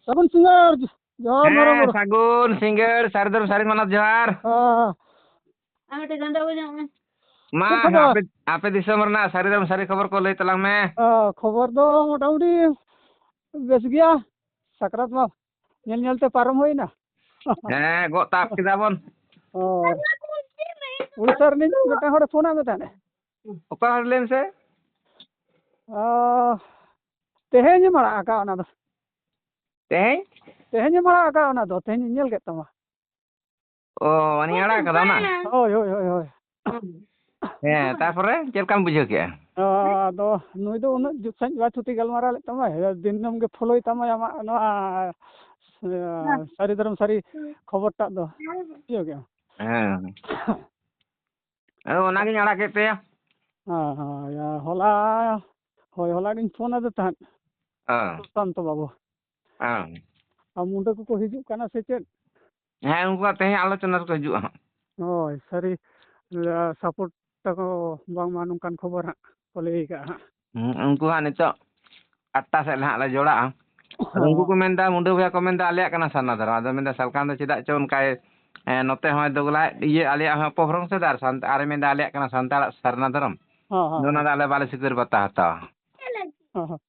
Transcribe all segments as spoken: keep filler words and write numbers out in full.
ᱥᱟᱹᱜᱩᱱ ᱥᱤᱸᱜᱟᱹᱲ, ᱡᱚᱦᱟᱨ ᱢᱟᱨᱟᱝ ᱦᱮᱸ, ᱵᱩᱨᱩ᱾ ᱥᱟᱹᱜᱩᱱ ᱥᱤᱸᱜᱟᱹᱲ, ᱥᱟᱹᱨᱤ ᱫᱷᱚᱨᱚᱢ ᱥᱟᱹᱨᱤ ᱢᱟᱱᱚᱛ ᱡᱚᱦᱟᱨ᱾ ᱦᱮᱸ᱾ ᱟᱨ ᱢᱤᱫᱴᱮᱡ ᱜᱟᱸᱰᱚ ᱵᱟᱡᱟᱣ ᱢᱮ᱾ ᱢᱟ, ᱪᱮᱫ ᱠᱷᱚᱵᱚᱨ? ᱟᱯᱮ, ᱟᱯᱮ ᱫᱤᱥᱚᱢ ᱨᱮᱱᱟᱜ ᱥᱟᱹᱨᱤ ᱫᱷᱚᱨᱚᱢ ᱥᱟᱹᱨᱤ ᱠᱷᱚᱵᱚᱨ ᱠᱚ ᱞᱟᱹᱭ ᱛᱟᱞᱟᱝ ᱢᱮ᱾ ᱦᱮᱸ, ᱠᱷᱚᱵᱚᱨ ᱫᱚ ᱢᱚᱴᱟᱢᱩᱴᱤ ᱵᱮᱥ ᱜᱮᱭᱟ᱾ ᱥᱟᱠᱨᱟᱛ ᱢᱟ ᱧᱮᱞ ᱧᱮᱞ ᱛᱮ ᱯᱟᱨᱚᱢ ᱦᱩᱭᱱᱟ᱾ ᱦᱮᱸ, ᱜᱚᱜ ᱛᱟᱵ ᱠᱮᱫᱟ ᱵᱚᱱ᱾ ᱦᱳᱭ᱾ ᱩᱲᱤᱥᱥᱟ ᱨᱤᱱᱤᱡ ᱢᱤᱫᱴᱟᱝ ᱦᱚᱲᱮ ᱯᱷᱳᱱᱟᱫ ᱢᱮ ᱛᱟᱦᱮᱸᱫ᱾ ᱚᱠᱟ ᱦᱚᱲ ᱞᱟᱹᱭ ᱢᱮᱥᱮ? ᱚ, ᱛᱮᱦᱮᱧ ᱮᱢ ᱟᱲᱟᱜ ᱟᱠᱟᱫ ᱚᱱᱟ ᱫᱚ᱾ ᱛᱮᱦᱮᱧ? ᱛᱮᱦᱮᱧ ᱮᱢ ᱟᱲᱟᱜ ᱟᱠᱟᱫ ᱚᱱᱟ ᱫᱚ, ᱛᱮᱦᱮᱧ ᱤᱧ ᱧᱮᱞ ᱠᱮᱫ ᱛᱟᱢᱟ᱾ ᱚ, ᱩᱱᱤ ᱟᱲᱟᱜ ᱟᱠᱟᱫᱟ ᱚᱱᱟ? ᱦᱳᱭ, ᱦᱳᱭ, ᱦᱳᱭ, ᱦᱳᱭ᱾ ᱦᱮᱸ, ᱛᱟᱨᱯᱚᱨᱮ ᱪᱮᱫ ᱞᱮᱠᱟᱢ ᱵᱩᱡᱷᱟᱹᱣ ᱠᱮᱜᱼᱟ? ᱟᱫᱚ ᱱᱩᱭ ᱫᱚ ᱩᱱᱟᱹᱜ ᱡᱩᱛ ᱥᱟᱺᱦᱤᱡ ᱵᱟᱭ ᱛᱷᱩᱛᱤ ᱜᱟᱞᱢᱟᱨᱟᱣ ᱞᱮᱫ ᱛᱟᱢᱟᱭ, ᱫᱤᱱᱟᱹᱢ ᱜᱮ ᱯᱷᱳᱞᱳᱭ ᱛᱟᱢᱟᱭ ᱟᱢᱟᱜ ᱱᱚᱣᱟ, ᱮ, ᱥᱟᱹᱨᱤ ᱫᱷᱚᱨᱚᱢ ᱥᱟᱹᱨᱤ ᱠᱷᱚᱵᱚᱨ ᱴᱟᱜ ᱫᱚ᱾ ᱵᱩᱡᱷᱟᱹᱣ ᱠᱮᱜᱼᱟᱢ? ᱦᱮᱸ᱾ ᱟᱫᱚ ᱚᱱᱟᱜᱤᱧ ᱟᱲᱟᱜ ᱠᱮᱫ ᱛᱟᱭᱟ᱾ ᱦᱮᱸ, ᱦᱮᱸ, ᱦᱚᱞᱟ, ᱦᱳᱭ, ᱦᱚᱞᱟ ᱜᱤᱧ ᱯᱷᱳᱱ ᱟᱫᱮ ᱛᱟᱦᱮᱸᱫ᱾ ᱦᱮᱸ᱾ ᱥᱩᱥᱟᱱᱛᱚ ᱵᱟᱹᱵᱩ᱾ ᱦᱮᱸ᱾ ᱟᱨ ᱢᱩᱰᱟᱹ ᱠᱚᱠᱚ ᱦᱤᱡᱩᱜ ᱠᱟᱱᱟ ᱥᱮ ᱪᱮᱫ? ᱦᱮᱸ, ᱩᱱᱠᱩᱣᱟᱜ ᱛᱮᱦᱮᱧ ᱟᱞᱳᱪᱚᱱᱟ ᱨᱮᱠᱚ ᱦᱤᱡᱩᱜᱼᱟ ᱦᱟᱸᱜ᱾ ᱦᱳᱭ, ᱥᱟᱹᱨᱤ, ᱮ, ᱥᱟᱯᱳᱨᱴ ᱛᱟᱠᱚ ᱵᱟᱝᱢᱟ ᱱᱚᱝᱠᱟᱱ ᱠᱷᱚᱵᱚᱨ ᱦᱟᱸᱜ ᱠᱚ ᱞᱟᱹᱭ ᱠᱟᱜᱼᱟ ᱦᱟᱸᱜ᱾ ᱦᱩᱸ, ᱩᱱᱠᱩ ᱦᱟᱸᱜ ᱱᱤᱛᱚᱜ ᱟᱴᱴᱟ ᱥᱮᱫ ᱞᱮ ᱦᱟᱸᱜ ᱞᱮ ᱡᱚᱲᱟᱜᱼᱟ᱾ ᱟᱫᱚ ᱩᱱᱠᱩ ᱠᱚ ᱦᱚᱸ᱾ ᱢᱮᱱᱫᱟ, ᱢᱩᱰᱟᱹ ᱵᱚᱭᱦᱟ ᱠᱚ ᱢᱮᱱᱫᱟ, ᱟᱞᱮᱭᱟᱜ ᱠᱟᱱᱟ ᱥᱟᱨᱱᱟ ᱫᱷᱚᱨᱚᱢ᱾ ᱟᱫᱚ ᱢᱮᱱᱫᱟ, ᱥᱟᱞᱠᱷᱟᱱ ᱫᱚ ᱪᱮᱫᱟᱜ ᱪᱚ ᱚᱱᱠᱟᱭ, ᱮ, ᱱᱚᱛᱮ ᱦᱚᱸᱭ ᱫᱚᱜᱽᱞᱟᱭ, ᱤᱭᱟᱹ, ᱟᱞᱮᱭᱟᱜ ᱦᱚᱸ ᱚᱯᱚᱵᱷᱨᱚᱝᱥ ᱮᱫᱟ ᱟᱨ ᱥᱟᱱᱛ-, ᱟᱨᱮ ᱢᱮᱱᱫᱟ, ᱟᱞᱮᱭᱟᱜ ᱠᱟᱱᱟ ᱥᱟᱱᱛᱟᱲᱟᱜ ᱥᱟᱨᱱᱟ ᱫᱷᱚᱨᱚᱢ᱾ ᱦᱚᱸ, ᱦᱚᱸ, ᱟᱫᱚ ᱚᱱᱟ ᱦᱚᱸ᱾ ᱫᱚ ᱟᱞᱮ ᱵᱟᱞᱮ ᱥᱤᱠᱟᱹᱨ ᱵᱟᱛᱟ ᱦᱟᱛᱟᱣᱟ᱾ ᱦᱚᱸ, ᱦᱚᱸ᱾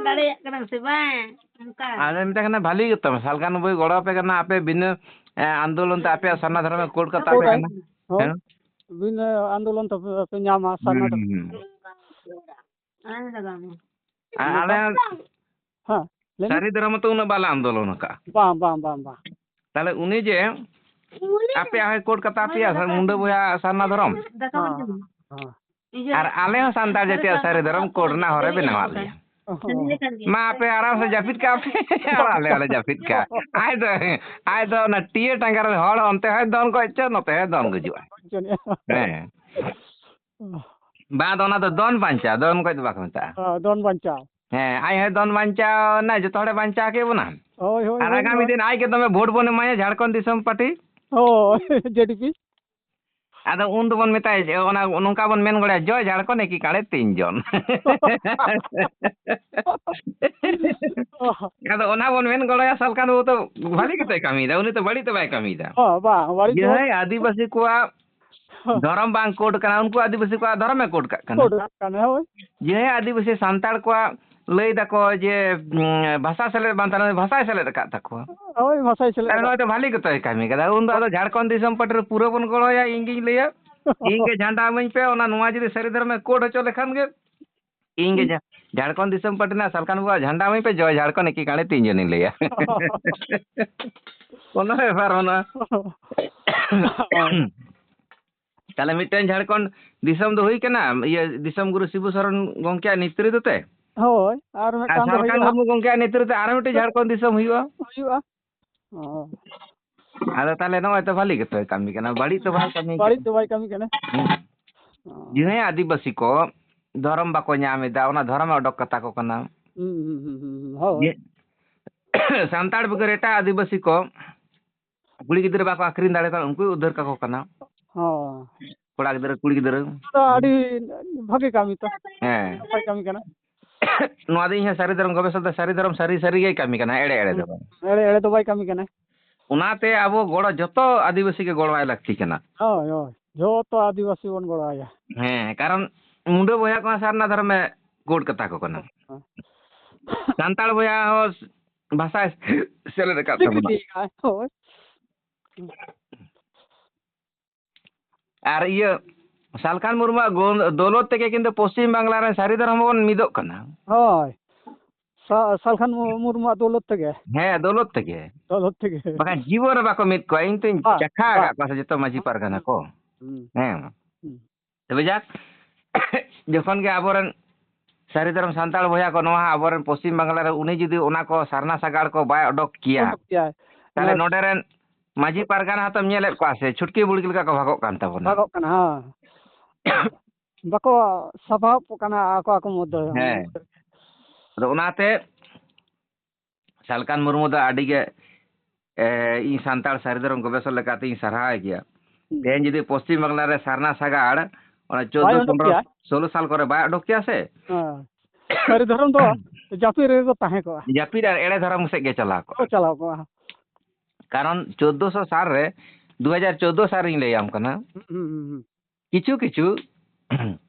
ᱫᱟᱲᱮᱭᱟᱜ ᱠᱟᱱᱟ ᱥᱮ ᱵᱟᱝ? ᱚᱱᱠᱟ᱾ ᱟᱫᱚ ᱢᱮᱛᱟᱭ ᱠᱟᱱᱟ, ᱵᱷᱟᱞᱤ ᱜᱮᱛᱚ, ᱥᱟᱞᱠᱷᱟᱱ ᱵᱟᱹᱵᱩᱭ ᱜᱚᱲᱚ ᱟᱯᱮ ᱠᱟᱱᱟ, ᱟᱯᱮ ᱵᱤᱱᱟᱹ, ᱮ, ᱟᱱᱫᱳᱞᱚᱱ ᱛᱮ ᱟᱯᱮᱭᱟᱜ ᱥᱟᱨᱱᱟ ᱫᱷᱚᱨᱚᱢᱮ ᱠᱳᱰ ᱠᱟᱛᱟ ᱯᱮ ᱠᱟᱱᱟ᱾ ᱦᱳᱭ᱾ ᱦᱮᱸ? ᱵᱤᱱᱟᱹ ᱟᱱᱫᱳᱞᱚᱱ ᱛᱮ ᱯᱮ ᱧᱟᱢᱟ ᱥᱟᱨᱱᱟ ᱦᱩᱸ, ᱫᱷᱚᱨᱚᱢ᱾ ᱦᱩᱸ᱾ ᱟᱨ ᱟᱞᱮ ᱦᱮᱸ, ᱞᱟᱹᱭ ᱢᱮ᱾ ᱥᱟᱹᱨᱤ ᱫᱷᱚᱨᱚᱢ ᱢᱟᱛᱚ ᱩᱱᱟᱹᱜ ᱵᱟᱞᱮ ᱟᱱᱫᱳᱞᱚᱱ ᱟᱠᱟᱫᱼᱟ᱾ ᱵᱟᱝ, ᱵᱟᱝ, ᱵᱟᱝ, ᱵᱟᱝ᱾ ᱛᱟᱦᱞᱮ ᱩᱱᱤ ᱡᱮ ᱟᱯᱮᱭᱟᱜ ᱦᱚᱸᱭ ᱠᱳᱰ ᱠᱟᱛᱟ ᱯᱮᱭᱟ, ᱥᱟᱨ-, ᱢᱩᱱᱰᱟᱹ ᱵᱚᱭᱦᱟ ᱥᱟᱨᱱᱟ ᱫᱷᱚᱨᱚᱢ᱾ ᱦᱮᱸ, ᱦᱮᱸ᱾ ᱟᱨ ᱟᱞᱮ ᱦᱚᱸ ᱥᱟᱱᱛᱟᱲ ᱡᱟᱹᱛᱤᱭᱟᱜ ᱥᱟᱹᱨᱤ ᱫᱷᱚᱨᱚᱢ ᱠᱳᱰ ᱨᱮᱱᱟᱜ ᱦᱚᱨᱮ ᱵᱮᱱᱟᱣᱟᱫ ᱞᱮᱭᱟ᱾ ᱚ᱾ ᱢᱟ ᱟᱯᱮ ᱟᱨᱟᱢ ᱥᱮ ᱡᱟᱹᱯᱤᱫ ᱠᱟᱜ ᱯᱮ, ᱟᱨ ᱟᱞᱮ ᱦᱚᱸᱞᱮ ᱡᱟᱹᱯᱤᱫ ᱠᱟᱜ᱾ ᱟᱡ ᱫᱚ, ᱟᱡ ᱫᱚ ᱚᱱᱟ ᱴᱤᱭᱟᱹ ᱴᱟᱸᱜᱟ ᱨᱮ ᱦᱚᱲ ᱚᱱᱛᱮ ᱦᱚᱸᱭ ᱫᱚᱱ ᱜᱚᱡ ᱪᱚ, ᱱᱚᱛᱮ ᱦᱚᱸᱭ ᱫᱚᱱ ᱜᱩᱡᱩᱜᱼᱟ᱾ ᱦᱮᱸ᱾ ᱵᱟᱝ, ᱟᱫᱚ ᱚᱱᱟ ᱫᱚ ᱫᱚᱱ ᱵᱟᱧᱪᱟᱣ, ᱫᱚᱱ ᱜᱚᱡ ᱫᱚ ᱵᱟᱠᱚ ᱢᱮᱛᱟᱜᱼᱟ᱾ ᱦᱮᱸ, ᱫᱚᱱ ᱵᱟᱧᱪᱟᱣ᱾ ᱦᱮᱸ, ᱟᱡ ᱦᱚᱸᱭ ᱫᱚᱱ ᱵᱟᱧᱪᱟᱣ ᱮᱱᱟ, ᱡᱚᱛᱚ ᱦᱚᱲᱮ ᱵᱟᱧᱪᱟᱣ ᱠᱮᱫ ᱵᱚᱱᱟ᱾ ᱦᱳᱭ, ᱦᱳᱭ, ᱟᱨ ᱦᱳᱭ, ᱟᱜᱟᱢᱤ ᱦᱳᱭ᱾ ᱫᱤᱱ ᱟᱡ ᱜᱮ ᱫᱚᱢᱮ ᱵᱷᱳᱴ ᱵᱚᱱ ᱮᱢᱟᱭᱟ ᱡᱷᱟᱲᱠᱷᱚᱸᱰ ᱫᱤᱥᱚᱢ ᱯᱟᱨᱴᱤ᱾ ᱦᱳᱭ, ᱡᱮ ᱰᱤ ᱯᱤ᱾ ᱟᱫᱚ ᱩᱱ ᱫᱚᱵᱚᱱ ᱢᱮᱛᱟᱭᱟ ᱡᱮ ᱚᱱᱟ, ᱱᱚᱝᱠᱟ ᱵᱚᱱ ᱢᱮᱱ ᱜᱚᱲᱚᱭᱟ, "ᱡᱚᱭ ᱡᱷᱟᱲᱠᱷᱚᱸᱰ ᱮᱠᱤ ᱠᱟᱬᱮ ᱛᱤᱱ ᱡᱚᱱ?" ᱟᱫᱚ ᱚᱱᱟ ᱵᱚᱱ ᱢᱮᱱ ᱜᱚᱲᱚᱭᱟ ᱥᱟᱞᱠᱷᱟᱱ ᱵᱟᱹᱵᱩ ᱛᱚ ᱵᱷᱟᱞᱤ ᱜᱮᱛᱚᱭ ᱠᱟᱹᱢᱤᱭᱮᱫᱟ, ᱩᱱᱤ ᱛᱚ ᱵᱟᱹᱲᱤᱡ ᱫᱚ ᱵᱟᱭ ᱠᱟᱹᱢᱤᱭᱮᱫᱟ᱾ ᱦᱚᱸ, ᱵᱟᱝ, ᱵᱟᱹᱲᱤᱡ ᱫᱚ ᱡᱟᱦᱟᱸᱭ ᱟᱹᱫᱤᱵᱟᱹᱥᱤ ᱠᱚᱣᱟᱜ ᱫᱷᱚᱨᱚᱢ ᱵᱟᱝ ᱠᱳᱰ ᱠᱟᱱᱟ, ᱩᱱᱠᱩ ᱟᱹᱫᱤᱵᱟᱹᱥᱤ ᱠᱚᱣᱟᱜ ᱫᱷᱚᱨᱚᱢᱮ ᱠᱳᱰ ᱠᱟᱜ ᱠᱟᱱᱟ᱾ ᱠᱳᱰ ᱠᱟᱜ ᱠᱟᱱᱟ, ᱦᱳᱭ᱾ ᱡᱟᱦᱟᱸᱭ ᱟᱹᱫᱤᱵᱟᱹᱥᱤ ᱥᱟᱱᱛᱟᱲ ᱠᱚᱣᱟᱜ ᱞᱟᱹᱭ ᱫᱟᱠᱚ ᱡᱮ, ᱩᱸ, ᱵᱷᱟᱥᱟ ᱥᱮᱞᱮᱫ ᱵᱟᱝ ᱛᱟᱦᱮᱸ ᱞᱮᱱᱟ, ᱵᱷᱟᱥᱟᱭ ᱥᱮᱞᱮᱫ ᱟᱠᱟᱫ ᱛᱟᱠᱚᱣᱟ᱾ ᱦᱳᱭ, ᱵᱷᱟᱥᱟᱭ ᱥᱮᱞᱮᱫ ᱛᱟᱦᱞᱮ ᱟᱠᱟᱫ᱾ ᱱᱚᱜᱼᱚᱭ ᱛᱚ ᱵᱷᱟᱞᱤ ᱜᱮᱛᱚᱭ ᱠᱟᱹᱢᱤ ᱠᱟᱫᱟ᱾ ᱩᱱ ᱫᱚ ᱟᱫᱚ ᱡᱷᱟᱲᱠᱷᱚᱸᱰ ᱫᱤᱥᱚᱢ ᱯᱟᱨᱴᱤ ᱨᱮ ᱯᱩᱨᱟᱹ ᱵᱚᱱ ᱜᱚᱲᱚᱭᱟ, ᱤᱧ ᱜᱤᱧ ᱞᱟᱹᱭᱟ᱾ ᱤᱧ ᱜᱮ ᱡᱷᱟᱱᱰᱟ ᱤᱢᱟᱹᱧ ᱯᱮ, ᱚᱱᱟ ᱱᱚᱣᱟ ᱡᱩᱫᱤ ᱥᱟᱹᱨᱤ ᱫᱷᱚᱨᱚᱢᱮ ᱠᱳᱰ ᱦᱚᱪᱚ ᱞᱮᱠᱷᱟᱱ ᱜᱮ ᱤᱧ ᱜᱮ ᱡᱷᱟ-, ᱡᱷᱟᱲᱠᱷᱚᱸᱰ ᱫᱤᱥᱚᱢ ᱯᱟᱨᱴᱤ ᱨᱮᱱᱟᱜ ᱥᱟᱞᱠᱷᱟᱱ ᱵᱟᱵᱩᱣᱟᱜ ᱡᱷᱟᱱᱰᱟ ᱤᱢᱟᱹᱧ ᱯᱮ, ᱡᱚᱭ ᱡᱷᱟᱲᱠᱷᱚᱸᱰ ᱮᱠᱤ ᱠᱟᱬᱮ ᱛᱤᱱ ᱡᱚᱱᱤᱧ ᱞᱟᱹᱭᱟ᱾ ᱠᱳᱱᱳ ᱵᱮᱯᱟᱨ ᱵᱟᱹᱱᱩᱜᱼᱟ᱾ ᱛᱟᱦᱞᱮ ᱢᱤᱫᱴᱮᱱ ᱡᱷᱟᱲᱠᱷᱚᱸᱰ ᱫᱤᱥᱚᱢ ᱫᱚ ᱦᱩᱭ ᱠᱟᱱᱟ, ᱤᱭᱟᱹ, ᱫᱤᱥᱚᱢ ᱜᱩᱨᱩ ᱥᱤᱵᱩ ᱥᱚᱨᱮᱱ ᱜᱚᱢᱠᱮᱭᱟᱜ ᱱᱮᱛᱨᱤᱛᱵ ᱛᱮ? ᱦᱳᱭ, ᱟᱨ ᱟᱨ ᱢᱤᱫᱴᱟᱝ ᱫᱚ ᱥᱟᱞᱠᱷᱟᱱ ᱦᱩᱭᱩᱜᱼᱟ᱾ ᱢᱩᱨᱢᱩ ᱜᱚᱢᱠᱮᱭᱟᱜ ᱱᱮᱛᱨᱤᱛᱵ ᱛᱮ ᱟᱨ ᱢᱤᱫᱴᱮᱱ ᱡᱷᱟᱲᱠᱷᱚᱸᱰ ᱫᱤᱥᱚᱢ ᱦᱩᱭᱩᱜᱼᱟ᱾ ᱦᱩᱭᱩᱜᱼᱟ᱾ ᱚ᱾ ᱟᱫᱚ ᱛᱟᱦᱞᱮ ᱱᱚᱜᱼᱚᱭ ᱛᱚ ᱵᱷᱟᱞᱤ ᱜᱮᱛᱚᱭ ᱠᱟᱹᱢᱤ ᱠᱟᱱᱟ, ᱵᱟᱹᱲᱤᱡ ᱛᱚ ᱵᱟᱭ ᱠᱟᱹᱢᱤ ᱵᱟᱹᱲᱤᱡ ᱠᱟᱱᱟ᱾ ᱫᱚ ᱵᱟᱭ ᱠᱟᱹᱢᱤ ᱠᱟᱱᱟ᱾ ᱦᱩᱸ᱾ ᱚ᱾ ᱡᱟᱦᱟᱸᱭ ᱟᱹᱫᱤᱵᱟᱹᱥᱤ ᱠᱚ ᱫᱷᱚᱨᱚᱢ ᱵᱟᱠᱚ ᱧᱟᱢ ᱮᱫᱟ, ᱚᱱᱟ ᱫᱷᱚᱨᱚᱢᱮ ᱚᱰᱚᱠ ᱠᱟᱛᱟ ᱠᱚ ᱠᱟᱱᱟ᱾ ᱦᱩᱸ, ᱦᱩᱸ, ᱦᱩᱸ, ᱦᱩᱸ, ᱦᱳᱭ᱾ ᱡᱮ ᱥᱟᱱᱛᱟᱲ ᱵᱮᱜᱚᱨ ᱮᱴᱟᱜ ᱟᱹᱫᱤᱵᱟᱹᱥᱤ ᱠᱚ ᱠᱩᱲᱤ ᱜᱤᱫᱽᱨᱟᱹ ᱵᱟᱠᱚ ᱟᱹᱠᱷᱨᱤᱧ ᱫᱟᱲᱮ ᱠᱚᱣᱟ, ᱩᱱᱠᱩᱭ ᱩᱫᱷᱟᱹᱨ ᱠᱟᱠᱚ ᱠᱟᱱᱟ᱾ ᱦᱚᱸ᱾ ᱠᱚᱲᱟ ᱜᱤᱫᱽᱨᱟᱹ, ᱠᱩᱲᱤ ᱜᱤᱫᱽᱨᱟᱹ᱾ ᱛᱚ ᱟᱹᱰᱤ ᱵᱷᱟᱜᱮ ᱠᱟᱹᱢᱤ ᱛᱚ᱾ ᱦᱮᱸ᱾ ᱱᱟᱯᱟᱭ ᱠᱟᱹᱢᱤ ᱠᱟᱱᱟ᱾ ᱱᱚᱣᱟ ᱫᱚ ᱤᱧ ᱦᱚᱸ ᱥᱟᱹᱨᱤ ᱫᱷᱚᱨᱚᱢ ᱜᱚᱵᱮᱥᱚᱱ ᱫᱚ ᱥᱟᱹᱨᱤ ᱫᱷᱚᱨᱚᱢ ᱥᱟᱹᱨᱤ, ᱥᱟᱹᱨᱤ ᱜᱮᱭ ᱠᱟᱹᱢᱤ ᱠᱟᱱᱟ, ᱮᱲᱮ, ᱮᱲᱮ ᱫᱚ ᱵᱟᱝ᱾ ᱮᱲᱮ, ᱮᱲᱮ ᱫᱚ ᱵᱟᱭ ᱠᱟᱹᱢᱤ ᱠᱟᱱᱟ᱾ ᱚᱱᱟᱛᱮ ᱟᱵᱚ ᱜᱚᱲᱚ ᱡᱚᱛᱚ ᱟᱹᱫᱤᱵᱟᱹᱥᱤ ᱜᱮ ᱜᱚᱲᱚ ᱟᱭ ᱞᱟᱹᱠᱛᱤ ᱠᱟᱱᱟ᱾ ᱦᱳᱭ, ᱦᱳᱭ᱾ ᱡᱚᱛᱚ ᱟᱹᱫᱤᱵᱟᱹᱥᱤ ᱵᱚᱱ ᱜᱚᱲᱚ ᱟᱭᱟ᱾ ᱦᱮᱸ, ᱠᱟᱨᱚᱱ ᱢᱩᱰᱟᱹ ᱵᱚᱭᱦᱟ ᱠᱚᱦᱚᱸ ᱥᱟᱨᱱᱟ ᱫᱷᱚᱨᱚᱢᱮ ᱠᱳᱰ ᱠᱟᱛᱟ ᱠᱚ ᱠᱟᱱᱟ᱾ ᱦᱮᱸ᱾ ᱥᱟᱱᱛᱟᱲ ᱵᱚᱭᱦᱟ ᱦᱚᱸ ᱵᱷᱟᱥᱟᱭ ᱥᱮᱞᱮᱫ ᱟᱠᱟᱫ ᱛᱟᱵᱚᱱᱟ᱾ ᱦᱳᱭ᱾ ᱟᱨ ᱤᱭᱟᱹ, ᱥᱟᱞᱠᱷᱟᱱ ᱢᱩᱨᱢᱩᱣᱟᱜ ᱜᱳ-, ᱫᱚᱞᱚᱛ ᱛᱮᱜᱮ ᱠᱤᱱᱛᱩ ᱯᱚᱥᱪᱤᱢ ᱵᱟᱝᱞᱟ ᱨᱮᱱ ᱥᱟᱹᱨᱤ ᱫᱷᱚᱨᱚᱢ ᱵᱚᱱ ᱢᱤᱫᱚᱜ ᱠᱟᱱᱟ᱾ ᱦᱳᱭ᱾ ᱥᱟ-, ᱥᱟᱞᱠᱷᱟᱱ ᱢᱩ-, ᱢᱩᱨᱢᱩᱣᱟᱜ ᱫᱚᱞᱚᱛ ᱛᱮᱜᱮ᱾ ᱦᱮᱸ, ᱫᱚᱞᱚᱛ ᱛᱮᱜᱮ᱾ ᱫᱚᱞᱚᱛ ᱛᱮᱜᱮ᱾ ᱵᱟᱠᱷᱟᱱ ᱡᱤᱵᱚᱱ ᱨᱮ ᱵᱟᱠᱚ ᱢᱤᱫ ᱠᱚᱣᱟ᱾ ᱤᱧ ᱛᱚᱧ ᱵᱟᱝ, ᱪᱟᱠᱷᱟ ᱵᱟᱝ᱾ ᱟᱠᱟᱫ ᱠᱚᱣᱟ ᱥᱮ ᱡᱚᱛᱚ ᱢᱟᱹᱡᱷᱤ ᱯᱟᱨᱜᱟᱱᱟ ᱠᱚ᱾ ᱦᱩᱸ᱾ ᱦᱮᱸ᱾ ᱦᱩᱸ᱾ ᱛᱚᱵᱮ ᱡᱟᱠ, ᱡᱚᱠᱷᱚᱱ ᱜᱮ ᱟᱵᱚᱨᱮᱱ ᱥᱟᱹᱨᱤ ᱫᱷᱚᱨᱚᱢ ᱥᱟᱱᱛᱟᱲ ᱵᱚᱭᱦᱟ ᱠᱚ ᱱᱚᱣᱟ ᱟᱵᱚᱨᱮᱱ ᱯᱚᱥᱪᱤᱢ ᱵᱟᱝᱞᱟ ᱨᱮ, ᱩᱱᱤ ᱡᱩᱫᱤ ᱚᱱᱟ ᱠᱚ ᱥᱟᱨᱱᱟ ᱥᱟᱜᱟᱲ ᱠᱚ ᱵᱟᱭ ᱚᱰᱚᱠ ᱠᱮᱭᱟ, ᱚᱰᱚᱠ ᱠᱮᱭᱟᱭ᱾ ᱛᱟᱦᱞᱮ ᱱᱚᱣᱟ ᱱᱚᱰᱮ ᱨᱮᱱ ᱢᱟᱹᱡᱷᱤ ᱯᱟᱨᱜᱟᱱᱟ ᱦᱚᱸᱛᱚᱢ ᱧᱮᱞᱮᱫ ᱠᱚᱣᱟ ᱥᱮ, ᱪᱷᱩᱴᱠᱤ ᱵᱩᱲᱠᱤ ᱞᱮᱠᱟ ᱠᱚ ᱵᱷᱟᱜᱚᱜ ᱠᱟᱱ ᱛᱟᱵᱚᱱᱟ᱾ ᱵᱷᱟᱜᱚᱜ ᱠᱟᱱᱟ, ᱦᱮᱸ᱾ ᱵᱟᱠᱚ ᱥᱟᱯᱷᱟᱣᱚᱜ ᱠᱟᱱᱟ ᱟᱠᱚ ᱟᱠᱚ ᱢᱚᱫᱽᱫᱷᱮ᱾ ᱦᱮᱸ᱾ ᱟᱫᱚ ᱚᱱᱟᱛᱮ ᱥᱟᱞᱠᱷᱟᱱ ᱢᱩᱨᱢᱩ ᱫᱚ ᱟᱹᱰᱤ ᱜᱮ, ᱮ, ᱤᱧ ᱥᱟᱱᱛᱟᱲ ᱥᱟᱹᱨᱤ ᱫᱷᱚᱨᱚᱢ ᱜᱚᱵᱮᱥᱚᱠ ᱞᱮᱠᱟᱛᱮᱧ ᱥᱟᱨᱦᱟᱣᱮ ᱜᱮᱭᱟ᱾ ᱦᱩᱸ᱾ ᱛᱮᱦᱮᱧ ᱡᱩᱫᱤ ᱯᱚᱥᱪᱤᱢ ᱵᱟᱝᱞᱟ ᱨᱮ ᱥᱟᱨᱱᱟ ᱥᱟᱜᱟᱲ ᱚᱱᱟ ᱵᱟᱭ ᱪᱳᱫᱽᱫᱳ ᱩᱰᱩᱠ ᱯᱚᱱᱨᱚ ᱠᱮᱭᱟ᱾ ᱥᱳᱞᱳ ᱥᱟᱞ ᱠᱚᱨᱮ ᱵᱟᱭ ᱚᱰᱚᱠ ᱠᱮᱭᱟ ᱥᱮ, ᱦᱮᱸ᱾ ᱥᱟᱹᱨᱤ ᱫᱷᱚᱨᱚᱢ ᱫᱚ ᱡᱟᱹᱯᱤᱫ ᱨᱮᱜᱮ ᱠᱚ ᱛᱟᱦᱮᱸ ᱠᱚᱜᱼᱟ᱾ ᱡᱟᱹᱯᱤᱫ ᱟᱨ ᱮᱲᱮ ᱫᱷᱚᱨᱚᱢ ᱥᱮᱫ ᱜᱮ ᱪᱟᱞᱟᱣ ᱠᱚᱜᱼᱟ᱾ ᱠᱚ ᱪᱟᱞᱟᱣ ᱠᱚᱜᱼᱟ᱾ ᱠᱟᱨᱚᱱ ᱪᱳᱫᱽᱫᱳᱥᱚ ᱥᱟᱞ ᱨᱮ, ᱫᱩ ᱦᱟᱡᱟᱨ ᱪᱳᱫᱽᱫᱳ ᱥᱟᱞ ᱨᱤᱧ ᱞᱟᱹᱭᱟᱢ ᱠᱟᱱᱟ, ᱦᱩᱸ, ᱦᱩᱸ, ᱦᱩᱸ, ᱦᱩᱸ᱾ ᱠᱤᱪᱷᱩ ᱠᱤᱪᱷᱩ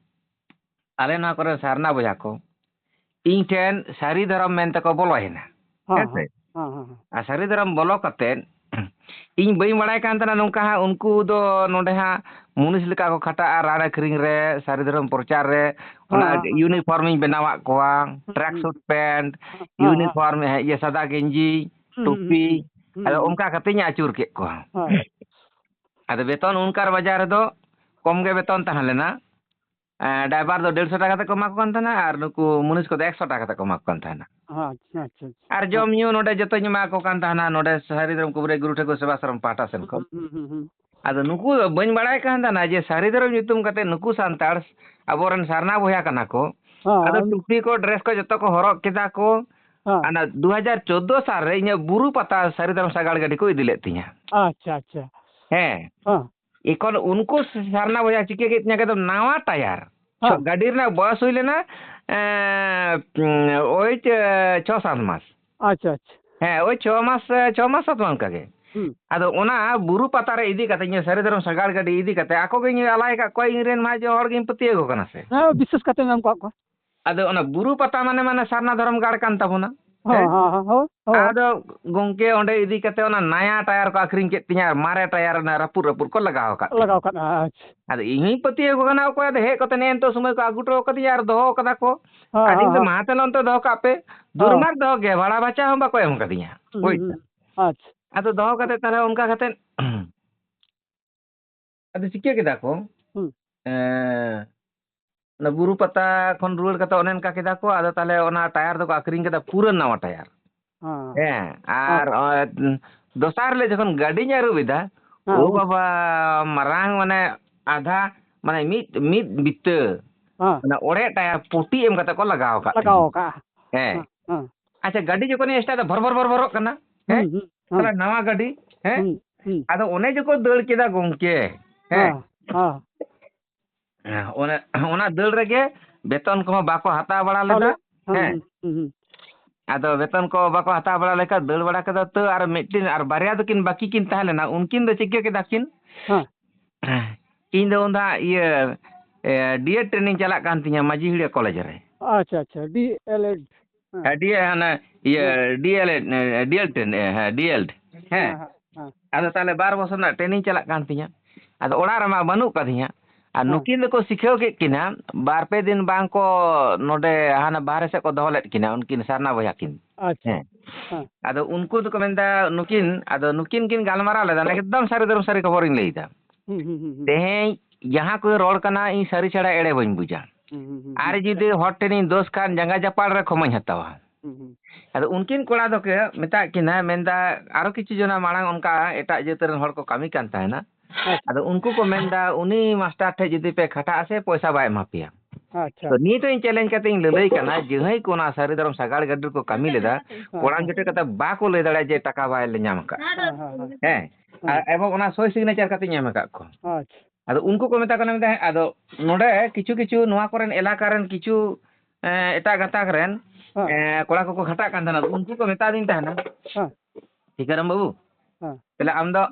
ᱟᱞᱮ ᱱᱚᱣᱟ ᱠᱚᱨᱮ ᱥᱟᱨᱱᱟ ᱵᱚᱭᱦᱟ ᱠᱚ ᱤᱧ ᱴᱷᱮᱱ ᱥᱟᱹᱨᱤ ᱫᱷᱚᱨᱚᱢ ᱢᱮᱱᱛᱮ ᱠᱚ ᱵᱚᱞᱚᱭᱮᱱᱟ᱾ ᱦᱮᱸ, ᱦᱮᱸ ᱥᱮ? ᱦᱮᱸ, ᱦᱮᱸ, ᱦᱮᱸ᱾ ᱟᱨ ᱥᱟᱹᱨᱤ ᱫᱷᱚᱨᱚᱢ ᱵᱚᱞᱚ ᱠᱟᱛᱮᱫ ᱤᱧ ᱵᱟᱹᱧ ᱵᱟᱲᱟᱭ ᱠᱟᱱ ᱛᱟᱦᱮᱱᱟ ᱱᱚᱝᱠᱟ ᱦᱟᱸᱜ ᱩᱱᱠᱩ ᱫᱚ ᱱᱚᱰᱮ ᱦᱟᱸᱜ ᱢᱩᱱᱤᱥ ᱞᱮᱠᱟ ᱠᱚ ᱠᱷᱟᱴᱟᱜᱼᱟ, ᱨᱟᱱ ᱟᱹᱠᱷᱨᱤᱧ ᱨᱮ, ᱥᱟᱹᱨᱤ ᱫᱷᱚᱨᱚᱢ ᱯᱨᱚᱪᱟᱨ ᱨᱮ, ᱚᱱᱟ ᱦᱮᱸ, ᱦᱮᱸ, ᱦᱮᱸ᱾ ᱤᱭᱩᱱᱤᱯᱷᱚᱨᱢ ᱤᱧ ᱵᱮᱱᱟᱣᱟᱫ ᱠᱚᱣᱟ, ᱦᱩᱸ, ᱴᱨᱟᱠ ᱦᱩᱸ᱾ ᱥᱩᱴ ᱯᱮᱱᱴ, ᱦᱮᱸ, ᱦᱮᱸ᱾ ᱤᱭᱩᱱᱤᱯᱷᱚᱨᱢ, ᱦᱮᱸ, ᱤᱭᱟᱹ ᱥᱟᱫᱟ ᱜᱮᱧᱡᱤ, ᱦᱩᱸ, ᱦᱩᱸ, ᱦᱩᱸ, ᱴᱩᱯᱤ, ᱦᱩᱸ, ᱦᱩᱸ, ᱟᱫᱚ ᱦᱩᱸ᱾ ᱚᱱᱠᱟ ᱠᱟᱛᱮᱧ ᱟᱹᱪᱩᱨ ᱠᱮᱫ ᱠᱚᱣᱟ᱾ ᱦᱮᱸ᱾ ᱟᱫᱚ ᱵᱮᱛᱚᱱ ᱩᱱᱠᱟᱨ ᱵᱟᱡᱟᱨ ᱨᱮᱫᱚ ᱠᱚᱢ ᱜᱮ ᱵᱮᱛᱚᱱ ᱛᱟᱦᱮᱸ ᱞᱮᱱᱟ᱾ ᱮᱸ, ᱰᱟᱭᱵᱟᱨ ᱫᱚ ᱰᱮᱲᱥᱚ ᱴᱟᱠᱟ ᱠᱟᱛᱮ ᱠᱚ ᱮᱢᱟ ᱠᱚ ᱠᱟᱱ ᱛᱟᱦᱮᱱᱟ ᱟᱨ ᱱᱩᱠᱩ ᱢᱩᱱᱤᱥ ᱠᱚᱫᱚ ᱮᱠᱥᱚ ᱴᱟᱠᱟ ᱠᱟᱛᱮ ᱠᱚ ᱮᱢᱟ ᱠᱚ ᱠᱟᱱ ᱛᱟᱦᱮᱱᱟ᱾ ᱟᱪᱪᱷᱟ, ᱟᱪᱪᱷᱟ, ᱟᱪᱪᱷᱟ᱾ ᱟᱨ ᱦᱮᱸ᱾ ᱡᱚᱢ ᱧᱩ ᱱᱚᱰᱮ ᱡᱚᱛᱚᱧ ᱮᱢᱟ ᱠᱚ ᱠᱟᱱ ᱛᱟᱦᱮᱱᱟ, ᱱᱚᱰᱮ ᱥᱟᱹᱨᱤ ᱫᱷᱚᱨᱚᱢ ᱠᱚᱵᱨᱮ ᱜᱩᱨᱩ ᱴᱷᱟᱹᱠᱩᱨ ᱥᱮᱵᱟᱥᱨᱚᱢ ᱯᱟᱦᱴᱟ ᱥᱮᱱ ᱠᱷᱚᱱ᱾ ᱦᱩᱸ, ᱦᱩᱸ, ᱦᱩᱸ, ᱦᱩᱸ᱾ ᱟᱫᱚ ᱱᱩᱠᱩ ᱫᱚ ᱵᱟᱹᱧ ᱵᱟᱲᱟᱭ ᱠᱟᱱ ᱛᱟᱦᱮᱱᱟ ᱡᱮ ᱥᱟᱹᱨᱤ ᱫᱷᱚᱨᱚᱢ ᱧᱩᱛᱩᱢ ᱠᱟᱛᱮ ᱱᱩᱠᱩ ᱥᱟᱱᱛᱟᱲ ᱟᱵᱚᱨᱮᱱ ᱥᱟᱨᱱᱟ ᱵᱚᱭᱦᱟ ᱠᱟᱱᱟ ᱠᱚ᱾ ᱦᱮᱸ, ᱟᱫᱚ ᱦᱮᱸ᱾ ᱴᱩᱯᱤ ᱠᱚ, ᱰᱨᱮᱥ ᱠᱚ ᱡᱚᱛᱚ ᱠᱚ ᱦᱚᱨᱚᱜ ᱠᱮᱫᱟ ᱠᱚ᱾ ᱦᱮᱸ᱾ ᱚᱱᱟ ᱫᱩ ᱦᱟᱡᱟᱨ ᱪᱳᱫᱽᱫᱳ ᱥᱟᱞ ᱨᱮ ᱤᱧᱟᱹᱜ ᱵᱩᱨᱩ ᱯᱟᱛᱟ ᱥᱟᱹᱨᱤ ᱫᱷᱚᱨᱚᱢ ᱥᱟᱜᱟᱲ ᱜᱟᱹᱰᱤ ᱠᱚ ᱤᱫᱤ ᱞᱮᱫ ᱛᱤᱧᱟ᱾ ᱟᱪᱪᱷᱟ, ᱟᱪᱪᱷᱟ᱾ ᱦᱮᱸ᱾ ᱦᱮᱸ᱾ ᱮᱠᱷᱚᱱ ᱩᱱᱠᱩ ᱥᱟᱨᱱᱟ ᱵᱚᱭᱦᱟ ᱪᱤᱠᱟᱹ ᱠᱮᱫ ᱛᱤᱧᱟ ᱠᱚ, ᱱᱟᱣᱟ ᱴᱟᱭᱟᱨ᱾ ᱦᱮᱸ᱾ ᱜᱟᱹᱰᱤ ᱨᱮᱱᱟᱜ ᱵᱚᱭᱚᱥ ᱦᱩᱭ ᱞᱮᱱᱟ, ᱮᱸ, ᱳᱭ ᱪᱮ-, ᱪᱷᱚ ᱥᱟᱛ ᱢᱟᱥ᱾ ᱟᱪᱪᱷᱟ, ᱟᱪᱪᱷᱟ᱾ ᱦᱮᱸ, ᱳᱭ ᱪᱷᱚ ᱢᱟᱥ, ᱪᱷᱚ ᱢᱟᱥ ᱥᱟᱛ ᱢᱟᱥ ᱚᱱᱠᱟ ᱜᱮ᱾ ᱦᱩᱸ᱾ ᱟᱫᱚ ᱚᱱᱟ ᱵᱩᱨᱩ ᱯᱟᱛᱟ ᱨᱮ ᱤᱫᱤ ᱠᱟᱛᱮ, ᱤᱧ ᱥᱟᱹᱨᱤ ᱫᱷᱚᱨᱚᱢ ᱥᱟᱜᱟᱲ ᱜᱟᱹᱰᱤ ᱤᱫᱤ ᱠᱟᱛᱮ ᱟᱠᱚ ᱜᱤᱧ ᱟᱞᱟᱭ ᱟᱠᱟᱫ ᱠᱚᱣᱟ, ᱤᱧ ᱨᱮᱱ ᱢᱟ ᱡᱚ ᱦᱚᱲ ᱜᱤᱧ ᱯᱟᱹᱛᱭᱟᱹᱣ ᱟᱠᱚ ᱠᱟᱱᱟ ᱥᱮ᱾ ᱦᱮᱸ, ᱵᱤᱥᱥᱟᱹᱥ ᱠᱟᱛᱮᱢ ᱮᱢ ᱠᱟᱜ ᱠᱚᱣᱟ᱾ ᱟᱫᱚ ᱚᱱᱟ ᱵᱩᱨᱩ ᱯᱟᱛᱟ ᱢᱟᱱᱮ, ᱢᱟᱱᱮ ᱥᱟᱨᱱᱟ ᱫᱷᱚᱨᱚᱢ ᱜᱟᱲ ᱠᱟᱱ ᱛᱟᱵᱚᱱᱟ᱾ ᱦᱚᱸ, ᱦᱮᱸ? ᱦᱚᱸ, ᱦᱚᱸ, ᱦᱳᱭ, ᱦᱳᱭ᱾ ᱟᱫᱚ ᱜᱚᱝᱠᱮ, ᱚᱸᱰᱮ ᱤᱫᱤ ᱠᱟᱛᱮ ᱚᱱᱟ ᱱᱟᱭᱟ ᱴᱟᱭᱟᱨ ᱠᱚ ᱟᱹᱠᱷᱨᱤᱧ ᱠᱮᱫ ᱛᱤᱧᱟ ᱟᱨ ᱢᱟᱨᱮ ᱴᱟᱭᱟᱨ ᱚᱱᱟ ᱨᱟᱹᱯᱩᱫ ᱨᱟᱹᱯᱩᱫ ᱠᱚ ᱞᱟᱜᱟᱣ ᱟᱠᱟᱫ ᱛᱤᱧᱟ᱾ ᱞᱟᱜᱟᱣ ᱟᱠᱟᱫ, ᱟᱪᱪᱷᱟ᱾ ᱟᱫᱚ ᱤᱧ ᱦᱚᱸᱧ ᱯᱟᱹᱛᱭᱟᱹᱣ ᱠᱚ ᱠᱟᱱᱟ, ᱚᱠᱚᱭ ᱫᱚ ᱦᱮᱡ ᱠᱟᱛᱮ ᱱᱮᱜᱼᱮ ᱱᱤᱛᱚᱜ ᱥᱚᱢᱚᱭ ᱠᱚ ᱟᱹᱜᱩ ᱦᱚᱴᱚ ᱠᱟᱫᱤᱧᱟ ᱟᱨ ᱫᱚᱦᱚ ᱠᱟᱫᱟ ᱠᱚ᱾ ᱦᱮᱸ, ᱟᱨ ᱦᱮᱸ, ᱤᱧ ᱫᱚ ᱦᱮᱸ᱾ ᱢᱟ ᱛᱟᱦᱞᱮ ᱚᱱᱛᱮ ᱫᱚᱦᱚ ᱠᱟᱜ ᱯᱮ᱾ ᱦᱮᱸ᱾ ᱫᱩᱨᱢᱟᱨ ᱫᱚᱦᱚ ᱜᱮ, ᱵᱷᱟᱲᱟ ᱵᱟᱪᱟ ᱦᱚᱸ ᱵᱟᱠᱚ ᱮᱢ ᱠᱟᱫᱤᱧᱟ᱾ ᱦᱩᱸ, ᱵᱩᱡᱽ ᱦᱩᱸ, ᱫᱟᱢ? ᱦᱩᱸ᱾ ᱟᱪᱪᱷᱟ᱾ ᱟᱫᱚ ᱫᱚᱦᱚ ᱠᱟᱛᱮ ᱛᱟᱦᱞᱮ ᱚᱱᱠᱟ ᱠᱟᱛᱮ ᱟᱫᱚ ᱪᱤᱠᱟᱹ ᱠᱮᱫᱟ ᱠᱚ? ᱦᱩᱸ᱾ ᱮᱸ, ᱚᱱᱟ ᱵᱩᱨᱩ ᱯᱟᱛᱟ ᱠᱷᱚᱱ ᱨᱩᱣᱟᱹᱲ ᱠᱟᱛᱮ ᱚᱱᱮ ᱚᱱᱠᱟ ᱠᱮᱫᱟ ᱠᱚ, ᱟᱫᱚ ᱛᱟᱦᱞᱮ ᱚᱱᱟ ᱴᱟᱭᱟᱨ ᱫᱚᱠᱚ ᱟᱹᱠᱷᱨᱤᱧ ᱠᱮᱫᱟ, ᱯᱩᱨᱟᱹ ᱱᱟᱣᱟ ᱴᱟᱭᱟᱨ᱾ ᱦᱮᱸ᱾ ᱦᱮᱸ, ᱟᱨ, ᱦᱮᱸ᱾ ᱚᱸ, ᱫᱚᱥᱟᱨ ᱦᱤᱞᱳᱜ ᱡᱚᱠᱷᱚᱱ ᱜᱟᱹᱰᱤᱧ ᱟᱹᱨᱩᱵ ᱮᱫᱟ, ᱦᱮᱸ, ᱳ ᱩᱱ ᱵᱟᱵᱟ, ᱢᱟᱨᱟᱝ ᱢᱟᱱᱮ ᱟᱫᱷᱟ, ᱢᱟᱱᱮ ᱢᱤᱫ, ᱢᱤᱫ ᱵᱤᱛᱟᱹ, ᱦᱮᱸ᱾ ᱢᱟᱱᱮ ᱚᱲᱮᱡ ᱴᱟᱭᱟᱨ ᱯᱩᱴᱤ ᱮᱢ ᱠᱟᱛᱮ ᱠᱚ ᱞᱟᱜᱟᱣ ᱟᱠᱟᱫ ᱞᱟᱜᱟᱣ ᱛᱤᱧᱟ᱾ ᱟᱠᱟᱫᱼᱟ᱾ ᱦᱮᱸ᱾ ᱦᱮᱸ, ᱦᱮᱸ᱾ ᱟᱪᱪᱷᱟ, ᱜᱟᱹᱰᱤ ᱡᱚᱠᱷᱚᱱᱤᱧ start ᱮᱫᱟ, ᱵᱷᱚᱨ, ᱵᱷᱚᱨ, ᱵᱷᱚᱨ, ᱵᱷᱚᱨᱚᱜ ᱠᱟᱱᱟ᱾ ᱦᱮᱸ? ᱦᱩᱸ, ᱦᱩᱸ, ᱦᱩᱸ᱾ ᱛᱟᱦᱞᱮ ᱱᱟᱣᱟ ᱜᱟᱹᱰᱤ, ᱦᱮᱸ? ᱦᱩᱸ᱾ ᱦᱩᱸ᱾ ᱟᱫᱚ ᱚᱱᱮ ᱡᱮᱠᱚ ᱫᱟᱹᱲ ᱠᱮᱫᱟ ᱜᱚᱝᱠᱮ, ᱦᱮᱸ᱾ ᱦᱮᱸ, ᱦᱮᱸ᱾ ᱦᱮᱸ, ᱚᱱᱮ, ᱚᱱᱟ ᱫᱟᱹᱲ ᱨᱮᱜᱮ ᱵᱮᱛᱚᱱ ᱠᱚᱦᱚᱸ ᱵᱟᱠᱚ ᱦᱟᱛᱟᱣ ᱵᱟᱲᱟ ᱞᱮᱫᱟ᱾ ᱦᱮᱸ, ᱦᱮᱸ᱾ ᱦᱩᱸ, ᱦᱩᱸ, ᱦᱩᱸ᱾ ᱟᱫᱚ ᱵᱮᱛᱚᱱ ᱠᱚ ᱵᱟᱠᱚ ᱦᱟᱛᱟᱣ ᱵᱟᱲᱟ ᱞᱮᱠᱷᱟᱱ ᱫᱟᱹᱲ ᱵᱟᱲᱟ ᱠᱮᱫᱟ ᱛᱟᱹᱣ, ᱟᱨ ᱢᱤᱫᱴᱤᱱ ᱟᱨ ᱵᱟᱨᱭᱟ ᱫᱚᱠᱤᱱ ᱵᱟᱹᱠᱤ ᱠᱤᱱ ᱛᱟᱦᱮᱸ ᱞᱮᱱᱟ, ᱩᱱᱠᱤᱱ ᱫᱚ ᱪᱤᱠᱟᱹ ᱠᱮᱫᱟ ᱠᱤᱱ? ᱦᱮᱸ᱾ ᱤᱧ ᱫᱚ ᱩᱱ ᱫᱚ ᱦᱟᱸᱜ ᱤᱭᱟᱹ, ᱮ, ᱰᱤ ᱮᱰ training ᱪᱟᱞᱟᱜ ᱠᱟᱱ ᱛᱤᱧᱟᱹ ᱢᱟᱹᱡᱷᱤ ᱦᱤᱲᱤᱭᱟᱹ ᱠᱚᱞᱮᱡᱽ ᱨᱮ᱾ ᱟᱪᱪᱷᱟ, ᱟᱪᱪᱷᱟ, ᱰᱤ ᱮᱞ ᱮᱰ᱾ ᱦᱮᱸ᱾ ᱦᱮᱸ, ᱰᱤ ᱮ, ᱦᱟᱱᱟ ᱤᱭᱟᱹ, ᱦᱮᱸ᱾ ᱰᱤ ᱮᱞ ᱮᱰ, ᱮ, ᱰᱤ ᱮᱞ ᱴᱨᱮᱱ, ᱮ, ᱦᱮᱸ, ᱰᱤ ᱮᱞ ᱮᱰ᱾ ᱦᱮᱸ᱾ ᱦᱮᱸ, ᱦᱮᱸ, ᱦᱮᱸ᱾ ᱟᱫᱚ ᱛᱟᱦᱚᱞᱮ ᱵᱟᱨ ᱵᱚᱪᱷᱚᱨ ᱨᱮᱱᱟᱜ training ᱪᱟᱞᱟᱜ ᱠᱟᱱ ᱛᱤᱧᱟᱹ᱾ ᱟᱫᱚ ᱚᱲᱟᱜ ᱨᱮᱢᱟ ᱵᱟᱹᱱᱩᱜ ᱠᱟᱫᱤᱧᱟ᱾ ᱟᱨ ᱦᱮᱸ᱾ ᱱᱩᱠᱤᱱ ᱫᱚᱠᱚ ᱥᱤᱠᱷᱟᱹᱣ ᱠᱮᱫ ᱠᱤᱱᱟ, ᱵᱟᱨ ᱯᱮ ᱫᱤᱱ ᱵᱟᱝ ᱠᱚ ᱱᱚᱰᱮ ᱦᱟᱱᱟ ᱵᱟᱦᱨᱮ ᱥᱮᱫ ᱠᱚ ᱫᱚᱦᱚ ᱞᱮᱫ ᱠᱤᱱᱟ, ᱩᱱᱠᱤᱱ ᱥᱟᱨᱱᱟ ᱵᱚᱭᱦᱟ ᱠᱤᱱ᱾ ᱟᱪᱪᱷᱟ᱾ ᱦᱮᱸ᱾ ᱦᱮᱸ᱾ ᱟᱫᱚ ᱩᱱᱠᱩ ᱫᱚᱠᱚ ᱢᱮᱱᱫᱟ, ᱱᱩᱠᱤᱱ, ᱟᱫᱚ ᱱᱩᱠᱤᱱ ᱠᱤᱱ ᱜᱟᱞᱢᱟᱨᱟᱣ ᱞᱮᱫᱟ, ᱮᱠᱫᱚᱢ ᱥᱟᱹᱨᱤ ᱫᱷᱚᱨᱚᱢ ᱥᱟᱹᱨᱤ ᱠᱷᱚᱵᱚᱨᱤᱧ ᱞᱟᱹᱭᱫᱟ᱾ ᱦᱩᱸ, ᱦᱩᱸ, ᱦᱩᱸ, ᱦᱩᱸ᱾ ᱛᱮᱦᱮᱧ ᱡᱟᱦᱟᱸ ᱠᱚ ᱨᱚᱲ ᱠᱟᱱᱟ, ᱤᱧ ᱥᱟᱹᱨᱤ ᱪᱷᱟᱲᱟ ᱮᱲᱮ ᱵᱟᱹᱧ ᱵᱩᱡᱟ᱾ ᱦᱩᱸ, ᱦᱩᱸ, ᱦᱩᱸ, ᱟᱨ ᱦᱩᱸ᱾ ᱡᱩᱫᱤ ᱦᱚᱲ ᱴᱷᱮᱱᱤᱧ ᱫᱳᱥ ᱠᱷᱟᱱ, ᱡᱟᱸᱜᱟ ᱡᱟᱯᱟᱲ ᱨᱮ ᱠᱷᱚᱢᱟᱧ ᱦᱟᱛᱟᱣᱟ᱾ ᱦᱩᱸ, ᱦᱩᱸ᱾ ᱟᱫᱚ ᱩᱱᱠᱤᱱ ᱠᱚᱲᱟ ᱫᱚᱠᱚ ᱢᱮᱛᱟᱜ ᱠᱤᱱᱟ, ᱢᱮᱱᱫᱟ, ᱟᱨᱚ ᱠᱤᱪᱷᱩ ᱡᱚᱱᱟ ᱢᱟᱲᱟᱝ ᱚᱱᱠᱟ ᱮᱴᱟᱜ ᱡᱟᱹᱛ ᱨᱮᱱ ᱦᱚᱲ ᱠᱚ ᱠᱟᱹᱢᱤ ᱠᱟᱱ ᱛᱟᱦᱮᱱᱟ᱾ ᱟᱪᱪᱷᱟ᱾ ᱟᱫᱚ ᱩᱱᱠᱩ ᱠᱚ ᱢᱮᱱᱫᱟ, ᱩᱱᱤ ᱢᱟᱥᱴᱟᱨ ᱴᱷᱮᱡ ᱡᱩᱫᱤ ᱯᱮ ᱠᱷᱟᱴᱟᱜᱼᱟ ᱥᱮ, ᱯᱚᱭᱥᱟ ᱵᱟᱭ ᱮᱢᱟ ᱯᱮᱭᱟ᱾ ᱟᱪᱪᱷᱟ᱾ ᱛᱚ ᱱᱤᱛ ᱦᱚᱸ ᱤᱧ challenge ᱠᱟᱛᱮ ᱤᱧ ᱞᱟᱹᱞᱟᱹᱭ ᱠᱟᱱᱟ, ᱡᱟᱦᱟᱸᱭ ᱠᱚ ᱚᱱᱟ ᱥᱟᱹᱨᱤ ᱫᱷᱚᱨᱚᱢ ᱥᱟᱜᱟᱲ ᱜᱟᱹᱰᱤ ᱨᱮᱠᱚ ᱠᱟᱹᱢᱤ ᱞᱮᱫᱟ, ᱦᱮᱸ, ᱠᱚᱲᱟᱢ ᱦᱮᱸ᱾ ᱡᱚᱴᱮᱫ ᱠᱟᱛᱮ ᱵᱟᱠᱚ ᱞᱟᱹᱭ ᱫᱟᱲᱮᱭᱟᱜᱼᱟ ᱡᱮ ᱴᱟᱠᱟ ᱵᱟᱭ ᱧᱟᱢ ᱟᱠᱟᱫ᱾ ᱦᱮᱸ, ᱦᱮᱸ, ᱦᱮᱸ᱾ ᱦᱮᱸ᱾ ᱦᱮᱸ᱾ ᱟᱨ ᱮᱵᱚᱝ ᱚᱱᱟ ᱥᱳᱭ signature ᱠᱟᱛᱮᱧ ᱮᱢ ᱟᱠᱟᱫ ᱠᱚᱣᱟ᱾ ᱟᱪᱪᱷᱟ᱾ ᱟᱫᱚ ᱩᱱᱠᱩ ᱠᱚ ᱢᱮᱛᱟ ᱠᱟᱱᱟ, ᱢᱮᱱᱫᱟ, ᱦᱮᱸ, ᱟᱫᱚ ᱱᱚᱰᱮ ᱠᱤᱪᱷᱩ ᱠᱤᱪᱷᱩ ᱱᱚᱣᱟ ᱠᱚᱨᱮᱱ ᱮᱞᱟᱠᱟ ᱨᱮᱱ ᱠᱤᱪᱷᱩ, ᱮᱸ, ᱮᱴᱟᱜ ᱜᱟᱛᱟᱠ ᱨᱮᱱ, ᱦᱮᱸ᱾ ᱮᱸ, ᱠᱚᱲᱟ ᱠᱚᱠᱚ ᱠᱷᱟᱴᱟᱜ ᱠᱟᱱ ᱛᱟᱦᱮᱱᱟ, ᱩᱱᱠᱩ ᱠᱚ ᱢᱮᱛᱟ ᱫᱤᱧ ᱛᱟᱦᱮᱱᱟ, ᱦᱮᱸ᱾ ᱴᱷᱤᱠᱟᱹᱨᱟᱢ ᱵᱟᱹᱵᱩ, ᱦᱮᱸ᱾ ᱛᱟᱦᱞᱮ ᱟᱢ ᱫᱚ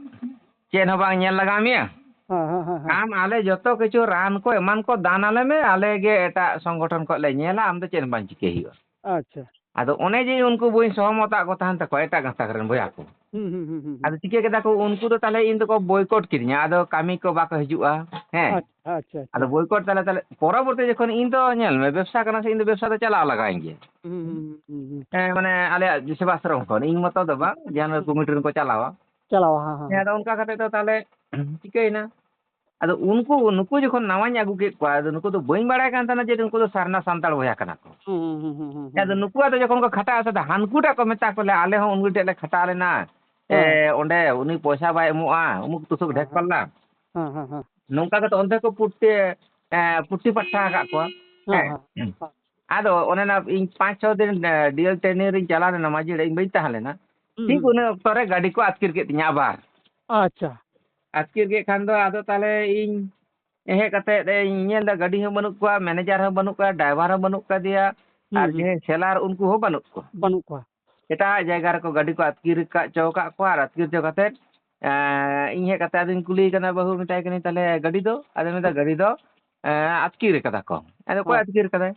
ᱪᱮᱫ ᱦᱚᱸ ᱵᱟᱝ ᱧᱮᱞ ᱞᱟᱜᱟᱣ ᱢᱮᱭᱟ? ᱦᱮᱸ, ᱦᱮᱸ, ᱦᱮᱸ, ᱦᱮᱸ᱾ ᱟᱢ ᱟᱞᱮ ᱡᱚᱛᱚ ᱠᱤᱪᱷᱩ ᱨᱟᱱ ᱠᱚ ᱮᱢᱟᱱ ᱠᱚ ᱫᱟᱱ ᱟᱞᱮ ᱢᱮ, ᱟᱞᱮ ᱜᱮ ᱮᱴᱟᱜ ᱥᱚᱝᱜᱚᱴᱷᱚᱱ ᱠᱷᱚᱱ ᱞᱮ ᱧᱮᱞᱟ, ᱟᱢ ᱫᱚ ᱪᱮᱫ ᱦᱚᱸ ᱵᱟᱝ ᱪᱤᱠᱟᱹᱭ ᱦᱩᱭᱩᱜᱼᱟ᱾ ᱟᱪᱪᱷᱟ᱾ ᱟᱫᱚ ᱚᱱᱮ ᱡᱮ ᱩᱱᱠᱩ ᱵᱟᱹᱧ ᱥᱚᱦᱚᱢᱚᱛᱟᱜ ᱠᱚ ᱛᱟᱦᱮᱱ ᱛᱟᱠᱚᱣᱟ ᱮᱴᱟᱜ ᱜᱟᱛᱟᱠ ᱨᱮᱱ ᱵᱚᱭᱦᱟ ᱠᱚ᱾ ᱦᱩᱸ, ᱦᱩᱸ, ᱦᱩᱸ, ᱦᱩᱸ, ᱟᱫᱚ ᱦᱩᱸ᱾ ᱪᱤᱠᱟᱹ ᱠᱮᱫᱟ ᱠᱚ, ᱩᱱᱠᱩ ᱫᱚ ᱛᱟᱦᱞᱮ ᱤᱧ ᱫᱚᱠᱚ boycott ᱠᱤᱫᱤᱧᱟ, ᱟᱫᱚ ᱠᱟᱹᱢᱤ ᱠᱚ ᱵᱟᱠᱚ ᱦᱤᱡᱩᱜᱼᱟ᱾ ᱦᱮᱸ᱾ ᱟᱪᱪᱷᱟ, ᱟᱪᱪᱷᱟ, ᱟᱫᱚ ᱟᱪᱪᱷᱟ᱾ Boycott ᱛᱟᱦᱞᱮ, ᱛᱟᱦᱞᱮ ᱯᱚᱨᱚᱵᱚᱨᱛᱤ ᱡᱚᱠᱷᱚᱱ ᱤᱧ ᱫᱚ ᱧᱮᱞ ᱢᱮ, ᱵᱮᱵᱽᱥᱟ ᱠᱟᱱᱟ ᱥᱮ, ᱤᱧ ᱫᱚ ᱵᱮᱵᱽᱥᱟ ᱫᱚ ᱪᱟᱞᱟᱣ ᱞᱟᱜᱟᱣᱤᱧ ᱜᱮᱭᱟ᱾ ᱦᱩᱸ, ᱦᱩᱸ, ᱦᱩᱸ, ᱦᱩᱸ, ᱦᱩᱸ᱾ ᱦᱮᱸ, ᱢᱟᱱᱮ ᱟᱞᱮᱭᱟᱜ ᱥᱮᱵᱟᱥᱨᱚᱢ ᱠᱷᱚᱱ, ᱤᱧ ᱢᱚᱛᱚ ᱫᱚ ᱵᱟᱝ, ᱡᱟᱦᱟᱸ ᱦᱩᱸ᱾ ᱠᱚᱢᱤᱴᱤ ᱨᱮᱱ ᱠᱚ ᱪᱟᱞᱟᱣᱟ᱾ ᱪᱟᱞᱟᱣᱟ, ᱦᱮᱸ, ᱦᱮᱸ, ᱦᱮᱸ, ᱦᱮᱸ᱾ ᱟᱫᱚ ᱚᱱᱠᱟ ᱠᱟᱛᱮ ᱫᱚ ᱛᱟᱦᱞᱮ ᱪᱤᱠᱟᱹᱭᱮᱱᱟ? ᱟᱫᱚ ᱩᱱᱠᱩ, ᱱᱩᱠᱩ ᱡᱚᱠᱷᱚᱱ ᱱᱟᱣᱟᱧ ᱟᱹᱜᱩ ᱠᱮᱫ ᱠᱚᱣᱟ, ᱟᱫᱚ ᱱᱩᱠᱩ ᱫᱚ ᱵᱟᱹᱧ ᱵᱟᱲᱟᱭ ᱠᱟᱱ ᱛᱟᱦᱮᱱᱟ ᱡᱮ ᱱᱩᱠᱩ ᱫᱚ ᱥᱟᱨᱱᱟ ᱥᱟᱱᱛᱟᱲ ᱵᱚᱭᱦᱟ ᱠᱟᱱᱟ ᱠᱚ᱾ ᱦᱩᱸ, ᱦᱩᱸ, ᱦᱩᱸ, ᱦᱩᱸ, ᱦᱩᱸ, ᱟᱫᱚ ᱦᱩᱸ᱾ ᱱᱩᱠᱩᱣᱟᱜ ᱫᱚ ᱡᱚᱠᱷᱚᱱ ᱠᱚ ᱠᱷᱟᱴᱟᱜᱼᱟ ᱥᱮ, ᱦᱟᱱᱠᱩ ᱴᱟᱜ ᱠᱚ ᱢᱮᱛᱟ ᱠᱚ ᱞᱮ, "ᱟᱞᱮ ᱦᱚᱸ ᱩᱱᱠᱩ ᱴᱷᱮᱡ ᱞᱮ ᱠᱷᱟᱴᱟᱣ ᱞᱮᱱᱟ, ᱮ, ᱦᱮᱸ᱾ ᱚᱸᱰᱮ ᱩᱱᱤ ᱯᱚᱭᱥᱟ ᱵᱟᱭ ᱮᱢᱚᱜᱼᱟ, ᱩᱢᱩᱠ ᱛᱩᱥᱩᱠ ᱦᱮᱸ, ᱰᱷᱮᱠ ᱦᱮᱸ᱾ ᱯᱟᱞᱞᱟ᱾" ᱦᱮᱸ, ᱦᱮᱸ, ᱦᱮᱸ᱾ ᱱᱚᱝᱠᱟ ᱠᱟᱛᱮ ᱚᱱᱛᱮ ᱠᱚ ᱯᱩᱴᱴᱤ, ᱮ, ᱯᱩᱴᱴᱤ ᱯᱟᱴᱷᱟ ᱟᱠᱟᱫ ᱠᱚᱣᱟ᱾ ᱦᱮᱸ, ᱦᱮᱸ᱾ ᱦᱮᱸ, ᱦᱮᱸ᱾ ᱟᱫᱚ ᱚᱱᱮ ᱚᱱᱟ ᱤᱧ ᱯᱟᱸᱪ ᱪᱷᱚ ᱫᱤᱱ, ᱮ, D L training ᱨᱤᱧ ᱪᱟᱞᱟᱣ ᱞᱮᱱᱟ ᱢᱟᱹᱡᱷᱤ ᱚᱲᱟᱜ, ᱤᱧ ᱵᱟᱹᱧ ᱛᱟᱦᱮᱸ ᱞᱮᱱᱟ᱾ ᱦᱩᱸ, ᱴᱷᱤᱠ ᱦᱩᱸ᱾ ᱤᱱᱟᱹ ᱚᱠᱛᱚ ᱨᱮ ᱜᱟᱹᱰᱤ ᱠᱚ ᱟᱹᱛᱠᱤᱨ ᱠᱮᱫ ᱛᱤᱧᱟ ᱟᱵᱟᱨ᱾ ᱟᱪᱪᱷᱟ᱾ ᱟᱹᱛᱠᱤᱨ ᱠᱮᱫ ᱠᱷᱟᱱ ᱫᱚ ᱟᱫᱚ ᱛᱟᱦᱚᱞᱮ ᱤᱧ ᱦᱮᱡ ᱠᱟᱛᱮ ᱤᱧ ᱧᱮᱞ ᱮᱫᱟ, ᱜᱟᱹᱰᱤ ᱦᱚᱸ ᱵᱟᱹᱱᱩᱜ ᱠᱚᱣᱟ, ᱢᱮᱱᱮᱡᱟᱨ ᱦᱚᱸ ᱵᱟᱹᱱᱩᱜ ᱠᱚᱣᱟ, ᱰᱨᱟᱭᱵᱷᱟᱨ ᱦᱚᱸ ᱵᱟᱹᱱᱩᱜ ᱠᱟᱫᱮᱭᱟ, ᱦᱩᱸ, ᱟᱨ ᱦᱩᱸ᱾ ᱡᱟᱦᱟᱸᱭ ᱥᱮᱞᱟᱨ ᱩᱱᱠᱩ ᱦᱚᱸ ᱵᱟᱹᱱᱩᱜ ᱠᱚᱣᱟ᱾ ᱵᱟᱹᱱᱩᱜ ᱠᱚᱣᱟ᱾ ᱮᱴᱟᱜ ᱡᱟᱭᱜᱟ ᱨᱮᱠᱚ ᱜᱟᱹᱰᱤ ᱠᱚ ᱟᱹᱛᱠᱤᱨ ᱟᱠᱟᱫ ᱪᱚ ᱟᱠᱟᱫ ᱠᱚᱣᱟ, ᱟᱨ ᱟᱹᱛᱠᱤᱨ ᱪᱚ ᱠᱟᱛᱮ, ᱮᱸ, ᱤᱧ ᱦᱮᱡ ᱠᱟᱛᱮ ᱟᱫᱚᱧ ᱠᱩᱞᱤᱭᱮ ᱠᱟᱱᱟ, "ᱵᱟᱹᱦᱩ," ᱢᱮᱛᱟᱭ ᱠᱟᱹᱱᱟᱹᱧ, "ᱛᱟᱦᱚᱞᱮ ᱜᱟᱹᱰᱤ ᱫᱚ?" ᱟᱫᱚ ᱢᱮᱱᱫᱟ, "ᱜᱟᱹᱰᱤ ᱫᱚ, ᱮᱸ, ᱟᱹᱛᱠᱤᱨ ᱠᱟᱫᱟ ᱠᱚ᱾ ᱟᱫᱚ ᱚᱠᱚᱭ ᱦᱮᱸ᱾ ᱟᱹᱛᱠᱤᱨ ᱠᱟᱫᱟᱭ?"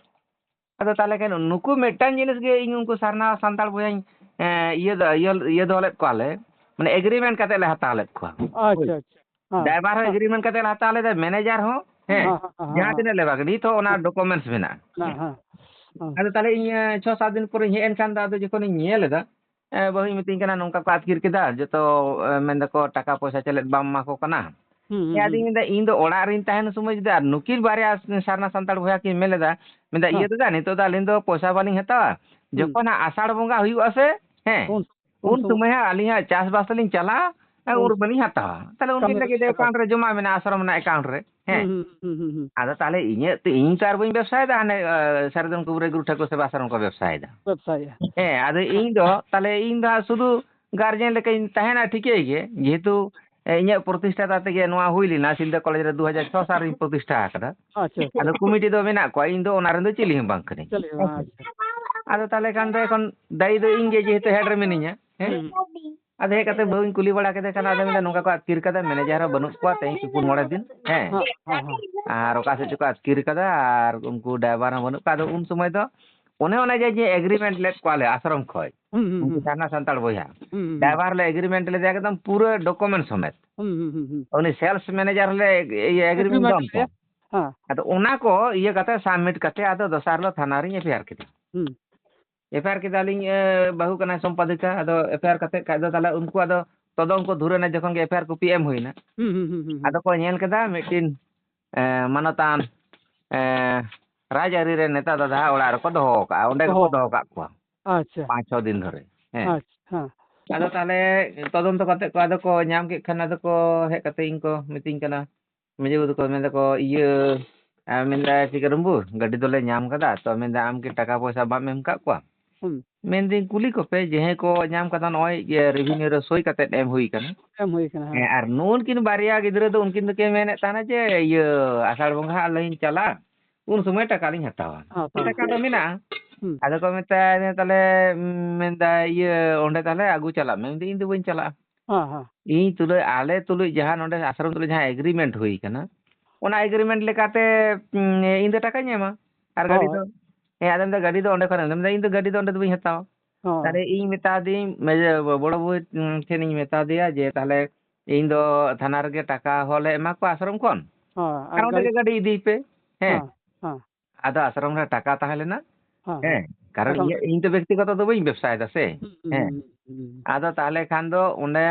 ᱟᱫᱚ ᱛᱟᱦᱚᱞᱮ ᱠᱷᱟᱱ ᱱᱩᱠᱩ ᱢᱤᱫᱴᱟᱝ ᱡᱤᱱᱤᱥ ᱜᱮ ᱤᱧ ᱩᱱᱠᱩ ᱥᱟᱨᱱᱟ ᱥᱟᱱᱛᱟᱲ ᱵᱚᱭᱦᱟᱧ, ᱮᱸ, ᱤᱭᱟᱹ ᱫᱚ, ᱤᱭᱟᱹ, ᱤᱭᱟᱹ ᱫᱚᱦᱚ ᱞᱮᱫ ᱠᱚᱣᱟᱞᱮ, ᱢᱟᱱᱮ ᱮᱜᱽᱨᱤᱢᱮᱱᱴ ᱠᱟᱛᱮ ᱞᱮ ᱦᱟᱛᱟᱣ ᱞᱮᱫ ᱠᱚᱣᱟ᱾ ᱟᱪᱪᱷᱟ, ᱦᱳᱭ᱾ ᱟᱪᱪᱷᱟ᱾ ᱦᱮᱸ, ᱰᱨᱟᱭᱵᱷᱟᱨ ᱦᱚᱸ ᱦᱮᱸ᱾ ᱮᱜᱽᱨᱤᱢᱮᱱᱴ ᱠᱟᱛᱮ ᱞᱮ ᱦᱟᱛᱟᱣ ᱞᱮᱫᱟ, ᱢᱮᱱᱮᱡᱟᱨ ᱦᱚᱸ, ᱦᱮᱸ, ᱦᱮᱸ, ᱦᱮᱸ, ᱦᱮᱸ, ᱡᱟᱦᱟᱸ ᱦᱮᱸ᱾ ᱛᱤᱱᱟᱹᱜ ᱞᱮᱵᱟᱨ ᱜᱮ, ᱱᱤᱛ ᱦᱚᱸ ᱚᱱᱟ ᱦᱮᱸ᱾ ᱰᱚᱠᱩᱢᱮᱱᱴᱥ ᱢᱮᱱᱟᱜᱼᱟ᱾ ᱦᱮᱸ, ᱦᱮᱸ, ᱦᱮᱸ᱾ ᱟᱫᱚ ᱛᱟᱦᱚᱞᱮ ᱤᱧ, ᱮᱸ, ᱪᱷᱚ ᱥᱟᱛ ᱫᱤᱱ ᱯᱚᱨᱮᱧ ᱦᱮᱡ ᱮᱱ ᱠᱷᱟᱱ ᱫᱚ, ᱟᱫᱚ ᱡᱚᱠᱷᱚᱱᱤᱧ ᱧᱮᱞ ᱮᱫᱟ, ᱮᱸ, ᱵᱟᱹᱦᱩᱧ ᱢᱤᱛᱟᱹᱧ ᱠᱟᱱᱟ, "ᱱᱚᱝᱠᱟ ᱠᱚ ᱟᱹᱛᱠᱤᱨ ᱠᱮᱫᱟ, ᱡᱚᱛᱚ, ᱮᱸ, ᱢᱮᱱ ᱫᱟᱠᱚ ᱴᱟᱠᱟ ᱯᱚᱭᱥᱟ ᱪᱮᱞᱮᱫ ᱵᱟᱢ ᱮᱢᱟ ᱠᱚ ᱠᱟᱱᱟ?" ᱦᱩᱸ, ᱦᱩᱸ, ᱦᱮᱸ, ᱟᱫᱚᱧ ᱦᱩᱸ᱾ ᱢᱮᱱᱫᱟ, ᱤᱧ ᱫᱚ ᱚᱲᱟᱜ ᱨᱤᱧ ᱛᱟᱦᱮᱱ ᱥᱚᱢᱚᱭ ᱡᱩᱫᱤ ᱟᱨ ᱱᱩᱠᱤᱱ ᱵᱟᱨᱭᱟ ᱥᱟᱨᱱᱟ ᱥᱟᱱᱛᱟᱲ ᱵᱚᱭᱦᱟ ᱠᱤᱱ ᱢᱮᱱ ᱞᱮᱫᱟ, ᱢᱮᱱᱫᱟ, ᱦᱮᱸ᱾ "ᱤᱭᱟᱹ ᱫᱟᱫᱟ, ᱱᱤᱛᱚᱜ ᱫᱚ ᱟᱹᱞᱤᱧ ᱫᱚ ᱯᱚᱭᱥᱟ ᱵᱟᱹᱞᱤᱧ ᱦᱟᱛᱟᱣᱟ, ᱦᱩᱸ᱾ ᱡᱚᱠᱷᱚᱱ ᱦᱟᱸᱜ ᱟᱥᱟᱲ ᱵᱚᱸᱜᱟ ᱦᱩᱭᱩᱜᱼᱟ ᱥᱮ, ᱦᱮᱸ, ᱩᱱ, ᱩᱱ ᱩᱱ ᱥᱚᱢᱚᱭ᱾ ᱥᱚᱢᱚᱭ ᱦᱟᱸᱜ ᱟᱹᱞᱤᱧ ᱦᱟᱸᱜ ᱪᱟᱥᱵᱟᱥ ᱞᱤᱧ ᱪᱟᱞᱟᱜᱼᱟ, ᱦᱮᱸ, ᱩᱱ ᱠᱟᱹᱢᱤ ᱨᱮᱞᱤᱧ ᱦᱟᱛᱟᱣᱟ᱾ ᱛᱟᱦᱚᱞᱮ ᱠᱟᱹᱢᱤ ᱩᱱᱠᱤᱱ ᱨᱮ ᱞᱟᱹᱜᱤᱫ ᱞᱟᱜᱟᱣ᱾ ᱮᱠᱟᱣᱩᱱᱴ ᱨᱮ ᱡᱚᱢᱟ ᱢᱮᱱᱟᱜᱼᱟ, ᱟᱥᱨᱚᱢ ᱨᱮᱱᱟᱜ ᱮᱠᱟᱣᱩᱱᱴ ᱨᱮ, ᱦᱮᱸ᱾ ᱦᱩᱸ, ᱦᱩᱸ, ᱦᱩᱸ, ᱦᱩᱸ, ᱦᱩᱸ᱾ ᱟᱫᱚ ᱛᱟᱦᱚᱞᱮ ᱤᱧᱟᱹᱜ ᱛᱮ, ᱤᱧ ᱛᱚ ᱟᱨ ᱵᱟᱹᱧ ᱵᱮᱵᱽᱥᱟᱭᱮᱫᱟ, ᱦᱟᱱᱮ, ᱟᱸ, ᱥᱟᱨᱡᱚᱢ ᱠᱩᱵᱨᱟᱹ ᱜᱩᱨᱩ ᱴᱷᱟᱹᱠᱩᱨ ᱥᱮᱵᱟ ᱟᱥᱨᱚᱢ ᱠᱚ ᱵᱮᱵᱽᱥᱟᱭᱮᱫᱟ᱾ ᱵᱮᱵᱽᱥᱟᱭᱮᱫᱟ᱾ ᱦᱮᱸ, ᱟᱫᱚ ᱤᱧ ᱫᱚ, ᱛᱟᱦᱚᱞᱮ ᱤᱧ ᱫᱚ ᱦᱟᱸᱜ ᱥᱩᱫᱷᱩ ᱜᱟᱨᱡᱮᱱ ᱞᱮᱠᱟᱧ ᱛᱟᱦᱮᱱᱟ, ᱴᱷᱤᱠᱟᱹᱭ ᱜᱮ, ᱡᱮᱦᱮᱛᱩ, ᱮ, ᱤᱧᱟᱹᱜ ᱯᱨᱚᱛᱤᱥᱴᱷᱟ ᱛᱮᱜᱮ ᱱᱚᱣᱟ ᱦᱩᱭ ᱞᱮᱱᱟ, ᱥᱤᱞᱫᱟᱹ ᱠᱚᱞᱮᱡᱽ ᱨᱮ ᱫᱩ ᱦᱟᱡᱟᱨ ᱪᱷᱚ ᱥᱟᱞ ᱨᱤᱧ ᱯᱨᱚᱛᱤᱥᱴᱷᱟ ᱟᱠᱟᱫᱟ᱾ ᱟᱪᱪᱷᱟ, ᱟᱪᱪᱷᱟ᱾ ᱟᱫᱚ ᱠᱚᱢᱤᱴᱤ ᱫᱚ ᱢᱮᱱᱟᱜ ᱠᱚᱣᱟ, ᱤᱧ ᱫᱚ ᱚᱱᱟ ᱨᱮᱱ ᱫᱚ ᱪᱤᱞᱤ ᱦᱚᱸ ᱵᱟᱝ ᱠᱟᱹᱱᱟᱹᱧ᱾ ᱪᱤᱞᱤ ᱦᱚᱸ ᱵᱟᱝ, ᱟᱪᱪᱷᱟ᱾ ᱟᱫᱚ ᱛᱟᱦᱚᱞᱮ ᱠᱷᱟᱱ ᱫᱚ ᱮᱠᱷᱚᱱ ᱫᱟᱭᱤ ᱫᱚ ᱤᱧ ᱜᱮ, ᱡᱮᱦᱮᱛᱩ ᱦᱮᱰ ᱨᱮ ᱢᱤᱱᱟᱹᱧᱟ, ᱦᱮᱸ? ᱦᱩᱸ᱾ ᱟᱫᱚ ᱦᱮᱡ ᱠᱟᱛᱮ ᱵᱟᱹᱦᱩᱧ ᱠᱩᱞᱤ ᱵᱟᱲᱟ ᱠᱮᱫᱮ ᱠᱷᱟᱱ, ᱟᱫᱚ ᱢᱮᱱᱫᱟ, "ᱱᱚᱝᱠᱟ ᱠᱚ ᱟᱹᱛᱠᱤᱨ ᱠᱟᱫᱟ, ᱢᱮᱱᱮᱡᱟᱨ ᱦᱚᱸ ᱵᱟᱹᱱᱩᱜ ᱠᱚᱣᱟ, ᱛᱮᱦᱮᱧ ᱠᱤ ᱯᱩᱱ ᱢᱚᱬᱮ ᱫᱤᱱ, ᱦᱮᱸ? ᱦᱮᱸ, ᱦᱮᱸ, ᱦᱮᱸ᱾ ᱟᱨ ᱚᱠᱟ ᱥᱮᱫ ᱪᱚᱠᱚ ᱟᱹᱛᱠᱤᱨ ᱠᱟᱫᱟ, ᱟᱨ ᱩᱱᱠᱩ ᱰᱨᱟᱭᱵᱷᱟᱨ ᱦᱚᱸ ᱵᱟᱹᱱᱩᱜ ᱠᱚᱣᱟ᱾" ᱟᱫᱚ ᱩᱱ ᱥᱚᱢᱚᱭ ᱫᱚ ᱚᱱᱮ ᱚᱱᱮ ᱡᱮ, ᱡᱮ ᱮᱜᱽᱨᱤᱢᱮᱱᱴ ᱞᱮᱫ ᱠᱚᱣᱟᱞᱮ ᱟᱥᱨᱚᱢ ᱠᱷᱚᱡ, ᱦᱩᱸ, ᱦᱩᱸ, ᱩᱱᱠᱩ ᱦᱩᱸ᱾ ᱥᱟᱨᱱᱟ ᱥᱟᱱᱛᱟᱲ ᱵᱚᱭᱦᱟ, ᱦᱩᱸ, ᱦᱩᱸ, ᱦᱩᱸ᱾ ᱰᱨᱟᱭᱵᱷᱟᱨ ᱞᱮ ᱮᱜᱽᱨᱤᱢᱮᱱᱴ ᱞᱮᱫᱮᱭᱟ ᱮᱠᱫᱚᱢ ᱯᱩᱨᱟᱹ ᱰᱚᱠᱩᱢᱮᱱᱴ ᱥᱚᱢᱮᱛ᱾ ᱦᱩᱸ, ᱦᱩᱸ, ᱦᱩᱸ, ᱦᱩᱸ᱾ ᱩᱱᱤ ᱥᱮᱞᱥ ᱢᱮᱱᱮᱡᱟᱨ ᱞᱮ ᱤᱭᱟᱹ ᱮᱜᱽᱨᱤᱢᱮᱱᱴ ᱮᱜᱽᱨᱤᱢᱮᱱᱴ ᱫᱚ ᱞᱮᱫᱮᱭᱟ? ᱦᱮᱸ᱾ ᱟᱫᱚ ᱚᱱᱟ ᱠᱚ ᱤᱭᱟᱹ ᱠᱟᱛᱮ, ᱥᱟᱵᱢᱤᱴ ᱠᱟᱛᱮ, ᱟᱫᱚ ᱫᱚᱥᱟᱨ ᱦᱤᱞᱳᱜ ᱛᱷᱟᱱᱟ ᱨᱤᱧ ᱮᱯᱷ ᱟᱭ ᱟᱨ ᱠᱮᱫᱟ᱾ ᱦᱩᱸ᱾ ᱮᱯᱷ ᱟᱭ ᱟᱨ ᱠᱮᱫᱟᱞᱤᱧ, ᱮ, ᱵᱟᱹᱦᱩ ᱠᱟᱱᱟᱭ ᱥᱚᱢᱯᱟᱫᱤᱠᱟ, ᱟᱫᱚ ᱮᱯᱷ ᱟᱭ ᱟᱨ ᱠᱟᱛᱮ ᱠᱷᱟᱡ ᱫᱚ ᱛᱟᱦᱞᱮ ᱩᱱᱠᱩ ᱟᱫᱚ ᱛᱚᱫᱚᱱᱛᱚ ᱫᱷᱩᱨᱟᱹᱱᱟ ᱡᱚᱠᱷᱚᱱ ᱜᱮ ᱮᱯᱷ ᱟᱭ ᱟᱨ ᱠᱚᱯᱤ ᱮᱢ ᱦᱩᱭᱱᱟ, ᱦᱩᱸ, ᱦᱩᱸ, ᱦᱩᱸ, ᱦᱩᱸ, ᱦᱩᱸ᱾ ᱟᱫᱚ ᱠᱚ ᱧᱮᱞ ᱠᱮᱫᱟ ᱢᱤᱫᱴᱤᱱ, ᱮ, ᱢᱟᱱᱚᱛᱟᱱ, ᱮ, ᱨᱟᱡᱽᱟᱹᱨᱤ ᱨᱮ ᱱᱮᱛᱟ ᱫᱟᱫᱟ ᱚᱲᱟᱜ ᱨᱮᱠᱚ ᱫᱚᱦᱚ ᱟᱠᱟᱫᱼᱟ, ᱚᱸᱰᱮ ᱜᱮᱠᱚ ᱫᱚᱦᱚ᱾ ᱫᱚᱦᱚ ᱟᱠᱟᱫ ᱠᱚᱣᱟ᱾ ᱟᱪᱪᱷᱟ᱾ ᱯᱟᱸᱪ ᱪᱷᱚ ᱫᱤᱱ ᱫᱷᱚᱨᱮ᱾ ᱦᱮᱸ᱾ ᱟᱪᱪᱷᱟ, ᱦᱮᱸ᱾ ᱟᱫᱚ ᱛᱟᱦᱞᱮ ᱛᱚᱫᱚᱱᱛᱚ ᱠᱟᱛᱮ ᱠᱚ, ᱟᱫᱚ ᱠᱚ ᱧᱟᱢ ᱠᱮᱫ ᱠᱷᱟᱱ, ᱟᱫᱚ ᱠᱚ ᱦᱮᱡ ᱠᱟᱛᱮ ᱤᱧ ᱠᱚ ᱢᱤᱛᱟᱹᱧ ᱠᱟᱱᱟ, ᱢᱟᱹᱡᱷᱤ ᱵᱟᱵᱩ ᱛᱟᱠᱚ ᱢᱮᱱ ᱫᱟᱠᱚ, "ᱤᱭᱟᱹ," ᱟᱨ ᱢᱮᱱᱫᱟ, "ᱪᱤᱠᱟᱹ ᱨᱩᱢᱵᱩ, ᱜᱟᱹᱰᱤ ᱫᱚᱞᱮ ᱧᱟᱢ ᱠᱟᱫᱟ, ᱛᱚ," ᱢᱮᱱᱫᱟ, "ᱟᱢ ᱠᱤ ᱴᱟᱠᱟ ᱯᱚᱭᱥᱟ ᱵᱟᱢ ᱮᱢ ᱠᱟᱜ ᱠᱚᱣᱟ?" ᱦᱩᱸ᱾ ᱢᱮᱱᱫᱟᱹᱧ ᱠᱩᱞᱤ ᱠᱚᱯᱮ, ᱡᱟᱦᱟᱸᱭ ᱠᱚ ᱧᱟᱢ ᱠᱟᱫᱟ ᱱᱚᱜᱼᱚᱭ ᱡᱮ revenue ᱨᱮ ᱥᱳᱭ ᱠᱟᱛᱮᱫ ᱮᱢ ᱦᱩᱭ ᱠᱟᱱᱟ᱾ ᱮᱢ ᱦᱩᱭ ᱠᱟᱱᱟ, ᱦᱮᱸ᱾ ᱦᱮᱸ, ᱟᱨ ᱱᱩᱜᱼᱩ ᱱᱩᱠᱤᱱ ᱵᱟᱨᱭᱟ ᱜᱤᱫᱽᱨᱟᱹ ᱫᱚ ᱩᱱᱠᱤᱱ ᱫᱚᱠᱤᱱ ᱢᱮᱱᱮᱫ ᱛᱟᱦᱮᱱᱟ ᱡᱮ ᱤᱭᱟᱹ ᱟᱥᱟᱲ ᱵᱚᱸᱜᱟ ᱦᱟᱸᱜ ᱞᱤᱧ ᱪᱟᱞᱟᱜᱼᱟ, ᱩᱱ ᱥᱚᱢᱚᱭ ᱴᱟᱠᱟ ᱞᱤᱧ ᱦᱟᱛᱟᱣᱟ᱾ ᱦᱟᱛᱟᱣᱟ᱾ ᱴᱟᱠᱟ ᱫᱚ ᱢᱮᱱᱟᱜᱼᱟ᱾ ᱦᱩᱸ᱾ ᱟᱫᱚ ᱠᱚ ᱢᱮᱛᱟᱭᱟ ᱛᱟᱦᱞᱮ, ᱩᱸ, ᱢᱮᱱᱫᱟ ᱤᱭᱟᱹ ᱚᱸᱰᱮ ᱛᱟᱦᱞᱮ ᱟᱹᱜᱩ ᱪᱟᱞᱟᱜ ᱢᱮ᱾ ᱢᱮᱱᱫᱟᱹᱧ ᱤᱧ ᱫᱚ ᱵᱟᱹᱧ ᱪᱟᱞᱟᱜᱼᱟ᱾ ᱦᱮᱸ, ᱦᱮᱸ᱾ ᱤᱧ ᱛᱩᱞᱩᱡ, ᱟᱞᱮ ᱛᱩᱞᱩᱡ ᱡᱟᱦᱟᱸ ᱱᱚᱰᱮ ᱟᱥᱨᱚᱢ ᱛᱩᱞᱩᱡ ᱡᱟᱦᱟᱸ agreement ᱦᱩᱭ ᱠᱟᱱᱟ, ᱚᱱᱟ agreement ᱞᱮᱠᱟᱛᱮ, ᱩᱸ, ᱤᱧ ᱫᱚ ᱴᱟᱠᱟᱧ ᱮᱢᱟ᱾ ᱟᱨ ᱜᱟᱹᱰᱤ ᱦᱳᱭ᱾ ᱫᱚ, ᱦᱮᱸ, ᱟᱫᱚ ᱢᱮᱱᱫᱟ ᱜᱟᱹᱰᱤ ᱫᱚ ᱚᱸᱰᱮ ᱠᱷᱚᱱ ᱮᱢ, ᱢᱮᱱᱫᱟ ᱤᱧ ᱫᱚ ᱜᱟᱹᱰᱤ ᱫᱚ ᱚᱸᱰᱮ ᱫᱚ ᱵᱟᱹᱧ ᱦᱟᱛᱟᱣᱟ᱾ ᱦᱳᱭ᱾ ᱛᱟᱦᱞᱮ ᱤᱧ ᱢᱮᱛᱟ ᱫᱤᱭᱟᱹᱧ, ᱢᱮᱡᱮ ᱵᱚᱲᱚ ᱵᱟᱹᱵᱩ ᱴᱷᱮᱱᱤᱧ ᱢᱮᱛᱟ ᱫᱮᱭᱟ ᱡᱮ ᱛᱟᱦᱞᱮ ᱤᱧ ᱫᱚ ᱛᱷᱟᱱᱟ ᱨᱮᱜᱮ ᱴᱟᱠᱟ ᱦᱚᱸᱞᱮ ᱮᱢᱟ ᱠᱚᱣᱟ ᱟᱥᱨᱚᱢ ᱠᱷᱚᱱ, ᱦᱳᱭ, ᱟᱨ ᱟᱨ ᱚᱸᱰᱮ ᱜᱟᱹᱰᱤ ᱜᱮ ᱜᱟᱹᱰᱤ ᱤᱫᱤᱭ ᱯᱮ᱾ ᱦᱮᱸ᱾ ᱦᱮᱸ, ᱦᱮᱸ᱾ ᱟᱫᱚ ᱟᱥᱨᱚᱢ ᱨᱮ ᱴᱟᱠᱟ ᱛᱟᱦᱮᱸ ᱞᱮᱱᱟ᱾ ᱦᱮᱸ, ᱦᱮᱸ, ᱦᱮᱸ᱾ ᱠᱟᱨᱚᱱ ᱮᱠᱟᱞ ᱤᱧᱟᱹᱜ, ᱴᱷᱤᱠ᱾ ᱤᱧ ᱫᱚ ᱵᱮᱠᱛᱤᱜᱚᱛᱚ ᱫᱚ ᱵᱟᱹᱧ ᱵᱮᱵᱽᱥᱟᱭᱮᱫᱟ ᱥᱮ᱾ ᱦᱩᱸ, ᱦᱩᱸ, ᱦᱮᱸ᱾ ᱦᱩᱸ, ᱦᱩᱸ᱾ ᱟᱫᱚ ᱛᱟᱦᱞᱮ ᱠᱷᱟᱱ ᱫᱚ ᱚᱸᱰᱮ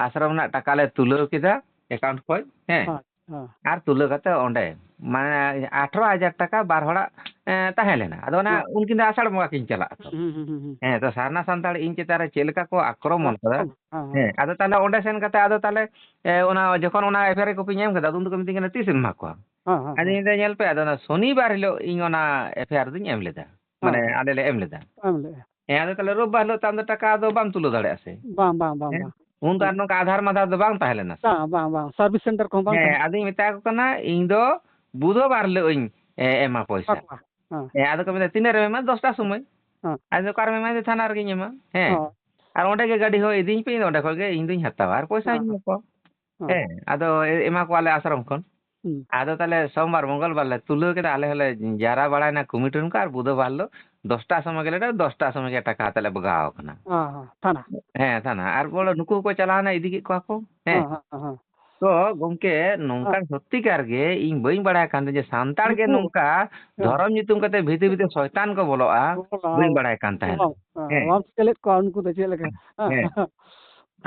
ᱟᱥᱨᱚᱢ ᱨᱮᱱᱟᱜ ᱴᱟᱠᱟ ᱞᱮ ᱛᱩᱞᱟᱹᱣ ᱠᱮᱫᱟ account ᱠᱷᱚᱡ, ᱦᱮᱸ᱾ ᱦᱮᱸ, ᱦᱮᱸ᱾ ᱟᱨ ᱛᱩᱞᱟᱹᱣ ᱠᱟᱛᱮ ᱚᱸᱰᱮ, ᱢᱟᱱᱮ, ᱟᱴᱷᱨᱚ ᱦᱟᱡᱟᱨ ᱴᱟᱠᱟ ᱵᱟᱨ ᱦᱚᱲᱟᱜ, ᱮᱸ, ᱛᱟᱦᱮᱸ ᱞᱮᱱᱟ᱾ ᱟᱫᱚ ᱚᱱᱟ ᱦᱮᱸ᱾ ᱩᱱᱠᱤᱱ ᱫᱚ ᱟᱥᱟᱲ ᱵᱚᱸᱜᱟ ᱠᱤᱱ ᱪᱟᱞᱟᱜᱼᱟ ᱛᱚ᱾ ᱦᱩᱸ, ᱦᱩᱸ, ᱦᱩᱸ, ᱦᱩᱸ᱾ ᱦᱮᱸ, ᱛᱚ ᱥᱟᱨᱱᱟ ᱥᱟᱱᱛᱟᱲ ᱤᱧ ᱪᱮᱛᱟᱱ ᱨᱮ ᱪᱮᱫ ᱞᱮᱠᱟ ᱠᱚ ᱟᱠᱨᱚᱢᱚᱱ ᱦᱮᱸ, ᱠᱟᱫᱟ᱾ ᱦᱮᱸ, ᱦᱮᱸ, ᱦᱮᱸ᱾ ᱦᱮᱸ, ᱟᱫᱚ ᱛᱟᱦᱞᱮ ᱚᱸᱰᱮ ᱥᱮᱱ ᱠᱟᱛᱮ ᱟᱫᱚ ᱛᱟᱦᱞᱮ, ᱮ, ᱚᱱᱟ ᱡᱚᱠᱷᱚᱱ ᱚᱱᱟ FIR copyᱧ ᱮᱢ ᱠᱮᱫᱟ, ᱟᱫᱚ ᱩᱱ ᱫᱚᱠᱚ ᱢᱤᱛᱟᱹᱧ ᱠᱟᱱᱟ, "ᱛᱤᱥᱮᱢ ᱮᱢᱟ ᱠᱚᱣᱟ?" ᱦᱮᱸ, ᱦᱮᱸ, ᱟᱫᱚ ᱦᱮᱸ᱾ ᱤᱧ ᱫᱚ ᱧᱮᱞ ᱯᱮ, ᱟᱫᱚ ᱚᱱᱟ ᱥᱚᱱᱤᱵᱟᱨ ᱦᱤᱞᱳᱜ ᱤᱧ ᱚᱱᱟ FIR ᱫᱚᱧ ᱮᱢ ᱞᱮᱫᱟ᱾ ᱦᱮᱸ, ᱢᱟᱱᱮ, ᱦᱮᱸ᱾ ᱟᱞᱮ ᱞᱮ ᱮᱢ ᱞᱮᱫᱟ᱾ ᱮᱢ ᱞᱮᱫᱼᱟ᱾ ᱦᱮᱸ, ᱟᱫᱚ ᱛᱟᱦᱞᱮ ᱨᱳᱵᱵᱟᱨ ᱦᱤᱞᱳᱜ ᱛᱚ ᱟᱢ ᱫᱚ ᱴᱟᱠᱟ ᱫᱚ ᱵᱟᱢ ᱛᱩᱞᱟᱹᱣ ᱫᱟᱲᱮᱭᱟᱜᱼᱟ ᱥᱮ? ᱵᱟᱝ, ᱵᱟᱝ, ᱵᱟᱝ, ᱦᱮᱸ? ᱵᱟᱝ᱾ ᱩᱱ ᱫᱚ ᱟᱨ ᱦᱩᱸ᱾ ᱱᱚᱝᱠᱟ ᱟᱫᱷᱟᱨ ᱢᱟᱫᱷᱟᱨ ᱫᱚ ᱵᱟᱝ ᱛᱟᱦᱮᱸ ᱞᱮᱱᱟ ᱥᱮ? ᱵᱟᱝ, ᱵᱟᱝ, ᱵᱟᱝ᱾ service center ᱠᱚᱦᱚᱸ ᱵᱟᱝ ᱦᱮᱸ, ᱛᱟᱦᱮᱸ ᱠᱟᱱᱟ᱾ ᱟᱫᱚᱧ ᱢᱮᱛᱟ ᱠᱚ ᱠᱟᱱᱟ, "ᱤᱧ ᱫᱚ ᱵᱩᱫᱷᱵᱟᱨ ᱦᱤᱞᱳᱜ ᱤᱧ, ᱮ, ᱮᱢᱟ ᱯᱚᱭᱥᱟ᱾" ᱦᱮᱸ᱾ ᱦᱮᱸ, ᱟᱫᱚ ᱠᱚ ᱢᱮᱱᱫᱟ, "ᱛᱤᱱᱟᱹᱜ ᱨᱮᱢ ᱮᱢᱟ?" "ᱫᱚᱥᱴᱟ ᱥᱚᱢᱚᱭ᱾" ᱦᱮᱸ᱾ ᱟᱫᱚ ᱚᱠᱟᱨᱮᱢ ᱮᱢᱟ? "ᱛᱷᱟᱱᱟ ᱨᱮᱜᱮᱧ ᱮᱢᱟ᱾" ᱦᱮᱸ᱾ ᱦᱮᱸ᱾ ᱟᱨ ᱚᱸᱰᱮ ᱜᱮ ᱜᱟᱹᱰᱤ ᱦᱚᱸ ᱤᱫᱤᱧ ᱯᱮ, ᱤᱧ ᱫᱚ ᱚᱸᱰᱮ ᱠᱷᱚᱡ ᱜᱮ ᱤᱧ ᱫᱩᱧ ᱦᱟᱛᱟᱣᱟ᱾ ᱟᱨ ᱯᱚᱭᱥᱟ ᱦᱮᱸ, ᱦᱚᱸᱧ ᱦᱮᱸ᱾ ᱮᱢᱟ ᱠᱚᱣᱟ᱾ ᱦᱮᱸ᱾ ᱦᱮᱸ, ᱟᱫᱚ ᱮ-, ᱮᱢᱟ ᱠᱚᱣᱟᱞᱮ ᱟᱥᱨᱚᱢ ᱠᱷᱚᱱ᱾ ᱦᱩᱸ᱾ ᱟᱫᱚ ᱛᱟᱦᱞᱮ ᱥᱳᱢᱵᱟᱨ, ᱢᱚᱝᱜᱚᱞ ᱵᱟᱨ ᱞᱮ ᱛᱩᱞᱟᱹᱣ ᱠᱮᱫᱟ, ᱟᱞᱮ ᱦᱚᱸᱞᱮ ᱡᱟᱣᱨᱟ ᱵᱟᱲᱟᱭᱮᱱᱟ ᱠᱚᱢᱤᱴᱤ ᱨᱮᱱ ᱠᱚ, ᱟᱨ ᱵᱩᱫᱷᱵᱟᱨ ᱦᱤᱞᱳᱜ ᱫᱚᱥᱴᱟ ᱥᱚᱢᱚᱭ ᱜᱮᱞᱮ, ᱫᱚᱥᱴᱟ ᱥᱚᱢᱚᱭ ᱜᱮ ᱴᱟᱠᱟ ᱟᱛᱮ ᱞᱮ ᱵᱟᱜᱟᱣ ᱠᱟᱱᱟ᱾ ᱦᱮᱸ, ᱦᱮᱸ, ᱛᱷᱟᱱᱟ᱾ ᱦᱮᱸ, ᱛᱷᱟᱱᱟ᱾ ᱟᱨ ᱵᱚᱞᱮ ᱱᱩᱠᱩ ᱦᱚᱸᱠᱚ ᱪᱟᱞᱟᱣᱱᱟ, ᱤᱫᱤ ᱠᱮᱫ ᱠᱚᱣᱟ ᱠᱚ᱾ ᱦᱮᱸ᱾ ᱦᱮᱸ, ᱦᱮᱸ, ᱦᱮᱸ᱾ ᱛᱚ ᱜᱚᱝᱠᱮ, ᱦᱮᱸ᱾ ᱱᱚᱝᱠᱟᱱ ᱥᱚᱛᱛᱤᱠᱟᱨ ᱜᱮ ᱤᱧ ᱵᱟᱹᱧ ᱵᱟᱲᱟᱭ ᱠᱟᱱ ᱛᱟᱦᱮᱸ ᱡᱮ ᱥᱟᱱᱛᱟᱲ ᱜᱮ ᱱᱩᱠᱩ, ᱱᱚᱝᱠᱟ ᱦᱮᱸ᱾ ᱫᱷᱚᱨᱚᱢ ᱧᱩᱛᱩᱢ ᱠᱟᱛᱮ ᱵᱷᱤᱛᱤᱨ ᱵᱷᱤᱛᱤᱨ ᱥᱚᱭᱛᱟᱱ ᱠᱚ ᱵᱚᱞᱚᱜᱼᱟ, ᱵᱚᱞᱚᱜᱼᱟ᱾ ᱵᱟᱹᱧ ᱵᱟᱲᱟᱭ ᱠᱟᱱ ᱛᱟᱦᱮᱸᱫ᱾ ᱵᱟᱝ, ᱦᱮᱸ᱾ ᱵᱟᱢ ᱪᱤᱠᱟᱹ ᱞᱮᱫ ᱠᱚᱣᱟ ᱩᱱᱠᱩ ᱫᱚ ᱪᱮᱫ ᱞᱮᱠᱟ? ᱦᱮᱸ᱾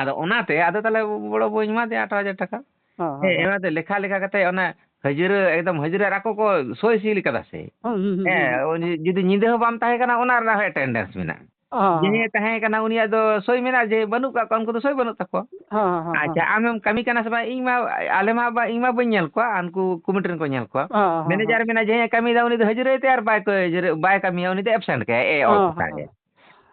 ᱟᱫᱚ ᱚᱱᱟᱛᱮ, ᱟᱫᱚ ᱛᱟᱦᱞᱮ ᱵᱚᱲᱚ ᱵᱟᱹᱵᱩᱧ ᱮᱢᱟ ᱫᱮᱭᱟ ᱟᱴᱷᱨᱚ ᱦᱟᱡᱟᱨ ᱴᱟᱠᱟ᱾ ᱦᱮᱸ, ᱦᱮᱸ, ᱦᱮᱸ, ᱦᱮᱸ᱾ ᱮᱢᱟ ᱫᱮ, ᱞᱮᱠᱷᱟ ᱞᱮᱠᱷᱟ ᱠᱟᱛᱮ ᱚᱱᱟ ᱦᱟᱹᱡᱨᱟᱹ, ᱮᱠᱫᱚᱢ ᱦᱟᱹᱡᱨᱟᱹ ᱨᱮ ᱟᱠᱚ ᱠᱚ ᱥᱳᱭ ᱥᱤᱞ ᱠᱟᱫᱟ ᱥᱮ᱾ ᱦᱩᱸ, ᱦᱩᱸ, ᱦᱩᱸ, ᱦᱮᱸ, ᱦᱩᱸ᱾ ᱩᱱᱤ ᱡᱩᱫᱤ ᱧᱤᱫᱟᱹ ᱦᱚᱸ ᱵᱟᱢ ᱛᱟᱦᱮᱸ ᱠᱟᱱᱟ, ᱚᱱᱟ ᱨᱮᱱᱟᱜ ᱦᱚᱸ attendance ᱢᱮᱱᱟᱜᱼᱟ᱾ ᱦᱮᱸ, ᱡᱟᱦᱟᱸᱭ ᱛᱟᱦᱮᱸ ᱠᱟᱱᱟ, ᱩᱱᱤᱭᱟᱜ ᱫᱚ ᱥᱳᱭ ᱢᱮᱱᱟᱜᱼᱟ, ᱡᱮ ᱵᱟᱹᱱᱩᱜ ᱠᱟᱜ ᱠᱚᱣᱟ, ᱩᱱᱠᱩ ᱫᱚ ᱥᱳᱭ ᱵᱟᱹᱱᱩᱜ ᱛᱟᱠᱚᱣᱟ᱾ ᱦᱮᱸ, ᱦᱮᱸ, ᱦᱮᱸ᱾ ᱟᱪᱪᱷᱟ, ᱟᱢᱮᱢ ᱠᱟᱹᱢᱤ ᱠᱟᱱᱟ ᱥᱮ ᱵᱟᱝ? ᱤᱧ ᱢᱟ, ᱟᱞᱮ ᱢᱟ ᱵᱟ-, ᱤᱧ ᱢᱟ ᱵᱟᱹᱧ ᱧᱮᱞ ᱠᱚᱣᱟ, ᱩᱱᱠᱩ ᱠᱚᱢᱤᱴᱤ ᱨᱮᱱ ᱠᱚ ᱧᱮᱞ ᱠᱚᱣᱟ᱾ ᱦᱮᱸ, ᱦᱮᱸ, ᱢᱮᱱᱮᱡᱟᱨ ᱦᱮᱸ᱾ ᱢᱮᱱᱟ, ᱡᱟᱦᱟᱸᱭ ᱠᱟᱹᱢᱤᱭᱮᱫᱟ, ᱩᱱᱤ ᱫᱚ ᱦᱟᱹᱡᱨᱤᱭ ᱛᱮ ᱟᱨ ᱵᱟᱭ ᱠᱚ-, ᱦᱟᱹᱡᱨᱤ-, ᱵᱟᱭ ᱠᱟᱹᱢᱤᱭᱟ, ᱩᱱᱤ ᱫᱚ ᱮᱵᱥᱮᱱᱴ ᱠᱟᱭᱟᱭ, ᱮ ᱚᱞ ᱦᱮᱸ, ᱠᱟᱛᱟ ᱦᱮᱸ, ᱜᱮ᱾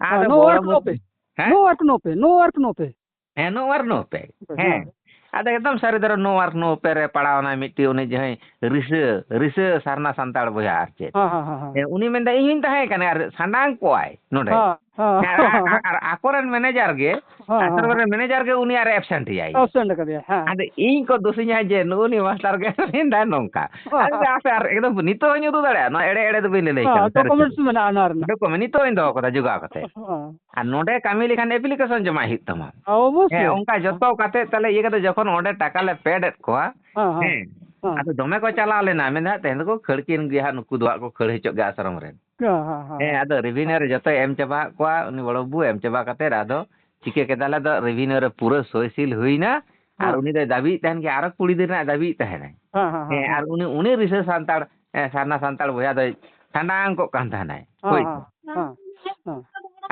ᱦᱮᱸ᱾ ᱟᱫᱚ ᱦᱮᱸ, no work, ᱵᱚᱲᱚ no pay᱾ ᱦᱮᱸ? No work, no pay, no work, no pay᱾ ᱦᱮᱸ, ᱱᱚᱣᱟ ᱟᱨ ᱱᱚᱣᱟ ᱯᱮ᱾ ᱦᱮᱸ᱾ ᱦᱮᱸ᱾ ᱟᱫᱚ ᱮᱠᱫᱚᱢ ᱥᱟᱹᱨᱤ ᱫᱷᱚᱨᱚᱢ ᱱᱚᱣᱟ ᱟᱨ ᱱᱚᱣᱟ ᱯᱮ ᱨᱮ ᱯᱟᱲᱟᱣ ᱮᱱᱟᱭ ᱢᱤᱫᱴᱤᱡ ᱩᱱᱤ ᱡᱟᱦᱟᱸᱭ ᱨᱤᱥᱟᱹ, ᱨᱤᱥᱟᱹ ᱥᱟᱨᱱᱟ ᱥᱟᱱᱛᱟᱲ ᱵᱚᱭᱦᱟ ᱟᱨ ᱪᱮᱫ᱾ ᱦᱮᱸ, ᱦᱮᱸ, ᱦᱮᱸ, ᱦᱮᱸ᱾ ᱦᱮᱸ, ᱩᱱᱤ ᱢᱮᱱᱫᱟ, "ᱤᱧ ᱦᱚᱧ ᱛᱟᱦᱮᱸ ᱠᱟᱱᱟ ᱟᱨ ᱥᱟᱸᱰᱟᱝ ᱠᱚᱣᱟᱭ ᱱᱚᱰᱮ᱾" ᱦᱮᱸ, ᱦᱮᱸ᱾ ᱦᱮᱸ, ᱟᱨ, ᱟᱨ, ᱟᱨ ᱟᱠᱚᱨᱮᱱ ᱢᱮᱱᱮᱡᱟᱨ ᱜᱮ, ᱦᱮᱸ, ᱦᱮᱸ, ᱟᱥᱨᱚᱢ ᱨᱮᱱ ᱦᱮᱸ᱾ ᱢᱮᱱᱮᱡᱟᱨ ᱜᱮ ᱩᱱᱤ ᱟᱨᱮ ᱮᱵᱥᱮᱱᱴ ᱮᱭᱟᱭ᱾ ᱮᱵᱥᱮᱱᱴ ᱠᱟᱫᱮᱭᱟ, ᱦᱮᱸ᱾ ᱟᱫᱚ ᱤᱧ ᱠᱚ ᱫᱳᱥᱤᱧᱟ ᱡᱮ ᱱᱩᱜᱼᱩ ᱱᱩᱭ ᱢᱟᱥᱴᱟᱨ ᱜᱮ ᱢᱮᱱᱫᱟᱭ ᱱᱚᱝᱠᱟ᱾ ᱦᱮᱸ, ᱟᱫᱚ ᱦᱮᱸ᱾ ᱟᱯᱮ ᱟᱨ ᱮᱠᱫᱚᱢ ᱱᱤᱛᱚᱜ ᱦᱚᱧ ᱩᱫᱩᱜ ᱫᱟᱲᱮᱭᱟᱜᱼᱟ, ᱱᱚᱣᱟ ᱮᱲᱮ ᱮᱲᱮ ᱫᱚ ᱵᱟᱹᱧ ᱞᱟᱹᱞᱟᱹᱭ ᱦᱮᱸ, ᱠᱟᱱᱟ, ᱥᱟᱹᱨᱤ ᱥᱟᱹᱨᱤ᱾ ᱰᱚᱠᱩᱢᱮᱱᱴᱥ ᱢᱮᱱᱟᱜᱼᱟ ᱱᱚᱣᱟ ᱨᱮᱱᱟᱜ᱾ ᱰᱚᱠᱩᱢᱮᱱᱴ ᱱᱤᱛᱚᱜ ᱦᱚᱧ ᱫᱚᱦᱚ ᱠᱟᱫᱟ ᱡᱚᱜᱟᱣ ᱠᱟᱛᱮ᱾ ᱦᱮᱸ᱾ ᱟᱨ ᱱᱚᱰᱮ ᱠᱟᱹᱢᱤ ᱞᱮᱠᱷᱟᱱ ᱮᱯᱞᱤᱠᱮᱥᱚᱱ ᱡᱚᱢᱟᱭ ᱦᱩᱭᱩᱜ ᱛᱟᱢᱟ᱾ ᱚᱵᱚᱥᱥᱳᱭ᱾ ᱦᱮᱸ, ᱚᱱᱠᱟ ᱡᱚᱛᱚ ᱠᱟᱛᱮ ᱛᱟᱦᱞᱮ ᱤᱭᱟᱹ ᱠᱟᱛᱮ ᱡᱚᱠᱷᱚᱱ ᱚᱸᱰᱮ ᱴᱟᱠᱟ ᱞᱮ ᱯᱮᱰ ᱮᱫ ᱠᱚᱣᱟ, ᱦᱮᱸ, ᱦᱮᱸ, ᱦᱮᱸ, ᱦᱮᱸ᱾ ᱟᱫᱚ ᱫᱚᱢᱮ ᱠᱚ ᱪᱟᱞᱟᱣ ᱞᱮᱱᱟ, ᱢᱮᱱᱫᱟ, "ᱛᱮᱦᱮᱧ ᱫᱚᱠᱚ ᱠᱷᱟᱹᱲ ᱠᱤᱱ ᱜᱮᱭᱟ ᱦᱟᱸᱜ, ᱱᱩᱠᱩ ᱫᱚ ᱦᱟᱸᱜ ᱠᱚ ᱠᱷᱟᱹᱲ ᱦᱚᱪᱚᱜ ᱜᱮᱭᱟ ᱟᱥᱨᱚᱢ ᱨᱮᱱ᱾" ᱦᱮᱸ, ᱦᱮᱸ, ᱦᱮᱸ᱾ ᱦᱮᱸ, ᱟᱫᱚ ᱨᱮᱵᱷᱤᱱᱤᱭᱩ ᱨᱮ ᱡᱚᱛᱚᱭ ᱮᱢ ᱪᱟᱵᱟ ᱟᱫ ᱠᱚᱣᱟ, ᱩᱱᱤ ᱵᱚᱲᱚ ᱵᱟᱹᱵᱩ ᱮᱢ ᱪᱟᱵᱟ ᱠᱟᱛᱮ ᱟᱫᱚ ᱪᱤᱠᱟᱹ ᱠᱮᱫᱟᱞᱮ, ᱟᱫᱚ ᱨᱮᱵᱷᱤᱱᱤᱭᱩ ᱨᱮ ᱯᱩᱨᱟᱹ ᱥᱳᱭ ᱥᱤᱞ ᱦᱩᱭᱱᱟ, ᱟᱨ ᱦᱮᱸ᱾ ᱩᱱᱤ ᱫᱚᱭ ᱫᱟᱹᱵᱤᱭᱮᱫ ᱛᱟᱦᱮᱱ ᱜᱮᱭᱟ, ᱟᱨᱚ ᱠᱩᱲᱤ ᱫᱤᱱ ᱨᱮᱱᱟᱜ ᱫᱟᱹᱵᱤᱭᱮᱫ ᱛᱟᱦᱮᱱᱟᱭ᱾ ᱦᱮᱸ, ᱦᱮᱸ, ᱦᱮᱸ, ᱦᱮᱸ, ᱟᱨ ᱦᱮᱸ᱾ ᱩᱱᱤ, ᱩᱱᱤ ᱨᱤᱥᱟᱹ ᱥᱟᱱᱛᱟᱲ, ᱦᱮᱸ, ᱥᱟᱨᱱᱟ ᱥᱟᱱᱛᱟᱲ ᱵᱚᱭᱦᱟ ᱫᱚᱭ ᱴᱷᱟᱸᱰᱟᱝ ᱠᱚᱜ ᱠᱟᱱ ᱛᱟᱦᱮᱱᱟᱭ᱾ ᱦᱮᱸ, ᱦᱳᱭ᱾ ᱦᱮᱸ, ᱦᱮᱸ, ᱦᱮᱸ᱾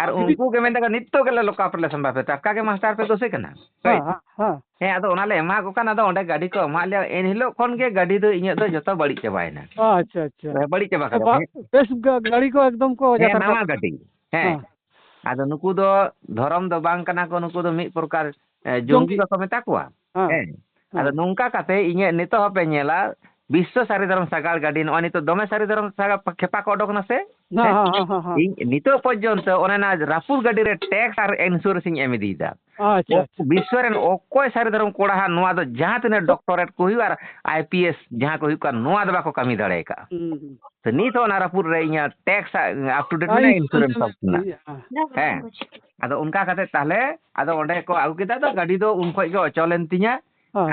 ᱟᱨ ᱩᱱᱠᱩ ᱜᱮ ᱢᱮᱱ ᱫᱟᱠᱚ, "ᱱᱤᱛᱚᱜ ᱜᱮᱞᱮ ᱞᱚᱠᱟᱯ ᱨᱮᱞᱮ ᱥᱟᱢᱵᱟᱣ ᱯᱮᱭᱟ, ᱴᱟᱴᱠᱟ ᱜᱮ ᱢᱟᱥᱴᱟᱨ ᱯᱮ ᱫᱳᱥᱮ ᱠᱟᱱᱟ᱾" ᱦᱳᱭ᱾ ᱦᱮᱸ, ᱦᱮᱸ, ᱦᱮᱸ᱾ ᱦᱮᱸ, ᱟᱫᱚ ᱚᱱᱟ ᱞᱮ ᱮᱢᱟ ᱠᱚ ᱠᱟᱱ, ᱟᱫᱚ ᱚᱸᱰᱮ ᱜᱟᱹᱰᱤ ᱠᱚ ᱮᱢᱟᱜ ᱞᱮᱭᱟ᱾ ᱮᱱ ᱦᱤᱞᱳᱜ ᱠᱷᱚᱱ ᱜᱮ ᱜᱟᱹᱰᱤ ᱫᱚ ᱤᱧᱟᱹᱜ ᱫᱚ ᱡᱚᱛᱚ ᱵᱟᱹᱲᱤᱡ ᱪᱟᱵᱟᱭᱮᱱᱟ᱾ ᱟᱪᱪᱷᱟ, ᱟᱪᱪᱷᱟ᱾ ᱵᱟᱹᱲᱤᱡ ᱪᱟᱵᱟ ᱠᱟᱫᱟ᱾ ᱵᱟ-, ᱦᱮᱸ᱾ ᱵᱮᱥ ᱜᱟ-, ᱜᱟᱹᱲᱤ ᱠᱚ ᱮᱠᱫᱚᱢ ᱠᱚ ᱦᱮᱸ, ᱡᱟᱛᱨᱟ ᱱᱟᱣᱟ ᱠᱟᱜ ᱜᱟᱹᱰᱤ᱾ ᱦᱮᱸ᱾ ᱦᱮᱸ᱾ ᱟᱫᱚ ᱱᱩᱠᱩ ᱫᱚ ᱫᱷᱚᱨᱚᱢ ᱫᱚ ᱵᱟᱝ ᱠᱟᱱᱟ ᱠᱚ, ᱱᱩᱠᱩ ᱫᱚ ᱢᱤᱫ ᱯᱨᱚᱠᱟᱨ, ᱮ, ᱡᱚᱝᱜᱤ ᱡᱚᱝᱜᱤ᱾ ᱵᱟᱠᱚ ᱢᱮᱛᱟ ᱠᱚᱣᱟ? ᱦᱮᱸ᱾ ᱦᱮᱸ᱾ ᱟᱫᱚ ᱦᱮᱸ᱾ ᱱᱚᱝᱠᱟ ᱠᱟᱛᱮ ᱤᱧᱟᱹᱜ ᱱᱤᱛᱚᱜ ᱦᱚᱸᱯᱮ ᱧᱮᱞᱟ, ᱵᱤᱥᱥᱚ ᱥᱟᱹᱨᱤ ᱫᱷᱚᱨᱚᱢ ᱥᱟᱜᱟᱲ ᱜᱟᱹᱰᱤ, ᱱᱚᱜᱼᱚᱭ ᱱᱤᱛᱚᱜ ᱫᱚᱢᱮ ᱥᱟᱹᱨᱤ ᱫᱷᱚᱨᱚᱢ ᱥᱟᱜᱟᱲ ᱠᱷᱮᱯᱟ ᱠᱚ ᱚᱰᱚᱠ ᱮᱱᱟ ᱥᱮ? ᱦᱮᱸ, ᱦᱮᱸ? ᱦᱮᱸ, ᱦᱮᱸ, ᱦᱮᱸ᱾ ᱤᱧ ᱱᱤᱛᱚᱜ ᱯᱚᱨᱡᱚᱱᱛᱚ ᱚᱱᱮ ᱚᱱᱟ ᱨᱟᱹᱯᱩᱫ ᱜᱟᱹᱰᱤ ᱨᱮ ᱴᱮᱠᱥ ᱟᱨ ᱤᱱᱥᱩᱨᱮᱱᱥ ᱤᱧ ᱮᱢ ᱤᱫᱤᱭᱮᱫᱟ᱾ ᱟᱪᱪᱷᱟ, ᱚ-, ᱟᱪᱪᱷᱟ᱾ ᱵᱤᱥᱥᱚ ᱨᱮᱱ ᱚᱠᱚᱭ ᱥᱟᱹᱨᱤ ᱫᱷᱚᱨᱚᱢ ᱠᱚᱲᱟ ᱦᱟᱸᱜ ᱱᱚᱣᱟ ᱫᱚ ᱡᱟᱦᱟᱸ ᱛᱤᱱᱟᱹᱜ ᱰᱚᱠᱴᱚᱨᱮᱴ ᱠᱚ ᱦᱩᱭᱩᱜ ᱟᱨ ᱟᱭ ᱯᱤ ᱮᱥ ᱡᱟᱦᱟᱸ ᱠᱚ ᱦᱩᱭᱩᱜ ᱠᱟᱱ, ᱱᱚᱣᱟ ᱫᱚ ᱵᱟᱠᱚ ᱠᱟᱹᱢᱤ ᱫᱟᱲᱮ ᱟᱠᱟᱫᱼᱟ᱾ ᱦᱩᱸ, ᱦᱩᱸ᱾ ᱥᱮ ᱱᱤᱛ ᱦᱚᱸ ᱚᱱᱟ ᱨᱟᱹᱯᱩᱫ ᱨᱮ ᱤᱧᱟᱹᱜ ᱴᱮᱠᱥ ᱟᱜ ᱟᱯ ᱴᱩ ᱰᱮᱴ ᱟᱨ ᱢᱮᱱᱟᱜᱼᱟ, ᱤᱱᱥᱩᱨᱮᱱᱥ ᱤᱱᱥᱩᱨᱮᱱᱥ ᱥᱚᱵ ᱢᱮᱱᱟᱜᱼᱟ᱾ ᱤᱭᱟᱹ᱾ ᱦᱮᱸ᱾ ᱟᱫᱚ ᱚᱱᱠᱟ ᱠᱟᱛᱮ ᱛᱟᱦᱞᱮ ᱟᱫᱚ ᱚᱸᱰᱮ ᱠᱚ ᱟᱹᱜᱩ ᱠᱮᱫᱟ, ᱟᱫᱚ ᱜᱟᱹᱰᱤ ᱫᱚ ᱩᱱ ᱠᱷᱚᱡ ᱜᱮ ᱚᱪᱚᱞ ᱮᱱ ᱛᱤᱧᱟ᱾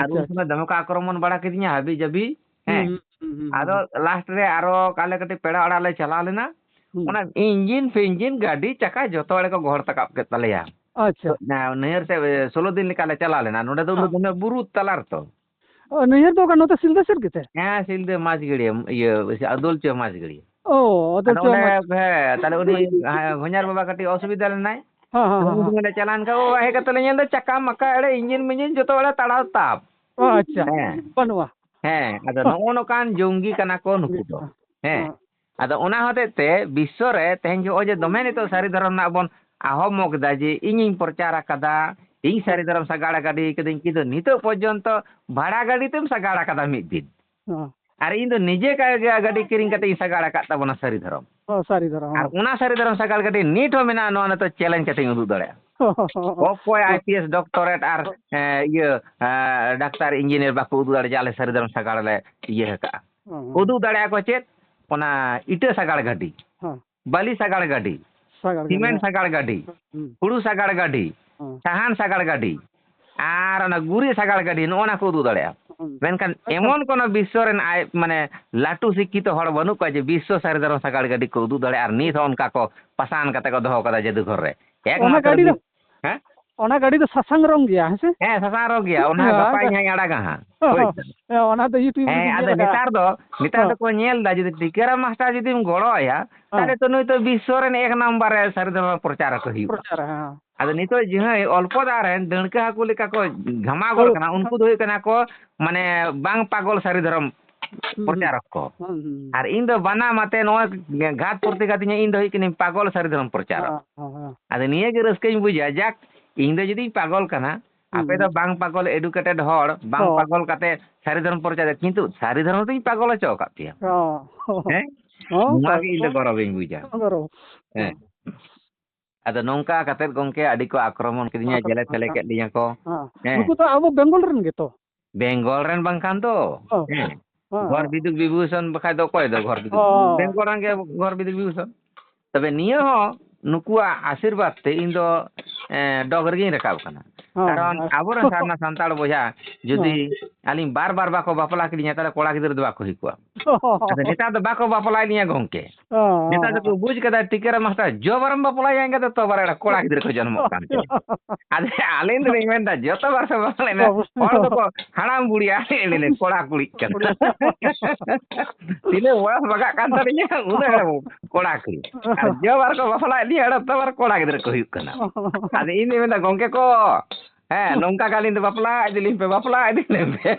ᱟᱨ ᱟᱪᱪᱷᱟ, ᱩᱱ ᱟᱪᱪᱷᱟ᱾ ᱥᱚᱢᱚᱭ ᱫᱚᱢᱮ ᱠᱚ ᱟᱠᱨᱚᱢᱚᱱ ᱵᱟᱲᱟ ᱠᱤᱫᱤᱧᱟ, ᱦᱟᱹᱵᱤ ᱡᱟᱹᱵᱤ᱾ ᱦᱩᱸ, ᱦᱮᱸ᱾ ᱦᱩᱸ, ᱦᱩᱸ, ᱦᱩᱸ, ᱟᱫᱚ ᱦᱩᱸ᱾ ᱞᱟᱥᱴ ᱨᱮ ᱟᱨᱚ ᱟᱞᱮ ᱠᱟᱹᱴᱤᱡ ᱯᱮᱲᱟ ᱚᱲᱟᱜ ᱞᱮ ᱪᱟᱞᱟᱣ ᱞᱮᱱᱟ᱾ ᱦᱩᱸ᱾ ᱚᱱᱟ ᱤᱧᱡᱤᱱ ᱯᱷᱤᱧᱡᱤᱱ ᱜᱟᱹᱰᱤ ᱪᱟᱠᱟ ᱡᱚᱛᱚ ᱦᱚᱲ ᱠᱚ ᱜᱚᱦᱚᱲ ᱛᱟᱠᱟᱵ ᱠᱮᱫ ᱛᱟᱞᱮᱭᱟ᱾ ᱟᱪᱪᱷᱟ᱾ ᱛᱚ, ᱱᱟ-, ᱱᱟᱹᱭᱦᱟᱹᱨ ᱥᱮᱫ, ᱮ, ᱥᱳᱞᱳ ᱫᱤᱱ ᱞᱮᱠᱟ ᱞᱮ ᱪᱟᱞᱟᱣ ᱞᱮᱱᱟ᱾ ᱱᱚᱸᱰᱮ ᱫᱚ ᱩᱱ ᱫᱚ ᱦᱮᱸ᱾ ᱫᱚᱢᱮ ᱵᱩᱨᱩ ᱛᱟᱞᱟ ᱨᱮᱛᱚ᱾ ᱚ, ᱱᱟᱹᱭᱦᱟᱹᱨ ᱫᱚ ᱚᱠᱟ ᱱᱚᱛᱮ ᱥᱤᱞᱫᱟᱹ ᱥᱮᱫ ᱜᱮᱛᱮ? ᱦᱮᱸ, ᱥᱤᱞᱫᱟᱹ ᱢᱟᱹᱡᱷᱤ ᱜᱟᱹᱲᱭᱟᱹ, ᱤᱭᱟᱹ, ᱟᱫᱚᱞᱪᱤᱭᱟᱹ ᱢᱟᱹᱡᱷᱤ ᱜᱟᱹᱲᱭᱟᱹ᱾ ᱚ, ᱟᱫᱚ ᱟᱫᱚ ᱪᱚ ᱚᱸᱰᱮ, ᱢᱟ- ᱦᱮᱸ, ᱛᱟᱦᱞᱮ ᱩᱱᱤ, ᱦᱮᱸ, ᱦᱚᱧᱦᱟᱨ ᱵᱟᱵᱟ ᱠᱟᱹᱴᱤᱡ ᱚᱥᱩᱵᱤᱫᱷᱟ ᱞᱮᱱᱟᱭ᱾ ᱦᱮᱸ, ᱦᱮᱸ, ᱦᱮᱸ, ᱩᱱ ᱦᱮᱸ᱾ ᱥᱚᱢᱚᱭ ᱞᱮ ᱪᱟᱞᱟᱣᱮᱱ ᱠᱷᱟᱱ, ᱳ, ᱦᱮᱡ ᱠᱟᱛᱮ ᱞᱮ ᱧᱮᱞ ᱮᱫᱟ, ᱪᱟᱠᱟ ᱢᱟᱠᱟ ᱮᱲᱮ, ᱤᱧᱡᱤᱱ ᱢᱤᱧᱡᱤᱱ ᱡᱚᱛᱚ ᱮᱲᱮ ᱛᱟᱲᱟᱣ ᱛᱟᱵ᱾ ᱚ, ᱟᱪᱪᱷᱟ᱾ ᱦᱮᱸ᱾ ᱵᱟᱹᱱᱩᱜᱼᱟ᱾ ᱦᱮᱸ, ᱟᱫᱚ ᱦᱮᱸ᱾ ᱱᱚᱜᱼᱚ ᱱᱚᱝᱠᱟᱱ ᱡᱚᱝᱜᱤ ᱠᱟᱱᱟ ᱠᱚ ᱱᱩᱠᱩ ᱫᱚ᱾ ᱦᱮᱸ᱾ ᱦᱮᱸ᱾ ᱟᱫᱚ ᱚᱱᱟ ᱦᱚᱛᱮᱡ ᱛᱮ ᱵᱤᱥᱥᱚ ᱨᱮ ᱛᱮᱦᱮᱧ ᱱᱚᱜᱼᱚᱭ ᱡᱮ ᱫᱚᱢᱮ ᱱᱤᱛᱚᱜ ᱥᱟᱹᱨᱤ ᱫᱷᱚᱨᱚᱢ ᱨᱮᱱᱟᱜ ᱵᱚᱱ ᱟᱦᱚᱢᱚᱜᱽ ᱮᱫᱟ ᱡᱮ ᱤᱧᱤᱧ ᱯᱨᱚᱪᱟᱨ ᱟᱠᱟᱫᱟ, ᱤᱧ ᱥᱟᱹᱨᱤ ᱫᱷᱚᱨᱚᱢ ᱥᱟᱜᱟᱲ ᱜᱟᱹᱰᱤ ᱠᱟᱹᱫᱟᱹᱧ, ᱠᱤᱱᱛᱩ ᱱᱤᱛᱚᱜ ᱯᱚᱨᱡᱚᱱᱛᱚ ᱵᱷᱟᱲᱟ ᱜᱟᱹᱰᱤ ᱛᱮᱢ ᱥᱟᱜᱟᱲ ᱟᱠᱟᱫᱟ ᱢᱤᱫ ᱫᱤᱱ᱾ ᱦᱮᱸ᱾ ᱟᱨ ᱤᱧ ᱫᱚ ᱱᱤᱡᱮ ᱜᱟ-, ᱜᱟ-, ᱜᱟᱹᱰᱤ ᱠᱤᱨᱤᱧ ᱠᱟᱛᱮ ᱤᱧ ᱥᱟᱜᱟᱲ ᱟᱠᱟᱫ ᱛᱟᱵᱚᱱᱟ ᱥᱟᱹᱨᱤ ᱫᱷᱚᱨᱚᱢ᱾ ᱦᱚᱸ, ᱥᱟᱹᱨᱤ ᱫᱷᱚᱨᱚᱢ, ᱟᱨ ᱦᱚᱸ᱾ ᱚᱱᱟ ᱥᱟᱹᱨᱤ ᱫᱷᱚᱨᱚᱢ ᱥᱟᱜᱟᱲ ᱜᱟᱹᱰᱤ ᱱᱤᱛ ᱦᱚᱸ ᱢᱮᱱᱟᱜᱼᱟ, ᱱᱚᱣᱟ ᱱᱤᱛᱚᱜ ᱪᱮᱞᱮᱧᱡᱽ ᱠᱟᱛᱮ ᱤᱧ ᱩᱫᱩᱜ ᱫᱟᱲᱮᱭᱟᱜᱼᱟ᱾ ᱦᱚᱸ, ᱦᱚᱸ, ᱦᱚᱸ, ᱦᱚᱸ᱾ ᱚᱠᱚᱭ ᱦᱚᱸ᱾ ᱟᱭ ᱯᱤ ᱮᱥ ᱰᱚᱠᱴᱚᱨᱮᱴ ᱟᱨ, ᱮᱸ, ᱤᱭᱟᱹ, ᱮᱸ, ᱰᱟᱠᱛᱟᱨ ᱤᱧᱡᱤᱱᱤᱭᱟᱨ ᱵᱟᱠᱚ ᱩᱫᱩᱜ ᱫᱟᱲᱮᱭᱟᱜᱼᱟ ᱡᱮ ᱟᱞᱮ ᱥᱟᱹᱨᱤ ᱫᱷᱚᱨᱚᱢ ᱥᱟᱜᱟᱲ ᱞᱮ ᱤᱭᱟᱹ ᱟᱠᱟᱫᱼᱟ᱾ ᱦᱚᱸ, ᱦᱚᱸ᱾ ᱩᱫᱩᱜ ᱫᱟᱲᱮᱭᱟᱜᱼᱟ ᱠᱚ ᱪᱮᱫ? ᱚᱱᱟ ᱤᱴᱟᱹ ᱥᱟᱜᱟᱲ ᱜᱟᱹᱰᱤ, ᱦᱚᱸ᱾ ᱵᱟᱹᱞᱤ ᱥᱟᱜᱟᱲ ᱜᱟᱹᱰᱤ, ᱥᱟᱜᱟᱲ ᱜᱟᱹᱰᱤ, ᱥᱤᱢᱮᱱᱴ ᱦᱮᱸ᱾ ᱥᱟᱜᱟᱲ ᱜᱟᱹᱰᱤ, ᱦᱩᱸ᱾ ᱦᱩᱲᱩ ᱥᱟᱜᱟᱲ ᱜᱟᱹᱰᱤ, ᱦᱩᱸ᱾ ᱥᱟᱦᱟᱱ ᱥᱟᱜᱟᱲ ᱜᱟᱹᱰᱤ, ᱟᱨ ᱚᱱᱟ ᱜᱩᱨᱤᱡ ᱥᱟᱜᱟᱲ ᱜᱟᱹᱰᱤ, ᱱᱚᱜᱼᱚ ᱱᱟ ᱠᱚ ᱩᱫᱩᱜ ᱫᱟᱲᱮᱭᱟᱜᱼᱟ᱾ ᱦᱩᱸ᱾ ᱢᱮᱱᱠᱷᱟᱱ ᱟᱪᱪᱷᱟ᱾ ᱮᱢᱚᱱ ᱠᱳᱱᱳ ᱵᱤᱥᱥᱚ ᱨᱮᱱ ᱟᱭ-, ᱢᱟᱱᱮ, ᱞᱟᱹᱴᱩ ᱥᱤᱠᱠᱷᱤᱛᱚ ᱦᱚᱲ ᱵᱟᱹᱱᱩᱜ ᱠᱚᱣᱟ ᱡᱮ ᱵᱤᱥᱥᱚ ᱥᱟᱹᱨᱤ ᱫᱷᱚᱨᱚᱢ ᱥᱟᱜᱟᱲ ᱜᱟᱹᱰᱤ ᱠᱚ ᱩᱫᱩᱜ ᱫᱟᱲᱮᱭᱟᱜᱼᱟ ᱟᱨ ᱱᱤᱛ ᱦᱚᱸ ᱚᱱᱠᱟ ᱠᱚ ᱯᱟᱥᱟᱱ ᱠᱟᱛᱮ ᱠᱚ ᱫᱚᱦᱚ ᱠᱟᱫᱟ ᱡᱟᱹᱫᱩᱜᱷᱚᱨ ᱨᱮ᱾ ᱚᱱᱟ ᱮᱠᱢᱟᱛᱨᱚ ᱜᱟᱹᱰᱤ ᱫᱚ, ᱵᱤᱥ-, ᱦᱮᱸ? ᱚᱱᱟ ᱜᱟᱹᱰᱤ ᱫᱚ ᱥᱟᱥᱟᱝ ᱨᱚᱝ ᱜᱮᱭᱟ, ᱦᱮᱸ ᱥᱮ? ᱦᱮᱸ, ᱥᱟᱥᱟᱝ ᱨᱚᱝ ᱜᱮᱭᱟ, ᱚᱱᱟ ᱦᱮᱸ, ᱜᱟᱯᱟᱧ ᱟᱪᱪᱷᱟ᱾ ᱦᱟᱸᱜ ᱤᱧ ᱟᱲᱟᱜᱟ ᱦᱟᱸᱜ᱾ ᱦᱳᱭ ᱥᱮ? ᱦᱮᱸ, ᱚᱱᱟ ᱫᱚ YouTube ᱦᱮᱸ, ᱨᱮᱜᱮᱧ ᱟᱫᱚ ᱧᱮᱞ ᱟᱠᱟᱫᱼᱟ᱾ ᱱᱮᱛᱟᱨ ᱫᱚ, ᱱᱮᱛᱟᱨ ᱦᱮᱸ᱾ ᱫᱚᱠᱚ ᱧᱮᱞ ᱮᱫᱟ, ᱡᱩᱫᱤ ᱴᱤᱠᱟᱹᱨᱟᱢ ᱢᱟᱥᱴᱟᱨ ᱡᱩᱫᱤᱢ ᱜᱚᱲᱚ ᱟᱭᱟ, ᱦᱮᱸ᱾ ᱛᱟᱦᱞᱮ ᱛᱚ ᱱᱩᱭ ᱛᱚ ᱵᱤᱥᱥᱚ ᱨᱮᱱ ᱮᱠ ᱱᱟᱢᱵᱟᱨ ᱨᱮ ᱥᱟᱹᱨᱤ ᱫᱷᱚᱨᱚᱢ ᱯᱨᱚᱪᱟᱨ ᱟᱠᱚ ᱦᱩᱭᱩᱜᱼᱟ᱾ ᱯᱨᱚᱪᱟᱨ, ᱦᱮᱸ᱾ ᱟᱫᱚ ᱱᱤᱛᱚᱜ ᱡᱟᱦᱟᱸᱭ ᱚᱞᱯᱚ ᱫᱟᱜ ᱨᱮᱱ ᱰᱟᱹᱲᱠᱟᱹ ᱦᱟᱹᱠᱩ ᱞᱮᱠᱟ ᱠᱚ ᱜᱷᱟᱢᱟᱣ ᱜᱚᱫ ᱦᱳᱭ᱾ ᱠᱟᱱᱟ, ᱩᱱᱠᱩ ᱫᱚ ᱦᱩᱭᱩᱜ ᱠᱟᱱᱟ ᱠᱚ, ᱢᱟᱱᱮ, ᱵᱟᱝ ᱯᱟᱜᱚᱞ ᱥᱟᱹᱨᱤ ᱫᱷᱚᱨᱚᱢ ᱦᱩᱸ, ᱦᱩᱸ᱾ ᱯᱨᱚᱪᱟᱨᱚᱠ ᱠᱚ᱾ ᱦᱩᱸ, ᱦᱩᱸ᱾ ᱟᱨ ᱤᱧ ᱫᱚ ᱵᱟᱱᱟᱢ ᱟᱛᱮ ᱱᱚᱣᱟ ᱜᱷᱟᱛ ᱯᱨᱚᱛᱤᱜᱷᱟᱛ ᱤᱧ, ᱤᱧ ᱫᱚ ᱦᱩᱭᱩᱜ ᱠᱟᱹᱱᱟᱹᱧ ᱯᱟᱜᱚᱞ ᱥᱟᱹᱨᱤ ᱫᱷᱚᱨᱚᱢ ᱯᱨᱚᱪᱟᱨᱚᱠ᱾ ᱦᱮᱸ, ᱦᱮᱸ, ᱦᱮᱸ᱾ ᱟᱫᱚ ᱱᱤᱭᱟᱹ ᱜᱮ ᱨᱟᱹᱥᱠᱟᱹᱧ ᱵᱩᱡᱟ, ᱡᱟᱠ, ᱤᱧ ᱫᱚ ᱡᱩᱫᱤᱧ ᱯᱟᱜᱚᱞ ᱠᱟᱱᱟ, ᱦᱩᱸ, ᱟᱯᱮ ᱫᱚ ᱦᱩᱸ᱾ ᱵᱟᱝ ᱯᱟᱜᱚᱞ educated ᱦᱚᱲ, ᱵᱟᱝ ᱦᱚᱸ᱾ ᱯᱟᱜᱚᱞ ᱠᱟᱛᱮ ᱥᱟᱹᱨᱤ ᱫᱷᱚᱨᱚᱢ ᱯᱨᱚᱪᱟᱨ, ᱠᱤᱱᱛᱩ ᱥᱟᱹᱨᱤ ᱫᱷᱚᱨᱚᱢ ᱫᱚᱧ ᱯᱟᱜᱚᱞ ᱦᱚᱪᱚ ᱟᱠᱟᱫ ᱯᱮᱭᱟ᱾ ᱦᱚᱸ᱾ ᱦᱮᱸ? ᱦᱚᱸ, ᱱᱚᱣᱟ ᱜᱮ ᱤᱧ ᱫᱚ ᱯᱟᱜᱚᱞ᱾ ᱜᱚᱨᱚᱵᱤᱧ ᱵᱩᱡᱟ᱾ ᱜᱚᱨᱚᱵ᱾ ᱦᱮᱸ᱾ ᱦᱮᱸ᱾ ᱟᱫᱚ ᱱᱚᱝᱠᱟ ᱠᱟᱛᱮᱫ ᱜᱚᱢᱠᱮ ᱟᱹᱰᱤ ᱠᱚ ᱟᱠᱨᱚᱢᱚᱱ ᱠᱤᱫᱤᱧᱟ, ᱡᱮᱞᱮ ᱯᱷᱮᱞᱮ ᱠᱮᱫ ᱞᱤᱧᱟ ᱠᱚ᱾ ᱦᱮᱸ᱾ ᱦᱮᱸ᱾ ᱱᱩᱠᱩ ᱫᱚ ᱟᱵᱚ ᱵᱮᱝᱜᱚᱞ ᱨᱮᱱ ᱜᱮᱛᱚ? ᱵᱮᱝᱜᱚᱞ ᱨᱮᱱ ᱵᱟᱝᱠᱷᱟᱱ ᱫᱚ᱾ ᱦᱚᱸ᱾ ᱦᱮᱸ᱾ ᱦᱚᱸ, ᱜᱷᱚᱨ ᱦᱚᱸ᱾ ᱵᱤᱫᱩ ᱵᱤᱵᱷᱩᱥᱚᱱ ᱵᱟᱠᱷᱟᱡ ᱫᱚ ᱚᱠᱚᱭ ᱫᱚ ᱜᱷᱚᱨ ᱵᱤᱫᱩ? ᱦᱚᱸ᱾ ᱵᱮᱝᱜᱚᱞ ᱨᱮᱱ ᱜᱮ ᱜᱷᱚᱨ ᱵᱤᱫᱩ ᱵᱤᱵᱷᱩᱥᱚᱱ᱾ ᱛᱚᱵᱮ ᱱᱤᱭᱟᱹ ᱦᱚᱸ ᱱᱩᱠᱩᱣᱟᱜ ᱟᱥᱤᱨᱵᱟᱫᱽ ᱛᱮ ᱤᱧ ᱫᱚ, ᱮᱸ, ᱰᱚᱜᱽ ᱨᱮᱜᱤᱧ ᱨᱟᱠᱟᱵ ᱠᱟᱱᱟ᱾ ᱦᱚᱸ, ᱠᱟᱨᱚᱱ ᱦᱚᱸ᱾ ᱟᱵᱚᱨᱮᱱ ᱥᱟᱨᱱᱟ ᱥᱟᱱᱛᱟᱲ ᱵᱚᱭᱦᱟ, ᱡᱩᱫᱤ ᱦᱚᱸ᱾ ᱟᱹᱞᱤᱧ ᱵᱟᱨ ᱵᱟᱨ ᱵᱟᱠᱚ ᱵᱟᱯᱞᱟ ᱠᱤᱫᱤᱧᱟ, ᱛᱟᱦᱚᱞᱮ ᱠᱚᱲᱟ ᱜᱤᱫᱽᱨᱟᱹ ᱫᱚ ᱵᱟᱠᱚ ᱦᱩᱭ ᱠᱚᱜᱼᱟ᱾ ᱟᱫᱚ ᱱᱮᱛᱟᱨ ᱫᱚ ᱵᱟᱠᱚ ᱵᱟᱯᱞᱟᱭᱮᱫ ᱞᱤᱧᱟ ᱜᱚᱝᱠᱮ᱾ ᱦᱚᱸ, ᱱᱮᱛᱟᱨ ᱦᱚᱸ, ᱫᱚᱠᱚ ᱦᱚᱸ᱾ ᱵᱩᱡᱽ ᱠᱟᱫᱟ, ᱴᱤᱠᱟᱹᱨᱟᱢ ᱢᱟᱥᱴᱟᱨ, ᱡᱚ ᱵᱟᱨᱮᱢ ᱵᱟᱯᱞᱟᱭᱟ, ᱮᱱᱠᱷᱟᱱ ᱫᱚ ᱛᱚ ᱵᱟᱨ ᱠᱚᱲᱟ ᱜᱤᱫᱽᱨᱟᱹ ᱠᱚ ᱡᱚᱱᱢᱚᱜ ᱠᱟᱱ ᱛᱮ᱾ ᱟᱫᱚ ᱟᱹᱞᱤᱧ ᱫᱚᱞᱤᱧ ᱢᱮᱱᱫᱟ, ᱡᱚᱛᱚ ᱵᱟᱨ ᱯᱮ ᱵᱟᱯᱞᱟᱭᱮᱱᱟ, ᱵᱟᱵᱩ᱾ ᱦᱚᱲ ᱫᱚᱠᱚ ᱦᱟᱲᱟᱢ ᱵᱩᱲᱤ, ᱟᱹᱞᱤᱧ ᱞᱤᱧ ᱠᱚᱲᱟ ᱠᱩᱲᱤᱜ ᱠᱟᱱᱟ᱾ ᱛᱤᱱᱟᱹᱜ ᱵᱚᱭᱚᱥ ᱵᱟᱜᱟᱜ ᱠᱟᱱ ᱛᱟᱹᱞᱤᱧᱟ, ᱩᱱᱟᱹᱜ ᱟᱨᱚ ᱠᱚᱲᱟ ᱠᱩᱲᱤ᱾ ᱟᱨ ᱡᱚ ᱵᱟᱨ ᱠᱚ ᱵᱟᱯᱞᱟᱭᱮᱫ ᱞᱤᱧᱟ, ᱟᱨᱚ ᱛᱚ ᱵᱟᱨ ᱠᱚᱲᱟ ᱜᱤᱫᱽᱨᱟᱹ ᱠᱚ ᱦᱩᱭᱩᱜ ᱠᱟᱱᱟ᱾ ᱟᱫᱚ ᱤᱧ ᱫᱚᱧ ᱢᱮᱱᱫᱟ, ᱜᱚᱝᱠᱮ ᱠᱚ, ᱦᱮᱸ, ᱱᱚᱝᱠᱟ ᱜᱮ ᱟᱹᱞᱤᱧ ᱫᱚ ᱵᱟᱯᱞᱟ ᱤᱫᱤ ᱞᱤᱧ ᱯᱮ, ᱵᱟᱯᱞᱟ ᱤᱫᱤ ᱞᱤᱧ ᱯᱮ᱾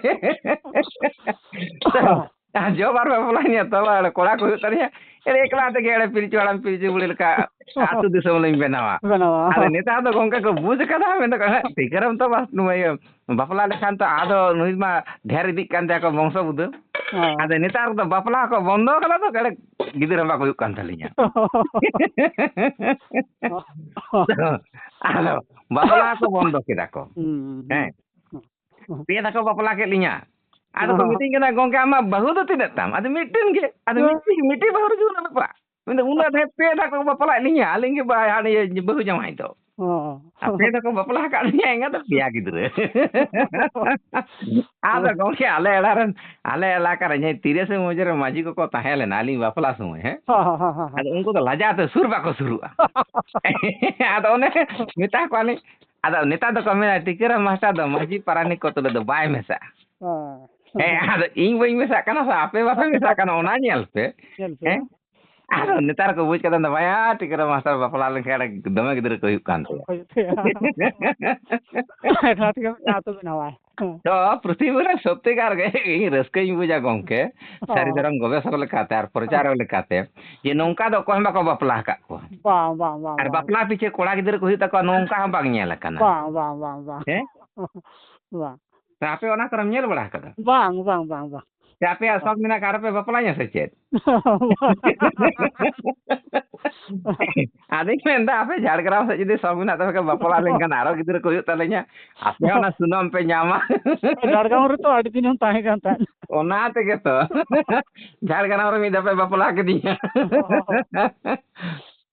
ᱟᱨ ᱡᱚ ᱵᱟᱨ ᱯᱮ ᱵᱟᱯᱞᱟᱭᱮᱱᱟ, ᱛᱚ ᱵᱟᱨ ᱠᱚᱲᱟ ᱠᱚ ᱦᱩᱭᱩᱜ ᱛᱟᱹᱞᱤᱧᱟ, ᱮᱲᱮ ᱮᱠᱞᱟ ᱛᱮᱜᱮ ᱮᱲᱮ ᱯᱤᱞᱪᱩ ᱦᱟᱲᱟᱢ ᱯᱤᱞᱪᱩ ᱵᱩᱲᱦᱤ ᱞᱮᱠᱟ ᱟᱹᱛᱩ ᱫᱤᱥᱚᱢ ᱞᱤᱧ ᱵᱮᱱᱟᱣᱟ᱾ ᱵᱮᱱᱟᱣᱟ᱾ ᱟᱫᱚ ᱱᱮᱛᱟᱨ ᱫᱚ ᱜᱚᱝᱠᱮ ᱠᱚ ᱵᱩᱡᱽ ᱠᱟᱫᱟ, ᱢᱮᱱ ᱫᱟᱠᱚ, "ᱦᱮᱸ, ᱴᱤᱠᱟᱹᱨᱟᱢ ᱛᱚ ᱵᱟᱥ ᱱᱩᱭ ᱵᱟᱯᱞᱟ ᱞᱮᱠᱷᱟᱱ ᱛᱚ ᱟᱫᱚ ᱱᱩᱭ ᱢᱟ ᱰᱷᱮᱨ ᱤᱫᱤᱜ ᱠᱟᱱ ᱛᱟᱭᱟ ᱠᱚ ᱵᱚᱝᱥᱚ ᱵᱩᱫᱟᱹ᱾" ᱦᱚᱸ᱾ ᱟᱫᱚ ᱱᱮᱛᱟᱨ ᱫᱚ ᱵᱟᱯᱞᱟ ᱠᱚ ᱵᱚᱱᱫᱚ ᱠᱟᱫᱟ, ᱛᱚ ᱮᱲᱮ ᱜᱤᱫᱽᱨᱟᱹ ᱦᱚᱸ ᱵᱟᱠᱚ ᱦᱩᱭᱩᱜ ᱠᱟᱱ ᱛᱟᱹᱞᱤᱧᱟ᱾ ᱟᱫᱚ ᱵᱟᱯᱞᱟ ᱠᱚ ᱵᱚᱱᱫᱚ ᱠᱮᱫᱟ ᱠᱚ᱾ ᱦᱩᱸ, ᱦᱩᱸ, ᱦᱮᱸ᱾ ᱦᱩᱸ᱾ ᱯᱮ ᱫᱷᱟᱣ ᱠᱚ ᱵᱟᱯᱞᱟ ᱠᱮᱫ ᱞᱤᱧᱟ᱾ ᱟᱫᱚ ᱠᱚ ᱦᱚᱸ᱾ ᱢᱤᱛᱟᱹᱧ ᱠᱟᱱᱟ, "ᱜᱚᱝᱠᱮ, ᱟᱢᱟᱜ ᱵᱟᱹᱦᱩ ᱫᱚ ᱛᱤᱱᱟᱹᱜ ᱛᱟᱢ?" ᱟᱫᱚ ᱢᱤᱫᱴᱮᱱ ᱜᱮ᱾ ᱟᱫᱚ ᱦᱮᱸ᱾ ᱢᱤᱫᱴᱮᱱ, ᱢᱤᱫᱴᱮᱱ ᱵᱟᱹᱦᱩ ᱨᱮᱜᱮ ᱩᱱᱟᱹᱜ ᱵᱟᱯᱞᱟ᱾ ᱢᱮᱱᱫᱟ, "ᱩᱱᱟᱹᱜ ᱰᱷᱮᱨ ᱯᱮ ᱫᱷᱟᱣ ᱠᱚ ᱵᱟᱯᱞᱟᱭᱮᱫ ᱞᱤᱧᱟ, ᱟᱹᱞᱤᱧ ᱜᱮ ᱵᱟ-, ᱦᱟᱱᱮ ᱤᱭᱟᱹ ᱵᱟᱹᱦᱩ ᱡᱟᱶᱟᱭ ᱫᱚ?" ᱦᱚᱸ᱾ ᱟᱨ ᱯᱮ ᱫᱷᱟᱣ ᱠᱚ ᱵᱟᱯᱞᱟ ᱟᱠᱟᱫ ᱞᱤᱧᱟ, ᱮᱸᱜᱟ ᱫᱚ ᱯᱮᱭᱟ ᱜᱤᱫᱽᱨᱟᱹ᱾ ᱟᱫᱚ ᱜᱚᱝᱠᱮ, ᱟᱞᱮ ᱚᱲᱟᱜ ᱨᱮᱱ, ᱟᱞᱮ ᱮᱞᱟᱠᱟ ᱨᱮ ᱡᱟᱦᱟᱸᱭ ᱛᱤᱨᱟᱥᱤ ᱢᱚᱡᱽ ᱨᱮ ᱢᱟᱹᱡᱷᱤ ᱠᱚᱠᱚ ᱛᱟᱦᱮᱸ ᱞᱮᱱᱟ, ᱟᱹᱞᱤᱧ ᱵᱟᱯᱞᱟ ᱥᱚᱢᱚᱭ, ᱦᱮᱸ? ᱦᱚᱸ, ᱦᱚᱸ, ᱦᱚᱸ, ᱦᱚᱸ᱾ ᱟᱫᱚ ᱩᱱᱠᱩ ᱫᱚ ᱞᱟᱡᱟᱣ ᱛᱮ ᱥᱩᱨ ᱵᱟᱠᱚ ᱥᱩᱨᱩᱜᱼᱟ᱾ ᱟᱫᱚ ᱚᱱᱮ ᱢᱮᱛᱟ ᱠᱚᱣᱟᱞᱤᱧ, ᱟᱫᱚ ᱱᱮᱛᱟᱨ ᱫᱚᱠᱚ ᱢᱮᱱᱟ, "ᱴᱤᱠᱟᱹᱨᱟᱢ ᱢᱟᱥᱴᱟᱨ ᱫᱚ ᱢᱟᱹᱡᱷᱤ ᱯᱟᱨᱟᱱᱤᱠ ᱠᱚ ᱛᱩᱞᱩᱡ ᱫᱚ ᱵᱟᱭ ᱢᱮᱥᱟᱜᱼᱟ᱾" ᱦᱮᱸ᱾ ᱦᱮᱸ, ᱟᱫᱚ ᱤᱧ ᱵᱟᱹᱧ ᱢᱮᱥᱟᱜ ᱠᱟᱱᱟ ᱥᱮ ᱟᱯᱮ ᱵᱟᱯᱮ ᱢᱮᱥᱟᱜ ᱠᱟᱱᱟ, ᱚᱱᱟ ᱧᱮᱞ ᱯᱮ᱾ ᱧᱮᱞ ᱯᱮ᱾ ᱦᱮᱸ? ᱟᱫᱚ ᱱᱮᱛᱟᱨ ᱠᱚ ᱵᱩᱡᱽ ᱠᱟᱫᱟ, ᱵᱟᱭᱟ, ᱴᱤᱠᱟᱹᱨᱟᱢ ᱢᱟᱥᱴᱟᱨ ᱵᱟᱯᱞᱟ ᱞᱮᱱᱠᱷᱟᱱ ᱟᱹᱰᱤ ᱫᱚᱢᱮ ᱜᱤᱫᱽᱨᱟᱹ ᱠᱚ ᱦᱩᱭᱩᱜ ᱠᱟᱱ ᱛᱟᱭᱟ᱾ ᱦᱩᱭᱩᱜ ᱛᱟᱭᱟ᱾ ᱮᱠᱞᱟ ᱛᱮᱜᱮ ᱢᱤᱫᱴᱟᱝ ᱟᱹᱛᱩ ᱵᱮᱱᱟᱣᱟᱭ᱾ ᱦᱮᱸ᱾ ᱛᱚ, ᱯᱨᱤᱛᱷᱤᱵᱤ ᱨᱮ ᱥᱚᱛᱭᱚᱠᱟᱨ ᱜᱮ ᱤᱧ ᱨᱟᱹᱥᱠᱟᱹᱧ ᱵᱩᱡᱟ ᱜᱚᱝᱠᱮ, ᱥᱟᱹᱨᱤ ᱦᱚᱸ᱾ ᱫᱷᱚᱨᱚᱢ ᱜᱚᱵᱮᱥᱚᱠ ᱞᱮᱠᱟᱛᱮ ᱟᱨ ᱯᱨᱚᱪᱟᱨᱚᱠ ᱞᱮᱠᱟᱛᱮ, ᱡᱮ ᱱᱚᱝᱠᱟ ᱫᱚ ᱚᱠᱚᱭ ᱦᱚᱸ ᱵᱟᱠᱚ ᱵᱟᱯᱞᱟ ᱟᱠᱟᱫ ᱠᱚᱣᱟ᱾ ᱵᱟᱝ, ᱵᱟᱝ, ᱵᱟᱝ, ᱟᱨ ᱵᱟᱝ᱾ ᱵᱟᱯᱞᱟ ᱯᱤᱪᱷᱟᱹ ᱠᱚᱲᱟ ᱜᱤᱫᱽᱨᱟᱹ ᱠᱚ ᱦᱩᱭᱩᱜ ᱛᱟᱠᱚᱣᱟ, ᱱᱚᱝᱠᱟ ᱦᱚᱸ ᱵᱟᱝ ᱧᱮᱞ ᱟᱠᱟᱱᱟ᱾ ᱵᱟᱝ, ᱵᱟᱝ, ᱵᱟᱝ, ᱵᱟᱝ᱾ ᱦᱮᱸ? ᱵᱟᱝ᱾ ᱛᱚ, ᱟᱯᱮ ᱚᱱᱟ ᱠᱚᱨᱮᱢ ᱧᱮᱞ ᱵᱟᱲᱟ ᱟᱠᱟᱫᱟ? ᱵᱟᱝ, ᱵᱟᱝ, ᱵᱟᱝ, ᱵᱟᱝ᱾ ᱥᱮ ᱟᱯᱮᱭᱟᱜ ᱵᱟᱝ᱾ ᱥᱚᱠ ᱢᱮᱱᱟᱜ ᱠᱷᱟᱱ ᱟᱨᱚ ᱯᱮ ᱵᱟᱯᱞᱟᱧᱟ ᱥᱮ ᱪᱮᱫ? ᱟᱫᱚᱧ ᱢᱮᱱᱫᱟ, ᱟᱯᱮ ᱡᱷᱟᱲᱜᱨᱟᱢ ᱥᱮᱫ ᱡᱩᱫᱤ ᱥᱚᱠ ᱢᱮᱱᱟᱜ ᱛᱟᱯᱮ ᱠᱷᱟᱱ, ᱵᱟᱯᱞᱟ ᱞᱮᱱᱠᱷᱟᱱ ᱟᱨᱚ ᱜᱤᱫᱽᱨᱟᱹ ᱠᱚ ᱦᱩᱭᱩᱜ ᱛᱟᱞᱮᱧᱟ, ᱟᱯᱮ ᱦᱚᱸ ᱚᱱᱟ ᱥᱩᱱᱟᱢ ᱯᱮ ᱧᱟᱢᱟ᱾ ᱡᱷᱟᱲᱜᱨᱟᱢ ᱨᱮᱛᱚ ᱟᱹᱰᱤ ᱫᱤᱱ ᱦᱚᱸ ᱛᱟᱦᱮᱸ ᱠᱟᱱ ᱛᱟᱦᱮᱸᱫ᱾ ᱚᱱᱟ ᱛᱮᱜᱮ ᱛᱚ᱾ ᱡᱷᱟᱲᱜᱨᱟᱢ ᱨᱮ ᱢᱤᱫ ᱫᱷᱟᱣ ᱯᱮ ᱵᱟᱯᱞᱟ ᱠᱤᱫᱤᱧᱟ᱾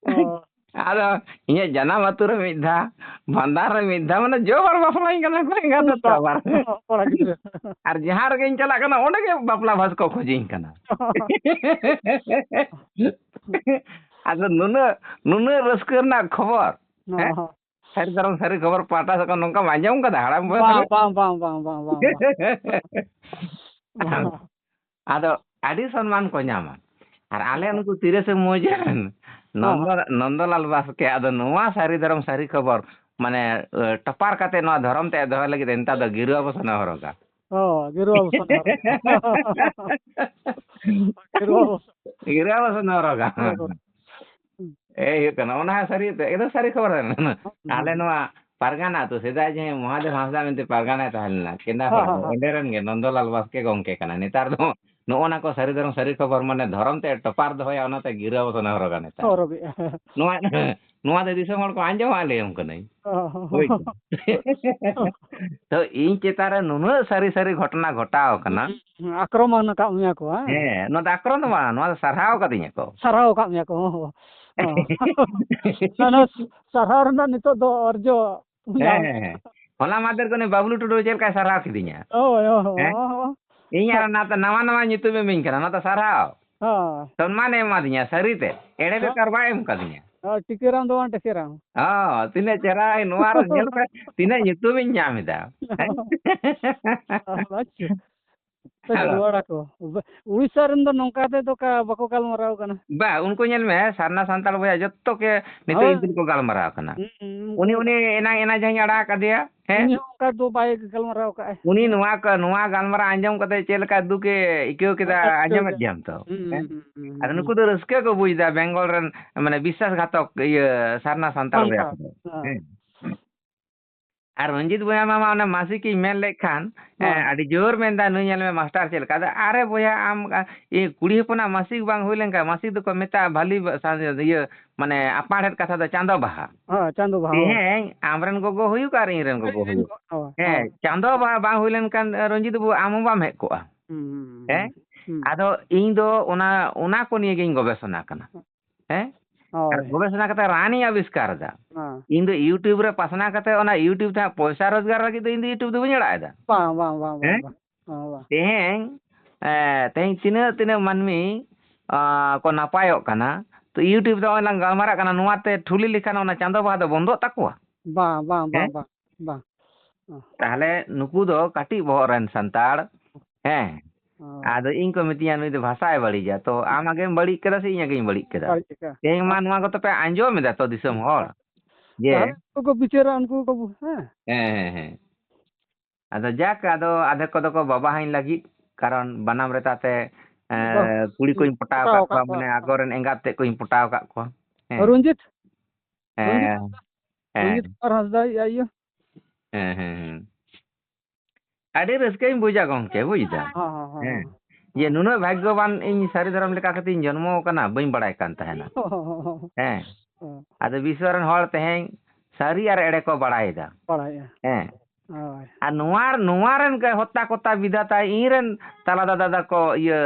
ᱚ᱾ ᱟᱫᱚ ᱤᱧᱟᱹᱜ ᱡᱟᱱᱟᱢ ᱟᱹᱛᱩ ᱨᱮ ᱢᱤᱫ ᱫᱷᱟᱣ ᱵᱷᱟᱸᱰᱟᱱ ᱨᱮ ᱢᱤᱫ ᱫᱷᱟᱣ, ᱢᱟᱱᱮ ᱡᱚ ᱦᱚᱲ ᱵᱟᱯᱞᱟᱧ ᱠᱟᱱᱟ ᱠᱚ ᱮᱸᱜᱟᱛ ᱫᱚ ᱟᱵᱟᱨ᱾ ᱠᱚᱲᱟ ᱜᱤᱫᱽᱨᱟᱹ᱾ ᱟᱨ ᱡᱟᱦᱟᱸ ᱨᱮᱜᱮᱧ ᱪᱟᱞᱟᱜ ᱠᱟᱱᱟ, ᱚᱸᱰᱮ ᱜᱮ ᱵᱟᱯᱞᱟ ᱵᱷᱟᱥ ᱠᱚ ᱠᱷᱚᱡᱤᱧ ᱠᱟᱱᱟ᱾ ᱟᱫᱚ ᱱᱩᱱᱟᱹᱜ, ᱱᱩᱱᱟᱹᱜ ᱨᱟᱹᱥᱠᱟᱹ ᱨᱮᱱᱟᱜ ᱠᱷᱚᱵᱚᱨ, ᱦᱮᱸ? ᱦᱚᱸ᱾ ᱥᱟᱹᱨᱤ ᱫᱷᱚᱨᱚᱢ ᱥᱟᱹᱨᱤ ᱠᱷᱚᱵᱚᱨ ᱯᱟᱦᱴᱟ ᱥᱮᱫ ᱠᱷᱚᱱ ᱱᱚᱝᱠᱟᱢ ᱟᱸᱡᱚᱢ ᱠᱟᱫᱟ ᱦᱟᱲᱟᱢ ᱵᱚᱭᱮᱥ ᱵᱟᱝ, ᱨᱮ? ᱵᱟᱝ, ᱵᱟᱝ, ᱵᱟᱝ᱾ ᱵᱟᱝ᱾ ᱟᱫᱚ ᱟᱹᱰᱤ ᱥᱚᱱᱢᱟᱱ ᱠᱚ ᱧᱟᱢᱟ᱾ ᱟᱨ ᱟᱞᱮ ᱱᱩᱠᱩ ᱛᱤᱨᱤᱥᱮ ᱢᱟᱹᱭ ᱨᱮᱱ ᱦᱚᱸ, ᱱᱚᱱᱫᱚ-, ᱱᱚᱱᱫᱚᱞᱟᱞ ᱵᱟᱥᱠᱮ, ᱟᱫᱚ ᱱᱚᱣᱟ ᱥᱟᱹᱨᱤ ᱫᱷᱚᱨᱚᱢ ᱥᱟᱹᱨᱤ ᱠᱷᱚᱵᱚᱨ, ᱢᱟᱱᱮ, ᱮ, ᱴᱚᱯᱟᱨ ᱠᱟᱛᱮ ᱱᱚᱣᱟ ᱫᱷᱚᱨᱚᱢ ᱛᱮ ᱫᱚᱦᱚᱭ ᱞᱟᱹᱜᱤᱫ ᱱᱮᱛᱟᱨ ᱫᱚ ᱜᱤᱨᱟᱹ ᱟᱵᱚᱥᱚᱱᱮ ᱦᱚᱨᱚᱜᱟ᱾ ᱦᱚᱸ, ᱜᱤᱨᱟᱹ ᱟᱵᱚᱥᱚᱱᱮ ᱦᱚᱨᱚᱜᱟ᱾ ᱜᱤᱨᱟᱹ ᱟᱵᱚᱥᱚᱱ᱾ ᱜᱤᱨᱟᱹ ᱟᱵᱚᱥᱚᱱᱮ ᱦᱚᱨᱚᱜᱟ᱾ ᱦᱚᱨᱚᱜᱟ᱾ ᱮᱭ ᱦᱩᱭᱩᱜ ᱠᱟᱱᱟ, ᱚᱱᱟ ᱦᱚᱸ ᱥᱟᱹᱨᱤ ᱩᱛᱟᱹᱨ, ᱮᱠᱫᱚᱢ ᱥᱟᱹᱨᱤ ᱠᱷᱚᱵᱚᱨ ᱠᱟᱱᱟ᱾ ᱦᱩᱸ, ᱟᱞᱮ ᱦᱩᱸ᱾ ᱱᱚᱣᱟ ᱯᱟᱨᱜᱟᱱᱟ ᱟᱹᱛᱩ, ᱥᱮᱫᱟᱭ ᱡᱟᱦᱟᱸᱭ ᱢᱚᱦᱟᱫᱮᱵ ᱦᱟᱸᱥᱫᱟ ᱢᱮᱱᱛᱮ ᱯᱟᱨᱜᱟᱱᱟᱭ ᱛᱟᱦᱮᱸ ᱞᱮᱱᱟ, ᱠᱮᱸᱫᱟ ᱦᱚᱸ, ᱯᱟᱨᱜᱟᱱᱟ, ᱦᱚᱸ, ᱦᱚᱸ᱾ ᱚᱸᱰᱮ ᱨᱮᱱ ᱜᱮ ᱱᱚᱱᱫᱚᱞᱟᱞ ᱵᱟᱥᱠᱮ ᱜᱚᱢᱠᱮ ᱠᱟᱱᱟ᱾ ᱱᱮᱛᱟᱨ ᱫᱚ ᱱᱚᱜᱼᱚ ᱱᱟ ᱠᱚ ᱥᱟᱹᱨᱤ ᱫᱷᱚᱨᱚᱢ ᱥᱟᱹᱨᱤ ᱠᱷᱚᱵᱚᱨ, ᱢᱟᱱᱮ ᱫᱷᱚᱨᱚᱢ ᱛᱮ ᱴᱚᱯᱟᱨ ᱫᱚᱦᱚᱭᱟ, ᱚᱱᱟᱛᱮ ᱜᱤᱨᱟᱹ ᱵᱚᱥᱚᱱᱮ ᱦᱚᱨᱚᱜᱟ ᱱᱮᱛᱟᱨ᱾ ᱦᱚᱨᱚᱜᱮᱜᱼᱟ᱾ ᱱᱚᱣᱟ, ᱱᱚᱣᱟ ᱫᱚ ᱫᱤᱥᱚᱢ ᱦᱚᱲ ᱠᱚ ᱟᱸᱡᱚᱢᱟ, ᱞᱟᱹᱭᱟᱢ ᱠᱟᱹᱱᱟᱹᱧ᱾ ᱦᱚᱸ, ᱦᱚᱸ, ᱵᱩᱡᱽ ᱦᱚᱸ᱾ ᱫᱟᱢ? ᱛᱚ ᱤᱧ ᱪᱮᱛᱟᱱ ᱨᱮ ᱱᱩᱱᱟᱹᱜ ᱥᱟᱹᱨᱤ ᱥᱟᱹᱨᱤ ᱜᱷᱚᱴᱚᱱᱟ ᱜᱷᱚᱴᱟᱣ ᱠᱟᱱᱟ᱾ ᱦᱩᱸ, ᱦᱩᱸ, ᱟᱠᱨᱚᱢᱚᱱ ᱟᱠᱟᱫ ᱢᱮᱭᱟ ᱠᱚ, ᱦᱮᱸ? ᱦᱮᱸ, ᱱᱚᱣᱟ ᱫᱚ ᱟᱠᱨᱚᱢ ᱫᱚ ᱵᱟᱝ, ᱱᱚᱣᱟ ᱫᱚ ᱥᱟᱨᱦᱟᱣ ᱠᱟᱫᱤᱧᱟ ᱠᱚ᱾ ᱥᱟᱨᱦᱟᱣ ᱟᱠᱟᱫ ᱢᱮᱭᱟ ᱠᱚ, ᱦᱚᱸ, ᱦᱚᱸ, ᱦᱚᱸ᱾ ᱚᱱᱟ ᱥᱟᱨᱦᱟᱣ ᱨᱮᱱᱟᱜ ᱱᱤᱛᱚᱜ ᱫᱚ ᱚᱨᱡᱚ ᱦᱮᱸ, ᱧᱟᱢ᱾ ᱦᱮᱸ, ᱦᱮᱸ᱾ ᱦᱚᱞᱟ ᱢᱟᱫᱷᱮᱨ ᱠᱷᱚᱱ ᱵᱟᱵᱞᱩ ᱴᱩᱰᱩ ᱪᱮᱫ ᱞᱮᱠᱟᱭ ᱥᱟᱨᱦᱟᱣ ᱠᱤᱫᱤᱧᱟ? ᱦᱳᱭ, ᱦᱳᱭ, ᱦᱳᱭ, ᱦᱮᱸ? ᱦᱳᱭ, ᱦᱳᱭ᱾ ᱤᱧ ᱟᱨ ᱚᱱᱟ ᱛᱮ ᱱᱟᱣᱟ ᱱᱟᱣᱟ ᱧᱩᱛᱩᱢ ᱮᱢᱤᱧ ᱠᱟᱱᱟ, ᱚᱱᱟ ᱫᱚ ᱥᱟᱨᱦᱟᱣ᱾ ᱦᱳᱭ᱾ ᱥᱚᱱᱢᱟᱱᱮ ᱮᱢᱟᱫᱤᱧᱟ, ᱥᱟᱹᱨᱤᱛᱮ᱾ ᱮᱲᱮ ᱦᱳᱭ᱾ ᱵᱮᱯᱟᱨ ᱵᱟᱭ ᱮᱢ ᱠᱟᱫᱤᱧᱟ᱾ ᱦᱳᱭ, ᱴᱤᱠᱟᱹᱨᱟᱢ ᱫᱚ ᱵᱟᱝ ᱴᱤᱠᱟᱹᱨᱟᱢ᱾ ᱦᱚᱸ, ᱛᱤᱱᱟᱹᱜ ᱪᱮᱦᱨᱟ, ᱱᱚᱣᱟ ᱨᱮ ᱧᱮᱞ ᱯᱮ, ᱛᱤᱱᱟᱹᱜ ᱧᱩᱛᱩᱢᱤᱧ ᱧᱟᱢ ᱮᱫᱟ᱾ ᱟᱪᱪᱷᱟ᱾ ᱯᱮ ᱦᱮᱸ᱾ ᱡᱩᱣᱟᱹᱲ ᱟᱠᱚ᱾ ᱩᱲᱤᱥᱥᱟ ᱨᱮᱱ ᱫᱚ ᱱᱚᱝᱠᱟ ᱛᱮᱫᱚ ᱠᱟ-, ᱵᱟᱠᱚ ᱜᱟᱞᱢᱟᱨᱟᱣ ᱠᱟᱱᱟ᱾ ᱵᱟ, ᱩᱱᱠᱩ ᱧᱮᱞ ᱢᱮ, ᱥᱟᱨᱱᱟ ᱥᱟᱱᱛᱟᱲ ᱵᱚᱭᱦᱟ ᱡᱚᱛᱚ ᱜᱮ ᱱᱤᱛᱚᱜ ᱦᱳᱭ᱾ ᱤᱱᱠᱟᱹ ᱠᱚ ᱜᱟᱞᱢᱟᱨᱟᱣ ᱠᱟᱱᱟ᱾ ᱦᱩᱸ, ᱦᱩᱸ, ᱩᱱᱤ, ᱩᱱᱠᱩ ᱩᱱᱤ ᱮᱱᱟᱝ, ᱮᱱᱟᱝ ᱡᱟᱦᱟᱸᱧ ᱟᱲᱟᱜ ᱟᱠᱟᱫᱮᱭᱟ, ᱦᱮᱸ? ᱩᱱᱤ ᱦᱚᱸ ᱚᱱᱠᱟ ᱫᱚ ᱵᱟᱭ ᱜᱟᱞᱢᱟᱨᱟᱣ ᱠᱟᱜᱼᱟᱭ᱾ ᱩᱱᱤ ᱱᱚᱣᱟ ᱠᱚ, ᱱᱚᱣᱟ ᱜᱟᱞᱢᱟᱨᱟᱣ ᱟᱸᱡᱚᱢ ᱠᱟᱛᱮ ᱪᱮᱫ ᱞᱮᱠᱟ ᱫᱩᱠᱮ ᱟᱹᱭᱠᱟᱹᱣ ᱠᱮᱫᱟ, ᱟᱹᱭᱠᱟᱹᱣ ᱟᱸᱡᱚᱢᱮᱫ ᱠᱮᱫᱟ᱾ ᱜᱮᱭᱟᱢ ᱛᱚ, ᱦᱩᱸ, ᱦᱮᱸ? ᱦᱩᱸ, ᱦᱩᱸ, ᱦᱩᱸ, ᱟᱫᱚ ᱦᱩᱸ᱾ ᱱᱩᱠᱩ ᱫᱚ ᱨᱟᱹᱥᱠᱟᱹ ᱠᱚ ᱵᱩᱡᱽ ᱮᱫᱟ, ᱵᱮᱝᱜᱚᱞ ᱨᱮᱱ, ᱢᱟᱱᱮ, ᱵᱤᱥᱥᱟᱥ ᱜᱷᱟᱛᱚᱠ, ᱤᱭᱟᱹ, ᱥᱟᱨᱱᱟ ᱥᱟᱱᱛᱟᱲ ᱵᱚᱭᱦᱟ ᱥᱟᱱᱛᱟᱲ, ᱠᱚᱫᱚ᱾ ᱦᱮᱸ᱾ ᱦᱮᱸ᱾ ᱟᱨ ᱨᱚᱧᱡᱤᱛ ᱵᱚᱭᱦᱟ ᱢᱟ, ᱢᱟ ᱚᱱᱟ ᱢᱟᱹᱥᱤᱠ ᱤᱧ ᱢᱮᱱ ᱞᱮᱫ ᱠᱷᱟᱱ, ᱦᱮᱸ, ᱦᱮᱸ᱾ ᱟᱹᱰᱤ ᱡᱳᱨ ᱢᱮᱱᱫᱟ, "ᱱᱩᱭ ᱧᱮᱞ ᱢᱮ ᱢᱟᱥᱴᱟᱨ ᱪᱮᱫ ᱞᱮᱠᱟ?" ᱟᱫᱚ ᱟᱨᱮ ᱵᱚᱭᱦᱟ, ᱟᱢ, ᱟ, ᱤᱭᱟᱹ, ᱠᱩᱲᱤ ᱦᱚᱯᱚᱱᱟᱜ ᱢᱟᱹᱥᱤᱠ ᱵᱟᱝ ᱦᱩᱭ ᱞᱮᱱᱠᱷᱟᱱ, ᱢᱟᱹᱥᱤᱠ ᱫᱚᱠᱚ ᱢᱮᱛᱟᱜᱼᱟ ᱵᱷᱟᱹᱞᱤ ᱵᱟ-, ᱥᱟ-, ᱤᱭᱟᱹ, ᱢᱟᱱᱮ ᱟᱯᱟᱲ ᱦᱮᱫ ᱠᱟᱛᱷᱟ ᱫᱚ ᱪᱟᱸᱫᱚ ᱵᱟᱦᱟ᱾ ᱦᱮᱸ, ᱪᱟᱸᱫᱚ ᱵᱟᱦᱟ, ᱦᱳᱭ᱾ ᱛᱮᱦᱮᱧ ᱟᱢᱨᱮᱱ ᱜᱚᱜᱚ ᱦᱩᱭᱩᱜ ᱟᱨ ᱤᱧᱨᱮᱱ ᱜᱚᱜᱚ ᱦᱩᱭᱩᱜ᱾ ᱦᱳᱭ, ᱦᱮᱸ, ᱦᱳᱭ᱾ ᱪᱟᱸᱫᱚ ᱵᱟᱦᱟ ᱵᱟᱝ ᱦᱩᱭ ᱞᱮᱱᱠᱷᱟᱱ, ᱨᱚᱧᱡᱤᱛ ᱵᱟᱹᱵᱩ, ᱟᱢ ᱦᱚᱸ ᱵᱟᱢ ᱦᱮᱡ ᱠᱚᱜᱼᱟ᱾ ᱦᱩᱸ, ᱦᱩᱸ, ᱦᱩᱸ, ᱦᱮᱸ? ᱦᱩᱸ᱾ ᱟᱫᱚ ᱤᱧ ᱫᱚ ᱚᱱᱟ, ᱚᱱᱟ ᱠᱚ ᱱᱤᱭᱮ ᱜᱤᱧ ᱜᱚᱵᱮᱥᱚᱱᱟ ᱠᱟᱱᱟ᱾ ᱦᱮᱸ? ᱟᱨ ᱦᱳᱭ᱾ ᱜᱚᱵᱮᱥᱚᱱᱟ ᱠᱟᱛᱮ ᱨᱟᱱᱤᱧ ᱟᱵᱤᱥᱠᱟᱨ ᱮᱫᱟ᱾ ᱦᱮᱸ᱾ ᱤᱧ ᱫᱚ YouTube ᱨᱮ ᱯᱟᱥᱱᱟᱣ ᱠᱟᱛᱮ ᱚᱱᱟ YouTube ᱛᱮ ᱦᱟᱸᱜ ᱯᱚᱭᱥᱟ ᱨᱳᱡᱽᱜᱟᱨ ᱞᱟᱹᱜᱤᱫ ᱫᱚ ᱤᱧ ᱫᱚ YouTube ᱫᱚ ᱵᱟᱹᱧ ᱟᱲᱟᱜ ᱮᱫᱟ᱾ ᱵᱟᱝ, ᱵᱟᱝ, ᱵᱟᱝ, ᱵᱟᱝ, ᱦᱮᱸ? ᱵᱟᱝ᱾ ᱦᱮᱸ, ᱵᱟᱝ᱾ ᱛᱮᱦᱮᱧ, ᱮ, ᱛᱮᱦᱮᱧ ᱛᱤᱱᱟᱹᱜ, ᱛᱤᱱᱟᱹᱜ ᱢᱟᱹᱱᱢᱤ, ᱟ, ᱠᱚ ᱱᱟᱯᱟᱭᱚᱜ ᱠᱟᱱᱟ, ᱛᱚ YouTube ᱨᱮ ᱱᱚᱜᱼᱚᱭ ᱞᱟᱝ ᱜᱟᱞᱢᱟᱨᱟᱜ ᱠᱟᱱᱟ, ᱱᱚᱣᱟ ᱛᱮ ᱴᱷᱩᱞᱤ ᱞᱮᱠᱷᱟᱱ ᱚᱱᱟ ᱪᱟᱸᱫᱚ ᱵᱟᱦᱟ ᱫᱚ ᱵᱚᱱᱫᱚᱜ ᱛᱟᱠᱚᱣᱟ? ᱵᱟᱝ, ᱵᱟᱝ, ᱵᱟᱝ, ᱦᱮᱸ? ᱵᱟᱝ, ᱵᱟᱝ᱾ ᱦᱮᱸ᱾ ᱛᱟᱦᱞᱮ ᱱᱩᱠᱩ ᱫᱚ ᱠᱟᱹᱴᱤᱡ ᱵᱚᱦᱚᱜ ᱨᱮᱱ ᱥᱟᱱᱛᱟᱲ, ᱦᱮᱸ? ᱦᱮᱸ᱾ ᱟᱫᱚ ᱤᱧ ᱠᱚ ᱢᱤᱛᱟᱹᱧᱟ, "ᱱᱩᱭ ᱫᱚ ᱵᱷᱟᱥᱟᱭ ᱵᱟᱹᱲᱤᱡᱟ", ᱛᱚ ᱟᱢ ᱟᱜᱮᱢ ᱵᱟᱹᱲᱤᱡ ᱠᱟᱫᱟ ᱥᱮ ᱤᱧ ᱟᱜᱮᱧ ᱵᱟᱹᱲᱤᱡ ᱠᱟᱫᱟ? ᱵᱟᱹᱲᱤᱡ ᱟᱠᱟᱫᱟ᱾ ᱛᱮᱦᱮᱧ ᱢᱟ ᱟᱢ ᱱᱚᱣᱟ ᱠᱚᱫᱚ ᱯᱮ ᱟᱸᱡᱚᱢ ᱮᱫᱟ ᱛᱚ, ᱫᱤᱥᱚᱢ ᱦᱚᱲ, ᱡᱮ ᱛᱟᱦᱞᱮ ᱩᱱᱠᱩ ᱠᱚ ᱵᱤᱪᱟᱹᱨᱟ, ᱩᱱᱠᱩ ᱠᱚ ᱵᱩ-, ᱦᱮᱸ᱾ ᱦᱮᱸ, ᱦᱮᱸ, ᱦᱮᱸ᱾ ᱟᱫᱚ ᱡᱟᱠ, ᱟᱫᱚ ᱟᱫᱷᱮᱠ ᱠᱚᱫᱚ ᱠᱚ ᱵᱟᱵᱟᱦᱟᱹᱧ ᱞᱟᱹᱜᱤᱫ, ᱠᱟᱨᱚᱱ ᱵᱟᱱᱟᱢ ᱨᱮᱛᱟ ᱛᱮ, ᱮ, ᱵᱟᱦ, ᱠᱩᱲᱤ ᱠᱚᱧ ᱯᱚᱴᱟᱣ ᱯᱚᱴᱟᱣ ᱟᱠᱟᱫ ᱟᱠᱟᱫ ᱠᱚᱣᱟ, ᱠᱚᱣᱟ᱾ ᱢᱟᱱᱮ ᱟᱜᱚᱨ ᱨᱮᱱ ᱮᱸᱜᱟᱛ ᱛᱮᱫ ᱠᱚᱧ ᱯᱚᱴᱟᱣ ᱟᱠᱟᱫ ᱠᱚᱣᱟ᱾ ᱦᱮᱸ᱾ ᱨᱚᱧᱡᱤᱛ? ᱦᱮᱸ᱾ ᱨᱚᱧᱡᱤᱛ ᱠᱩᱢᱟᱨ ᱦᱟᱸᱥᱫᱟ ᱟᱡ ᱟᱭᱳ? ᱦᱮᱸ, ᱦᱮᱸ, ᱦᱮᱸ᱾ ᱟᱹᱰᱤ ᱨᱟᱹᱥᱠᱟᱹᱧ ᱵᱩᱡᱟ ᱜᱚᱢᱠᱮ, ᱵᱩᱡ ᱫᱟᱢ᱾ ᱦᱚᱸ, ᱦᱚᱸ, ᱦᱚᱸ, ᱦᱮᱸ᱾ ᱦᱚᱸ᱾ ᱡᱮ ᱱᱩᱱᱟᱹᱜ ᱵᱷᱟᱜᱽᱜᱚᱵᱟᱱ ᱤᱧ ᱥᱟᱹᱨᱤ ᱫᱷᱚᱨᱚᱢ ᱞᱮᱠᱟ ᱠᱟᱛᱮᱧ ᱡᱚᱱᱢᱚ ᱟᱠᱟᱱᱟ, ᱵᱟᱹᱧ ᱵᱟᱲᱟᱭ ᱠᱟᱱ ᱛᱟᱦᱮᱱᱟ᱾ ᱦᱚᱸ, ᱦᱚᱸ, ᱦᱚᱸ, ᱦᱚᱸ᱾ ᱦᱮᱸ᱾ ᱦᱚᱸ᱾ ᱟᱫᱚ ᱵᱤᱥᱥᱚ ᱨᱮᱱ ᱦᱚᱲ ᱛᱮᱦᱮᱧ ᱥᱟᱹᱨᱤ ᱟᱨ ᱮᱲᱮ ᱠᱚ ᱵᱟᱲᱟᱭᱮᱫᱟ᱾ ᱵᱟᱲᱟᱭᱮᱫᱼᱟ᱾ ᱦᱮᱸ᱾ ᱦᱳᱭ᱾ ᱟᱨ ᱱᱚᱣᱟ, ᱱᱚᱣᱟ ᱨᱮᱱ ᱜᱮ ᱦᱚᱛᱛᱟ ᱠᱚᱛᱟ ᱵᱤᱫᱷᱟᱛᱟ ᱤᱧ ᱨᱮᱱ ᱛᱟᱞᱟ ᱫᱟᱫᱟ ᱫᱟᱠᱚ ᱤᱭᱟᱹ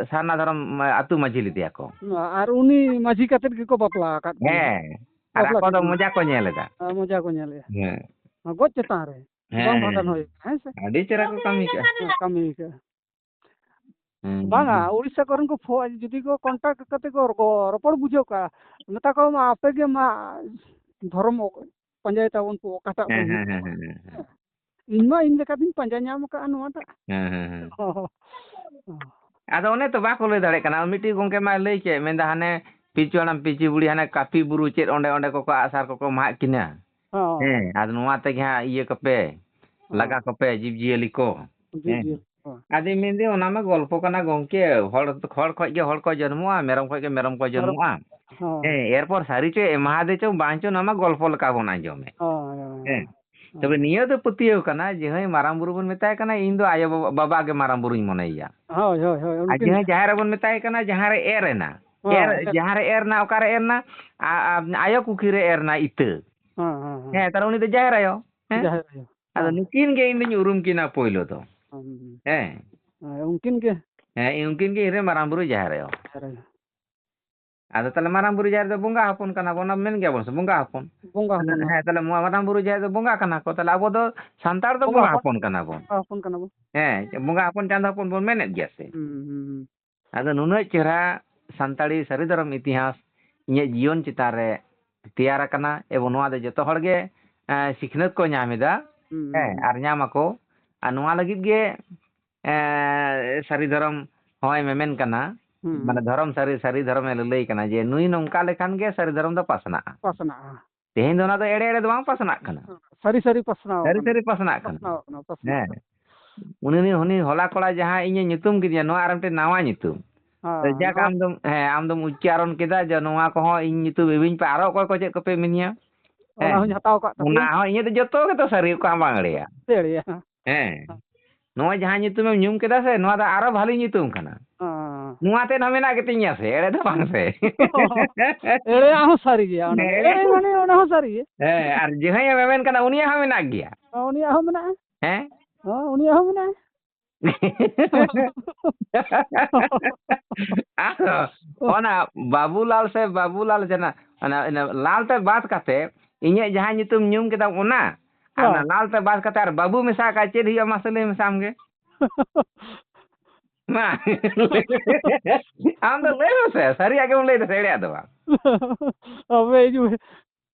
ᱥᱟᱨᱱᱟ ᱫᱷᱚᱨᱚᱢ ᱟᱹᱛᱩ ᱢᱟᱹᱡᱷᱤ ᱞᱮᱫᱮᱭᱟ ᱠᱚ᱾ ᱟᱨ ᱩᱱᱤ ᱢᱟᱹᱡᱷᱤ ᱠᱟᱛᱮᱫ ᱜᱮᱠᱚ ᱵᱟᱯᱞᱟ ᱟᱠᱟᱫ ᱠᱤᱱᱟ᱾ ᱦᱮᱸ᱾ ᱟᱨ ᱵᱟᱯᱞᱟ ᱟᱠᱚ ᱫᱚ ᱠᱤᱱᱟ᱾ ᱢᱚᱡᱟ ᱠᱚ ᱧᱮᱞ ᱮᱫᱟ᱾ ᱦᱮᱸ, ᱢᱚᱡᱟ ᱠᱚ ᱧᱮᱞ ᱮᱫᱼᱟ᱾ ᱦᱮᱸ᱾ ᱜᱚᱡ ᱪᱮᱛᱟᱱ ᱨᱮ᱾ ᱦᱮᱸ, ᱵᱟᱝ ᱦᱮᱸ, ᱵᱷᱟᱸᱰᱟᱱ ᱦᱩᱭ ᱦᱮᱸ᱾ ᱟᱠᱟᱱᱟ, ᱦᱮᱸ ᱥᱮ? ᱟᱹᱰᱤ ᱪᱮᱦᱨᱟ ᱠᱚ ᱠᱟᱹᱢᱤ ᱠᱟᱜᱼᱟ᱾ ᱦᱮᱸ, ᱠᱟᱹᱢᱤ ᱠᱟᱜᱼᱟ᱾ ᱦᱩᱸ, ᱵᱟᱝᱟ, ᱦᱩᱸ᱾ ᱩᱲᱤᱥᱥᱟ ᱠᱚᱨᱮᱱ ᱠᱚ ᱯᱷᱳ-, ᱡᱩᱫᱤ ᱠᱚ contact ᱠᱟᱛᱮ ᱠᱚ ᱨᱚᱯᱚ-, ᱨᱚᱯᱚᱲ ᱵᱩᱡᱷᱟᱹᱣ ᱠᱟᱜᱼᱟ, ᱢᱮᱛᱟ ᱠᱚᱣᱟ, "ᱢᱟ ᱟᱯᱮ ᱜᱮ ᱢᱟ ᱫᱷᱚᱨᱚᱢ ᱚᱠ-, ᱯᱟᱸᱡᱟᱭ ᱛᱟᱵᱚᱱ ᱯᱮ, ᱚᱠᱟᱴᱟᱜ ᱯᱮ ᱦᱮᱸ, ᱤᱭᱟᱹ ᱦᱮᱸ, ᱦᱮᱸ, ᱠᱟᱜᱼᱟ?" ᱦᱮᱸ, ᱦᱮᱸ᱾ ᱤᱧ ᱢᱟ ᱤᱧ ᱞᱮᱠᱟᱛᱤᱧ ᱯᱟᱸᱡᱟ ᱧᱟᱢ ᱠᱟᱜᱼᱟ ᱱᱚᱣᱟᱴᱟᱜ᱾ ᱦᱮᱸ, ᱦᱮᱸ, ᱦᱮᱸ᱾ ᱟᱫᱚ ᱚᱱᱮ ᱛᱚ ᱵᱟᱠᱚ ᱞᱟᱹᱭ ᱫᱟᱲᱮᱭᱟᱜ ᱠᱟᱱᱟ᱾ ᱢᱤᱫᱴᱤᱡ ᱜᱚᱝᱠᱮ ᱢᱟᱭ ᱞᱟᱹᱭ ᱠᱮᱫ, ᱢᱮᱱᱫᱟ ᱦᱟᱱᱮ ᱯᱤᱞᱪᱩ ᱦᱟᱲᱟᱢ ᱯᱤᱞᱪᱩ ᱵᱩᱲᱦᱤ ᱦᱟᱱᱮ ᱠᱟᱹᱯᱤ ᱵᱩᱨᱩ ᱪᱮᱫ ᱚᱸᱰᱮ, ᱚᱸᱰᱮ ᱠᱚᱠᱚ ᱟᱜᱼᱥᱟᱨ ᱠᱚᱠᱚ ᱢᱟᱜ ᱠᱤᱱᱟ᱾ ᱦᱚᱸ᱾ ᱦᱮᱸ, ᱟᱫᱚ ᱱᱚᱣᱟ ᱛᱮᱜᱮ ᱦᱟᱸᱜ ᱤᱭᱟᱹ ᱠᱚᱯᱮ, ᱦᱚᱸ᱾ ᱞᱟᱜᱟ ᱠᱚᱯᱮ ᱡᱤᱵᱽ ᱡᱤᱭᱟᱹᱞᱤ ᱠᱚ᱾ ᱡᱤᱵᱽ ᱦᱮᱸ᱾ ᱡᱤᱭᱟᱹᱞᱤ ᱠᱚ᱾ ᱟᱫᱚᱧ ᱢᱮᱱᱫᱟᱹᱧ, ᱚᱱᱟ ᱢᱟ ᱜᱚᱞᱯᱚ ᱠᱟᱱᱟ ᱜᱚᱝᱠᱮ, ᱦᱚᱲ, ᱦᱚᱲ ᱠᱷᱚᱡ ᱜᱮ ᱦᱚᱲ ᱠᱚ ᱡᱚᱱᱢᱚᱜᱼᱟ, ᱢᱮᱨᱚᱢ ᱠᱷᱚᱡ ᱜᱮ ᱢᱮᱨᱚᱢ ᱠᱚ ᱢᱮᱨᱚᱢ᱾ ᱡᱚᱱᱢᱚᱜᱼᱟ᱾ ᱦᱚᱸ᱾ ᱦᱮᱸ, ᱮᱨᱯᱚᱨ ᱥᱟᱹᱨᱤ ᱪᱚ ᱮᱢᱟᱦᱟᱫᱮ ᱪᱚ ᱵᱟᱝ ᱪᱚ, ᱱᱚᱣᱟ ᱢᱟ ᱜᱚᱞᱯᱚ ᱞᱮᱠᱟ ᱵᱚᱱ ᱟᱸᱡᱚᱢᱮᱫ᱾ ᱦᱳᱭ, ᱦᱳᱭ, ᱦᱮᱸ᱾ ᱦᱳᱭ᱾ ᱛᱚᱵᱮ ᱱᱤᱭᱟᱹ ᱫᱚ ᱯᱟᱹᱛᱭᱟᱹᱣ ᱠᱟᱱᱟ ᱡᱮ, ᱦᱳᱭ, ᱢᱟᱨᱟᱝ ᱵᱩᱨᱩ ᱵᱚᱱ ᱢᱮᱛᱟᱭ ᱠᱟᱱᱟ, ᱤᱧ ᱫᱚ ᱟᱭᱳ ᱵᱟᱵᱟ, ᱵᱟᱵᱟ ᱜᱮ ᱢᱟᱨᱟᱝ ᱵᱩᱨᱩᱧ ᱢᱚᱱᱮᱭᱮᱭᱟ᱾ ᱦᱳᱭ, ᱦᱳᱭ, ᱦᱳᱭ, ᱟᱨ ᱩᱱᱠᱤᱱ ᱡᱟᱦᱟᱸᱭ ᱜᱮ᱾ ᱡᱟᱦᱮᱨ ᱨᱮᱵᱚᱱ ᱢᱮᱛᱟᱭ ᱠᱟᱱᱟ, ᱡᱟᱦᱟᱸ ᱨᱮ ᱮᱨ ᱮᱱᱟ, ᱦᱮᱸ, ᱮᱨ, ᱦᱮᱸ᱾ ᱡᱟᱦᱟᱸ ᱨᱮ ᱮᱨ ᱮᱱᱟ, ᱚᱠᱟᱨᱮ ᱮᱨ ᱮᱱᱟ? ᱟ-, ᱟ-, ᱟᱭᱳ ᱠᱩᱠᱷᱤ ᱨᱮ ᱮᱨ ᱮᱱᱟ ᱤᱛᱟᱹ᱾ ᱦᱮᱸ, ᱦᱮᱸ, ᱦᱮᱸ᱾ ᱦᱮᱸ, ᱛᱟᱦᱞᱮ ᱩᱱᱤ ᱫᱚ ᱡᱟᱦᱮᱨ ᱟᱭᱳ᱾ ᱦᱮᱸ? ᱡᱟᱦᱮᱨ ᱟᱭᱳ᱾ ᱟᱫᱚ ᱦᱮᱸ᱾ ᱱᱩᱠᱤᱱ ᱜᱮ ᱤᱧ ᱫᱩᱧ ᱩᱨᱩᱢ ᱠᱤᱱᱟ ᱯᱳᱭᱞᱳ ᱫᱚ᱾ ᱦᱩᱸ, ᱦᱩᱸ, ᱦᱩᱸ᱾ ᱦᱮᱸ᱾ ᱦᱮᱸ, ᱩᱱᱠᱤᱱ ᱜᱮ᱾ ᱦᱮᱸ, ᱩᱱᱠᱤᱱ ᱜᱮ ᱤᱧ ᱨᱮᱱ ᱢᱟᱨᱟᱝ ᱵᱩᱨᱩ ᱡᱟᱦᱮᱨ ᱟᱭᱳ᱾ ᱡᱟᱦᱮᱨ ᱟᱭᱳ᱾ ᱟᱫᱚ ᱛᱟᱦᱚᱞᱮ ᱢᱟᱨᱟᱝ ᱵᱩᱨᱩ ᱡᱟᱦᱮᱨ ᱫᱚ ᱵᱚᱸᱜᱟ ᱦᱚᱯᱚᱱ ᱠᱟᱱᱟ ᱵᱚᱱ, ᱚᱱᱟ ᱢᱮᱱ ᱜᱮᱭᱟ ᱵᱚᱱ ᱥᱮ, ᱵᱚᱸᱜᱟ ᱦᱚᱯᱚᱱ᱾ ᱵᱚᱸᱜᱟ ᱦᱚᱯᱚᱱ᱾ ᱦᱮᱸ, ᱛᱟᱦᱚᱞᱮ ᱢᱟᱨᱟᱝ ᱵᱩᱨᱩ ᱡᱟᱦᱮᱨ ᱫᱚ ᱵᱚᱸᱜᱟ ᱠᱟᱱᱟ ᱠᱚ, ᱛᱟᱦᱚᱞᱮ ᱟᱵᱚ ᱫᱚ ᱥᱟᱱᱛᱟᱲ ᱫᱚ ᱵᱚᱸᱜᱟ ᱵᱚᱸᱜᱟ ᱦᱚᱯᱚᱱ᱾ ᱦᱚᱯᱚᱱ ᱠᱟᱱᱟ ᱵᱚᱱ᱾ ᱵᱚᱸᱜᱟ ᱦᱚᱯᱚᱱ ᱠᱟᱱᱟ ᱵᱚᱱ᱾ ᱦᱮᱸ, ᱵᱚᱸᱜᱟ ᱦᱚᱯᱚᱱ ᱪᱟᱸᱫᱚ ᱦᱚᱯᱚᱱ ᱵᱚᱱ ᱢᱮᱱᱮᱫ ᱜᱮᱭᱟ ᱥᱮ᱾ ᱦᱩᱸ, ᱦᱩᱸ, ᱦᱩᱸ᱾ ᱟᱫᱚ ᱱᱩᱱᱟᱹᱜ ᱪᱮᱦᱨᱟ ᱥᱟᱱᱛᱟᱲᱤ ᱥᱟᱹᱨᱤ ᱫᱷᱚᱨᱚᱢ ᱤᱛᱤᱦᱟᱥ ᱤᱧᱟᱹᱜ ᱡᱤᱭᱚᱱ ᱪᱮᱛᱟᱱ ᱨᱮ ᱛᱮᱭᱟᱨ ᱟᱠᱟᱱᱟ, ᱮᱵᱚᱝ ᱱᱚᱣᱟ ᱫᱚ ᱡᱚᱛᱚ ᱦᱚᱲ ᱜᱮ, ᱮᱸ, ᱥᱤᱠᱷᱱᱟᱹᱛ ᱠᱚ ᱧᱟᱢ ᱮᱫᱟ᱾ ᱦᱩᱸ, ᱦᱮᱸ, ᱦᱩᱸ᱾ ᱟᱨ ᱧᱟᱢ ᱟᱠᱚ᱾ ᱟᱨ ᱱᱚᱣᱟ ᱞᱟᱹᱜᱤᱫ ᱜᱮ, ᱮᱸ, ᱥᱟᱹᱨᱤ ᱫᱷᱚᱨᱚᱢ ᱦᱚᱸᱭ ᱢᱮᱢᱮᱱ ᱠᱟᱱᱟ᱾ ᱦᱩᱸ, ᱢᱟᱱᱮ ᱦᱩᱸ᱾ ᱫᱷᱚᱨᱚᱢ ᱥᱟᱹᱨᱤ, ᱥᱟᱹᱨᱤ ᱫᱷᱚᱨᱚᱢᱮ ᱞᱟᱹᱞᱟᱹᱭ ᱠᱟᱱᱟ ᱡᱮ ᱱᱩᱭ ᱱᱚᱝᱠᱟ ᱞᱮᱠᱷᱟᱱ ᱜᱮ ᱥᱟᱹᱨᱤ ᱫᱷᱚᱨᱚᱢ ᱫᱚ ᱯᱟᱥᱱᱟᱜᱼᱟ᱾ ᱯᱟᱥᱱᱟᱜᱼᱟ᱾ ᱛᱮᱦᱮᱧ ᱫᱚ ᱚᱱᱟ ᱫᱚ ᱮᱲᱮ ᱮᱲᱮ ᱫᱚ ᱵᱟᱝ ᱯᱟᱥᱱᱟᱜ ᱠᱟᱱᱟ᱾ ᱥᱟᱹᱨᱤ ᱥᱟᱹᱨᱤ ᱯᱟᱥᱱᱟᱣ ᱥᱟᱹᱨᱤ ᱠᱟᱱᱟ᱾ ᱥᱟᱹᱨᱤ ᱯᱟᱥᱱᱟᱜ ᱠᱟᱱᱟ᱾ ᱯᱟᱥᱱᱟᱣ ᱠᱟᱱᱟ, ᱯᱟᱥᱱᱟᱜ ᱦᱮᱸ᱾ ᱠᱟᱱᱟ᱾ ᱩᱱᱤ, ᱩᱱᱤ, ᱩᱱᱤ ᱦᱚᱞᱟ ᱠᱚᱲᱟ ᱡᱟᱦᱟᱸ ᱤᱧᱮ ᱧᱩᱛᱩᱢ ᱠᱤᱫᱤᱧᱟ, ᱱᱚᱣᱟ ᱟᱨ ᱢᱤᱫᱴᱮᱱ ᱱᱟᱣᱟ ᱧᱩᱛᱩᱢ᱾ ᱦᱮᱸ, ᱛᱚ ᱡᱟᱠ, ᱱᱟᱣᱟ ᱟᱢ ᱫᱚᱢ, ᱦᱮᱸ, ᱟᱢ ᱫᱚᱢ ᱩᱪᱪᱟᱨᱚᱱ ᱠᱮᱫᱟ ᱡᱮ ᱱᱚᱣᱟ ᱠᱚᱦᱚᱸ ᱤᱧ ᱧᱩᱛᱩᱢ ᱤᱢᱟᱹᱧ ᱯᱮ, ᱟᱨᱚ ᱚᱠᱚᱭ ᱠᱚ ᱪᱮᱫ ᱠᱚᱯᱮ ᱤᱢᱟᱹᱧᱟ? ᱚᱱᱟ ᱦᱮᱸ᱾ ᱦᱚᱸᱧ ᱦᱟᱛᱟᱣ ᱠᱟᱜ ᱛᱟᱯᱮᱭᱟ᱾ ᱚᱱᱟ ᱦᱚᱸ ᱤᱧᱟᱹᱜ ᱫᱚ ᱡᱚᱛᱚ ᱜᱮᱛᱚ ᱥᱟᱹᱨᱤ, ᱚᱠᱟ ᱦᱚᱸ ᱵᱟᱝ ᱮᱲᱮᱭᱟ᱾ ᱮᱲᱮᱭᱟ᱾ ᱦᱮᱸ᱾ ᱱᱚᱣᱟ ᱡᱟᱦᱟᱸ ᱧᱩᱛᱩᱢᱮᱢ ᱧᱩᱢ ᱠᱮᱫᱟ ᱥᱮ, ᱱᱚᱣᱟ ᱫᱚ ᱟᱨᱚ ᱵᱷᱟᱞᱤ ᱧᱩᱛᱩᱢ ᱠᱟᱱᱟ᱾ ᱦᱮᱸ᱾ ᱱᱚᱣᱟ ᱛᱮᱫ ᱦᱚᱸ ᱢᱮᱱᱟᱜ ᱜᱮᱛᱤᱧᱟ ᱥᱮ, ᱮᱲᱮ ᱫᱚ ᱵᱟᱝ ᱥᱮ᱾ ᱮᱲᱮᱭᱟᱜ ᱦᱚᱸ ᱥᱟᱹᱨᱤ ᱜᱮᱭᱟ, ᱚᱱᱟ ᱫᱚ᱾ ᱦᱮᱸ᱾ ᱮᱲᱮ ᱢᱟᱱᱮ ᱚᱱᱟ ᱦᱚᱸ ᱥᱟᱹᱨᱤ ᱜᱮ᱾ ᱦᱮᱸ, ᱟᱨ ᱡᱟᱦᱟᱸᱭᱮ ᱢᱮᱢᱮᱱ ᱠᱟᱱᱟ, ᱩᱱᱤᱭᱟᱜ ᱦᱚᱸ ᱢᱮᱱᱟᱜ ᱜᱮᱭᱟ᱾ ᱦᱮᱸ, ᱩᱱᱤᱭᱟᱜ ᱦᱚᱸ ᱢᱮᱱᱟᱜᱼᱟ᱾ ᱦᱮᱸ? ᱦᱮᱸ, ᱩᱱᱤᱭᱟᱜ ᱦᱚᱸ ᱢᱮᱱᱟᱜᱼᱟ᱾ ᱟᱫᱚ ᱚᱱᱟ ᱵᱟᱵᱩᱞᱟᱞ ᱥᱮ ᱵᱟᱵᱩᱞᱟᱞ ᱡᱟᱱᱟ-, ᱚᱱᱟ, ᱚᱱᱟ ᱞᱟᱞ ᱛᱮ ᱵᱟᱫ ᱠᱟᱛᱮ ᱤᱧᱟᱹᱜ ᱡᱟᱦᱟᱸ ᱧᱩᱛᱩᱢ ᱧᱩᱢ ᱠᱮᱫᱟᱢ ᱚᱱᱟ, ᱟᱨ ᱚᱱᱟ ᱦᱮᱸ᱾ ᱞᱟᱞ ᱛᱮ ᱵᱟᱫ ᱠᱟᱛᱮ ᱟᱨ ᱵᱟᱹᱵᱩ ᱢᱮᱥᱟ ᱠᱟᱜ ᱪᱮᱫ ᱦᱩᱭᱩᱜᱼᱟ ᱢᱟᱥᱮ ᱞᱟᱹᱭ ᱢᱮᱥᱮ ᱟᱢ ᱜᱮ? ᱢᱟ, ᱟᱢ ᱫᱚ ᱞᱟᱹᱭ ᱢᱮᱥᱮ, ᱥᱟᱹᱨᱤᱭᱟᱜ ᱜᱮᱢ ᱞᱟᱹᱭ ᱫᱟ ᱥᱮ ᱮᱲᱮᱭᱟᱜ ᱫᱚ ᱵᱟᱝ? ᱟᱵᱮ ᱦᱤᱡᱩᱜ ᱢᱮ᱾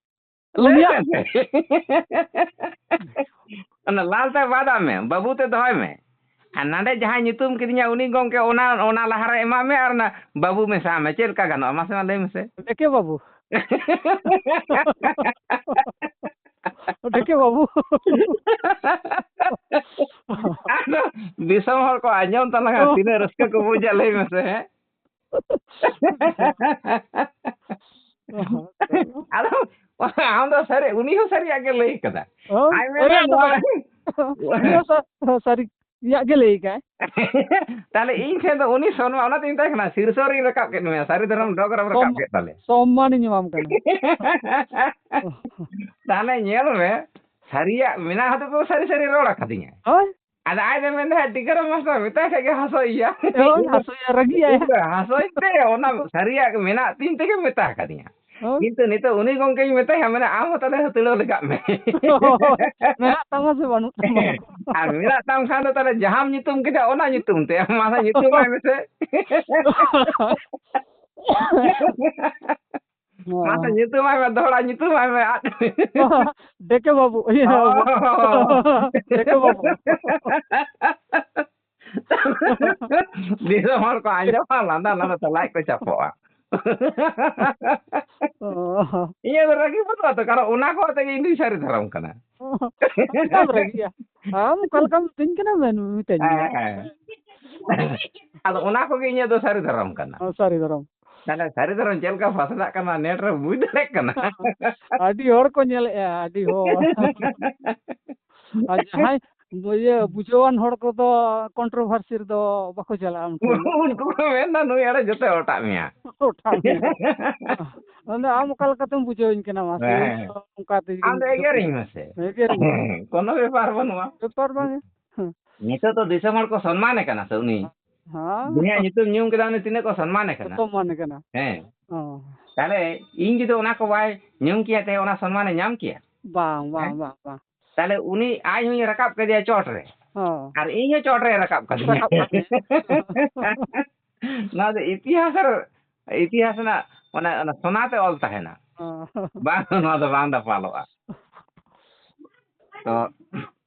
ᱞᱟᱹᱭ ᱩᱱᱤᱭᱟᱜ ᱢᱮᱥᱮ᱾ ᱚᱱᱟ ᱞᱟᱞ ᱛᱮ ᱵᱟᱫᱟᱜ ᱢᱮ, ᱵᱟᱹᱵᱩ ᱛᱮ ᱫᱚᱦᱚᱭ ᱢᱮ᱾ ᱟᱨ ᱱᱟᱰᱮ ᱡᱟᱦᱟᱸᱭ ᱧᱩᱛᱩᱢ ᱠᱤᱫᱤᱧᱟ ᱩᱱᱤ ᱜᱚᱢᱠᱮ ᱚᱱᱟ, ᱚᱱᱟ ᱞᱟᱦᱟᱨᱮ ᱮᱢᱟᱜ ᱢᱮ ᱟᱨ ᱚᱱᱟ ᱵᱟᱹᱵᱩ ᱢᱮᱥᱟᱜ ᱢᱮ᱾ ᱪᱮᱫ ᱞᱮᱠᱟ ᱜᱟᱱᱚᱜᱼᱟ? ᱢᱟᱥᱮ ᱢᱟ ᱞᱟᱹᱭ ᱢᱮᱥᱮ᱾ ᱰᱮᱠᱮ ᱵᱟᱹᱵᱩ᱾ ᱰᱮᱠᱮ ᱵᱟᱹᱵᱩ᱾ ᱟᱫᱚ ᱫᱤᱥᱚᱢ ᱦᱚᱲ ᱠᱚ ᱟᱸᱡᱚᱢ ᱛᱟᱞᱟᱝᱟ, ᱛᱤᱱᱟᱹᱜ ᱨᱟᱹᱥᱠᱟᱹ ᱠᱚ ᱵᱩᱡᱟ, ᱞᱟᱹᱭ ᱢᱮᱥᱮ, ᱦᱮᱸ? ᱟᱫᱚ ᱟᱢ ᱫᱚ ᱥᱟᱹᱨᱤ, ᱩᱱᱤ ᱦᱚᱸ ᱥᱟᱹᱨᱤᱭᱟᱜ ᱜᱮ ᱞᱟᱹᱭ ᱠᱟᱫᱟ᱾ ᱦᱳᱭ, ᱟᱡ ᱢᱮᱱᱟ ᱥᱟᱹᱨᱤᱭᱟᱜ ᱫᱚ ᱱᱚᱣᱟ ᱠᱟᱱᱟ᱾ ᱩᱱᱤ ᱦᱚᱸ ᱥᱟ-, ᱥᱟᱹᱨᱤᱭᱟᱜ ᱜᱮ ᱞᱟᱹᱭ ᱠᱟᱜᱼᱟᱭ᱾ ᱛᱟᱦᱞᱮ ᱤᱧ ᱴᱷᱮᱱ ᱫᱚ ᱩᱱᱤ ᱥᱚᱱᱢᱟᱱ, ᱚᱱᱟᱛᱮᱧ ᱢᱮᱛᱟᱭ ᱠᱟᱱᱟ, ᱥᱤᱨᱥᱚ ᱨᱤᱧ ᱨᱟᱠᱟᱵ ᱠᱮᱫ ᱢᱮᱭᱟ, ᱥᱟᱹᱨᱤ ᱫᱷᱚᱨᱚᱢ ᱰᱚᱜᱽ ᱨᱮᱢ ᱨᱟᱠᱟᱵ ᱥᱚᱢ-, ᱠᱮᱫ ᱛᱟᱞᱮ᱾ ᱥᱚᱢᱢᱟᱱᱤᱧ ᱮᱢᱟᱢ ᱠᱟᱱᱟ᱾ ᱛᱟᱦᱞᱮ ᱧᱮᱞ ᱢᱮ, ᱥᱟᱹᱨᱤᱭᱟᱜ ᱢᱮᱱᱟᱜ ᱦᱚᱛᱮ ᱛᱮ ᱥᱟᱹᱨᱤ ᱥᱟᱹᱨᱤ ᱨᱚᱲ ᱟᱠᱟᱫᱤᱧᱟ᱾ ᱦᱳᱭ᱾ ᱟᱫᱚ ᱟᱡ ᱫᱚ ᱢᱮᱱᱫᱟ, "ᱴᱤᱠᱟᱹᱨᱟᱢ ᱢᱟᱥᱴᱟᱨ ᱢᱮᱛᱟᱭ ᱠᱷᱟᱡ ᱜᱮ ᱦᱟᱥᱚᱭᱮᱭᱟ᱾" ᱦᱳᱭ, ᱦᱟᱥᱚᱭᱟ, ᱨᱟᱹᱜᱤᱭᱟᱭ᱾ ᱤᱧ ᱫᱚ ᱦᱟᱥᱚᱭ ᱛᱮ ᱚᱱᱟ ᱥᱟᱹᱨᱤᱭᱟᱜ ᱢᱮᱱᱟᱜ ᱛᱤᱧ ᱛᱮᱜᱮ ᱢᱮᱛᱟ ᱠᱟᱫᱤᱧᱟ᱾ ᱦᱳᱭ᱾ ᱠᱤᱱᱛᱩ ᱱᱤᱛᱚᱜ ᱩᱱᱤ ᱜᱚᱢᱠᱮᱧ ᱢᱮᱛᱟᱭᱟ, ᱢᱮᱱᱟ, "ᱟᱢ ᱦᱚᱸ ᱛᱟᱦᱞᱮ ᱦᱟᱹᱛᱲᱟᱹᱣ ᱞᱮᱠᱟᱜ ᱢᱮ᱾" ᱦᱳᱭ, ᱢᱮᱱᱟᱜ ᱛᱟᱢᱟ ᱥᱮ ᱵᱟᱹᱱᱩᱜ ᱛᱟᱢᱟ? ᱟᱨ ᱢᱮᱱᱟᱜ ᱛᱟᱢ ᱠᱷᱟᱱ ᱫᱚ ᱛᱟᱦᱞᱮ ᱡᱟᱦᱟᱸᱢ ᱧᱩᱛᱩᱢ ᱠᱮᱫᱟ ᱚᱱᱟ ᱧᱩᱛᱩᱢ ᱛᱮ ᱢᱟᱥᱮ ᱧᱩᱛᱩᱢᱟᱭ ᱢᱮᱥᱮ᱾ ᱢᱟᱥᱮ ᱧᱩᱛᱩᱢᱟᱭ ᱢᱮ, ᱫᱚᱦᱲᱟ ᱧᱩᱛᱩᱢᱟᱭ ᱢᱮ, ᱟᱫ᱾ ᱰᱮᱠᱮ ᱵᱟᱹᱵᱩ, ᱤᱭᱟᱹ ᱵᱟᱹᱵᱩ᱾ ᱚ᱾ ᱰᱮᱠᱮ ᱵᱟᱹᱵᱩ᱾ ᱫᱤᱥᱚᱢ ᱦᱚᱲ ᱠᱚ ᱟᱸᱡᱚᱢᱟ, ᱞᱟᱸᱫᱟ ᱞᱟᱸᱫᱟ ᱛᱮ ᱞᱟᱡ ᱠᱚ ᱪᱟᱯᱚᱜᱼᱟ᱾ ᱚ᱾ ᱤᱧᱟᱹᱜ ᱫᱚ ᱨᱟᱹᱜᱤ ᱵᱟᱹᱱᱩᱜᱼᱟ ᱛᱚ, ᱠᱟᱨᱚᱱ ᱚᱱᱟ ᱠᱚ ᱟᱛᱮ ᱜᱮ ᱤᱧ ᱫᱩᱧ ᱥᱟᱹᱨᱤ ᱫᱷᱚᱨᱚᱢ ᱠᱟᱱᱟ᱾ ᱪᱮᱫᱟᱜ ᱮᱢ ᱨᱟᱹᱜᱤᱜᱼᱟ? ᱟᱢ ᱚᱠᱟ ᱞᱮᱠᱟᱢ ᱢᱤᱛᱟᱹᱧ ᱠᱟᱱᱟ, ᱢᱮᱱ, ᱢᱤᱛᱟᱹᱧ ᱢᱮ᱾ ᱦᱮᱸ, ᱦᱮᱸ᱾ ᱟᱫᱚ ᱚᱱᱟ ᱠᱚᱜᱮ ᱤᱧᱟᱹᱜ ᱫᱚ ᱥᱟᱹᱨᱤ ᱫᱷᱚᱨᱚᱢ ᱠᱟᱱᱟ᱾ ᱚ, ᱥᱟᱹᱨᱤ ᱫᱷᱚᱨᱚᱢ᱾ ᱛᱟᱦᱞᱮ ᱥᱟᱹᱨᱤ ᱫᱷᱚᱨᱚᱢ ᱪᱮᱫ ᱞᱮᱠᱟ ᱯᱟᱥᱱᱟᱜ ᱠᱟᱱᱟ, ᱱᱮᱴ ᱨᱮ ᱵᱩᱡᱽ ᱫᱟᱲᱮᱭᱟᱜ ᱠᱟᱱᱟ? ᱟᱹᱰᱤ ᱦᱚᱲ ᱠᱚ ᱧᱮᱞᱮᱜᱼᱟ, ᱟᱹᱰᱤ ᱦᱚᱲ᱾ ᱟᱨ ᱡᱟᱦᱟᱸᱭ ᱵᱩ-, ᱤᱭᱟᱹ, ᱵᱩᱡᱷᱟᱹᱣᱟᱱ ᱦᱚᱲ ᱠᱚᱫᱚ controversy ᱨᱮᱫᱚ ᱵᱟᱠᱚ ᱪᱟᱞᱟᱜᱼᱟ ᱩᱱᱠᱩ ᱫᱚ᱾ ᱩᱱᱠᱩ ᱠᱚ ᱢᱮᱱᱫᱟ, "ᱱᱩᱭ ᱮᱲᱮ ᱡᱚᱛᱚ ᱚᱴᱟᱜ ᱢᱮᱭᱟ᱾" ᱚᱴᱟᱜ ᱢᱮᱭᱟ᱾ ᱟᱫᱚ ᱟᱢ ᱚᱠᱟ ᱞᱮᱠᱟᱛᱮᱢ ᱵᱩᱡᱷᱟᱹᱣᱟᱹᱧ ᱠᱟᱱᱟ, ᱢᱟᱥᱮ? ᱦᱮᱸ᱾ ᱚᱱᱠᱟ ᱛᱮᱜᱮ ᱟᱢ ᱫᱚ ᱮᱜᱮᱨᱤᱧ ᱢᱮᱥᱮ᱾ ᱮᱜᱮᱨᱤᱧ ᱢᱮ᱾ ᱠᱳᱱᱳ ᱵᱮᱯᱟᱨ ᱵᱟᱹᱱᱩᱜᱼᱟ᱾ ᱵᱮᱯᱟᱨ ᱵᱟᱝ᱾ ᱦᱮᱸ᱾ ᱱᱤᱛᱚᱜ ᱫᱚ ᱫᱤᱥᱚᱢ ᱦᱚᱲ ᱠᱚ ᱥᱚᱱᱢᱟᱱᱮ ᱠᱟᱱᱟ ᱥᱮ ᱩᱱᱤ? ᱦᱮᱸ᱾ ᱡᱟᱦᱟᱸᱭᱟᱜ ᱧᱩᱛᱩᱢ ᱧᱩᱢ ᱠᱮᱫᱟ, ᱩᱱᱤ ᱛᱤᱱᱟᱹᱜ ᱠᱚ ᱥᱚᱱᱢᱟᱱᱮ ᱠᱟᱱᱟ? ᱥᱚᱱᱢᱟᱱᱮ ᱠᱟᱱᱟ᱾ ᱦᱮᱸ᱾ ᱚ᱾ ᱛᱟᱦᱞᱮ ᱤᱧ ᱡᱩᱫᱤ ᱚᱱᱟ ᱠᱚ ᱵᱟᱭ ᱧᱩᱢ ᱠᱮᱭᱟ, ᱛᱟᱦᱞᱮ ᱚᱱᱟ ᱥᱚᱱᱢᱟᱱᱮ ᱧᱟᱢ ᱠᱮᱭᱟ? ᱵᱟᱝ, ᱵᱟᱝ, ᱦᱮᱸ? ᱵᱟᱝ, ᱵᱟᱝ᱾ ᱛᱟᱦᱞᱮ ᱩᱱᱤ ᱟᱡ ᱦᱚᱸᱧ ᱨᱟᱠᱟᱵ ᱠᱮᱫᱮᱭᱟ ᱪᱚᱴ ᱨᱮ᱾ ᱚ᱾ ᱟᱨ ᱤᱧ ᱦᱚᱸ ᱪᱚᱴ ᱨᱮ ᱨᱟᱠᱟᱵ ᱠᱟᱫᱤᱧᱟ᱾ ᱨᱟᱠᱟᱵ ᱠᱟᱫᱤᱧᱟ᱾ ᱱᱚᱣᱟ ᱫᱚ ᱤᱛᱤᱦᱟᱥ ᱨᱮ, ᱤᱛᱤᱦᱟᱥ ᱨᱮᱱᱟᱜ ᱚᱱᱟ, ᱚᱱᱟ ᱥᱚᱱᱟ ᱛᱮ ᱚᱞ ᱛᱟᱦᱮᱱᱟ᱾ ᱚ᱾ ᱵᱟᱝ, ᱱᱚᱣᱟ ᱫᱚ ᱵᱟᱝ ᱫᱟᱯᱟᱞᱚᱜᱼᱟ᱾ ᱛᱚ,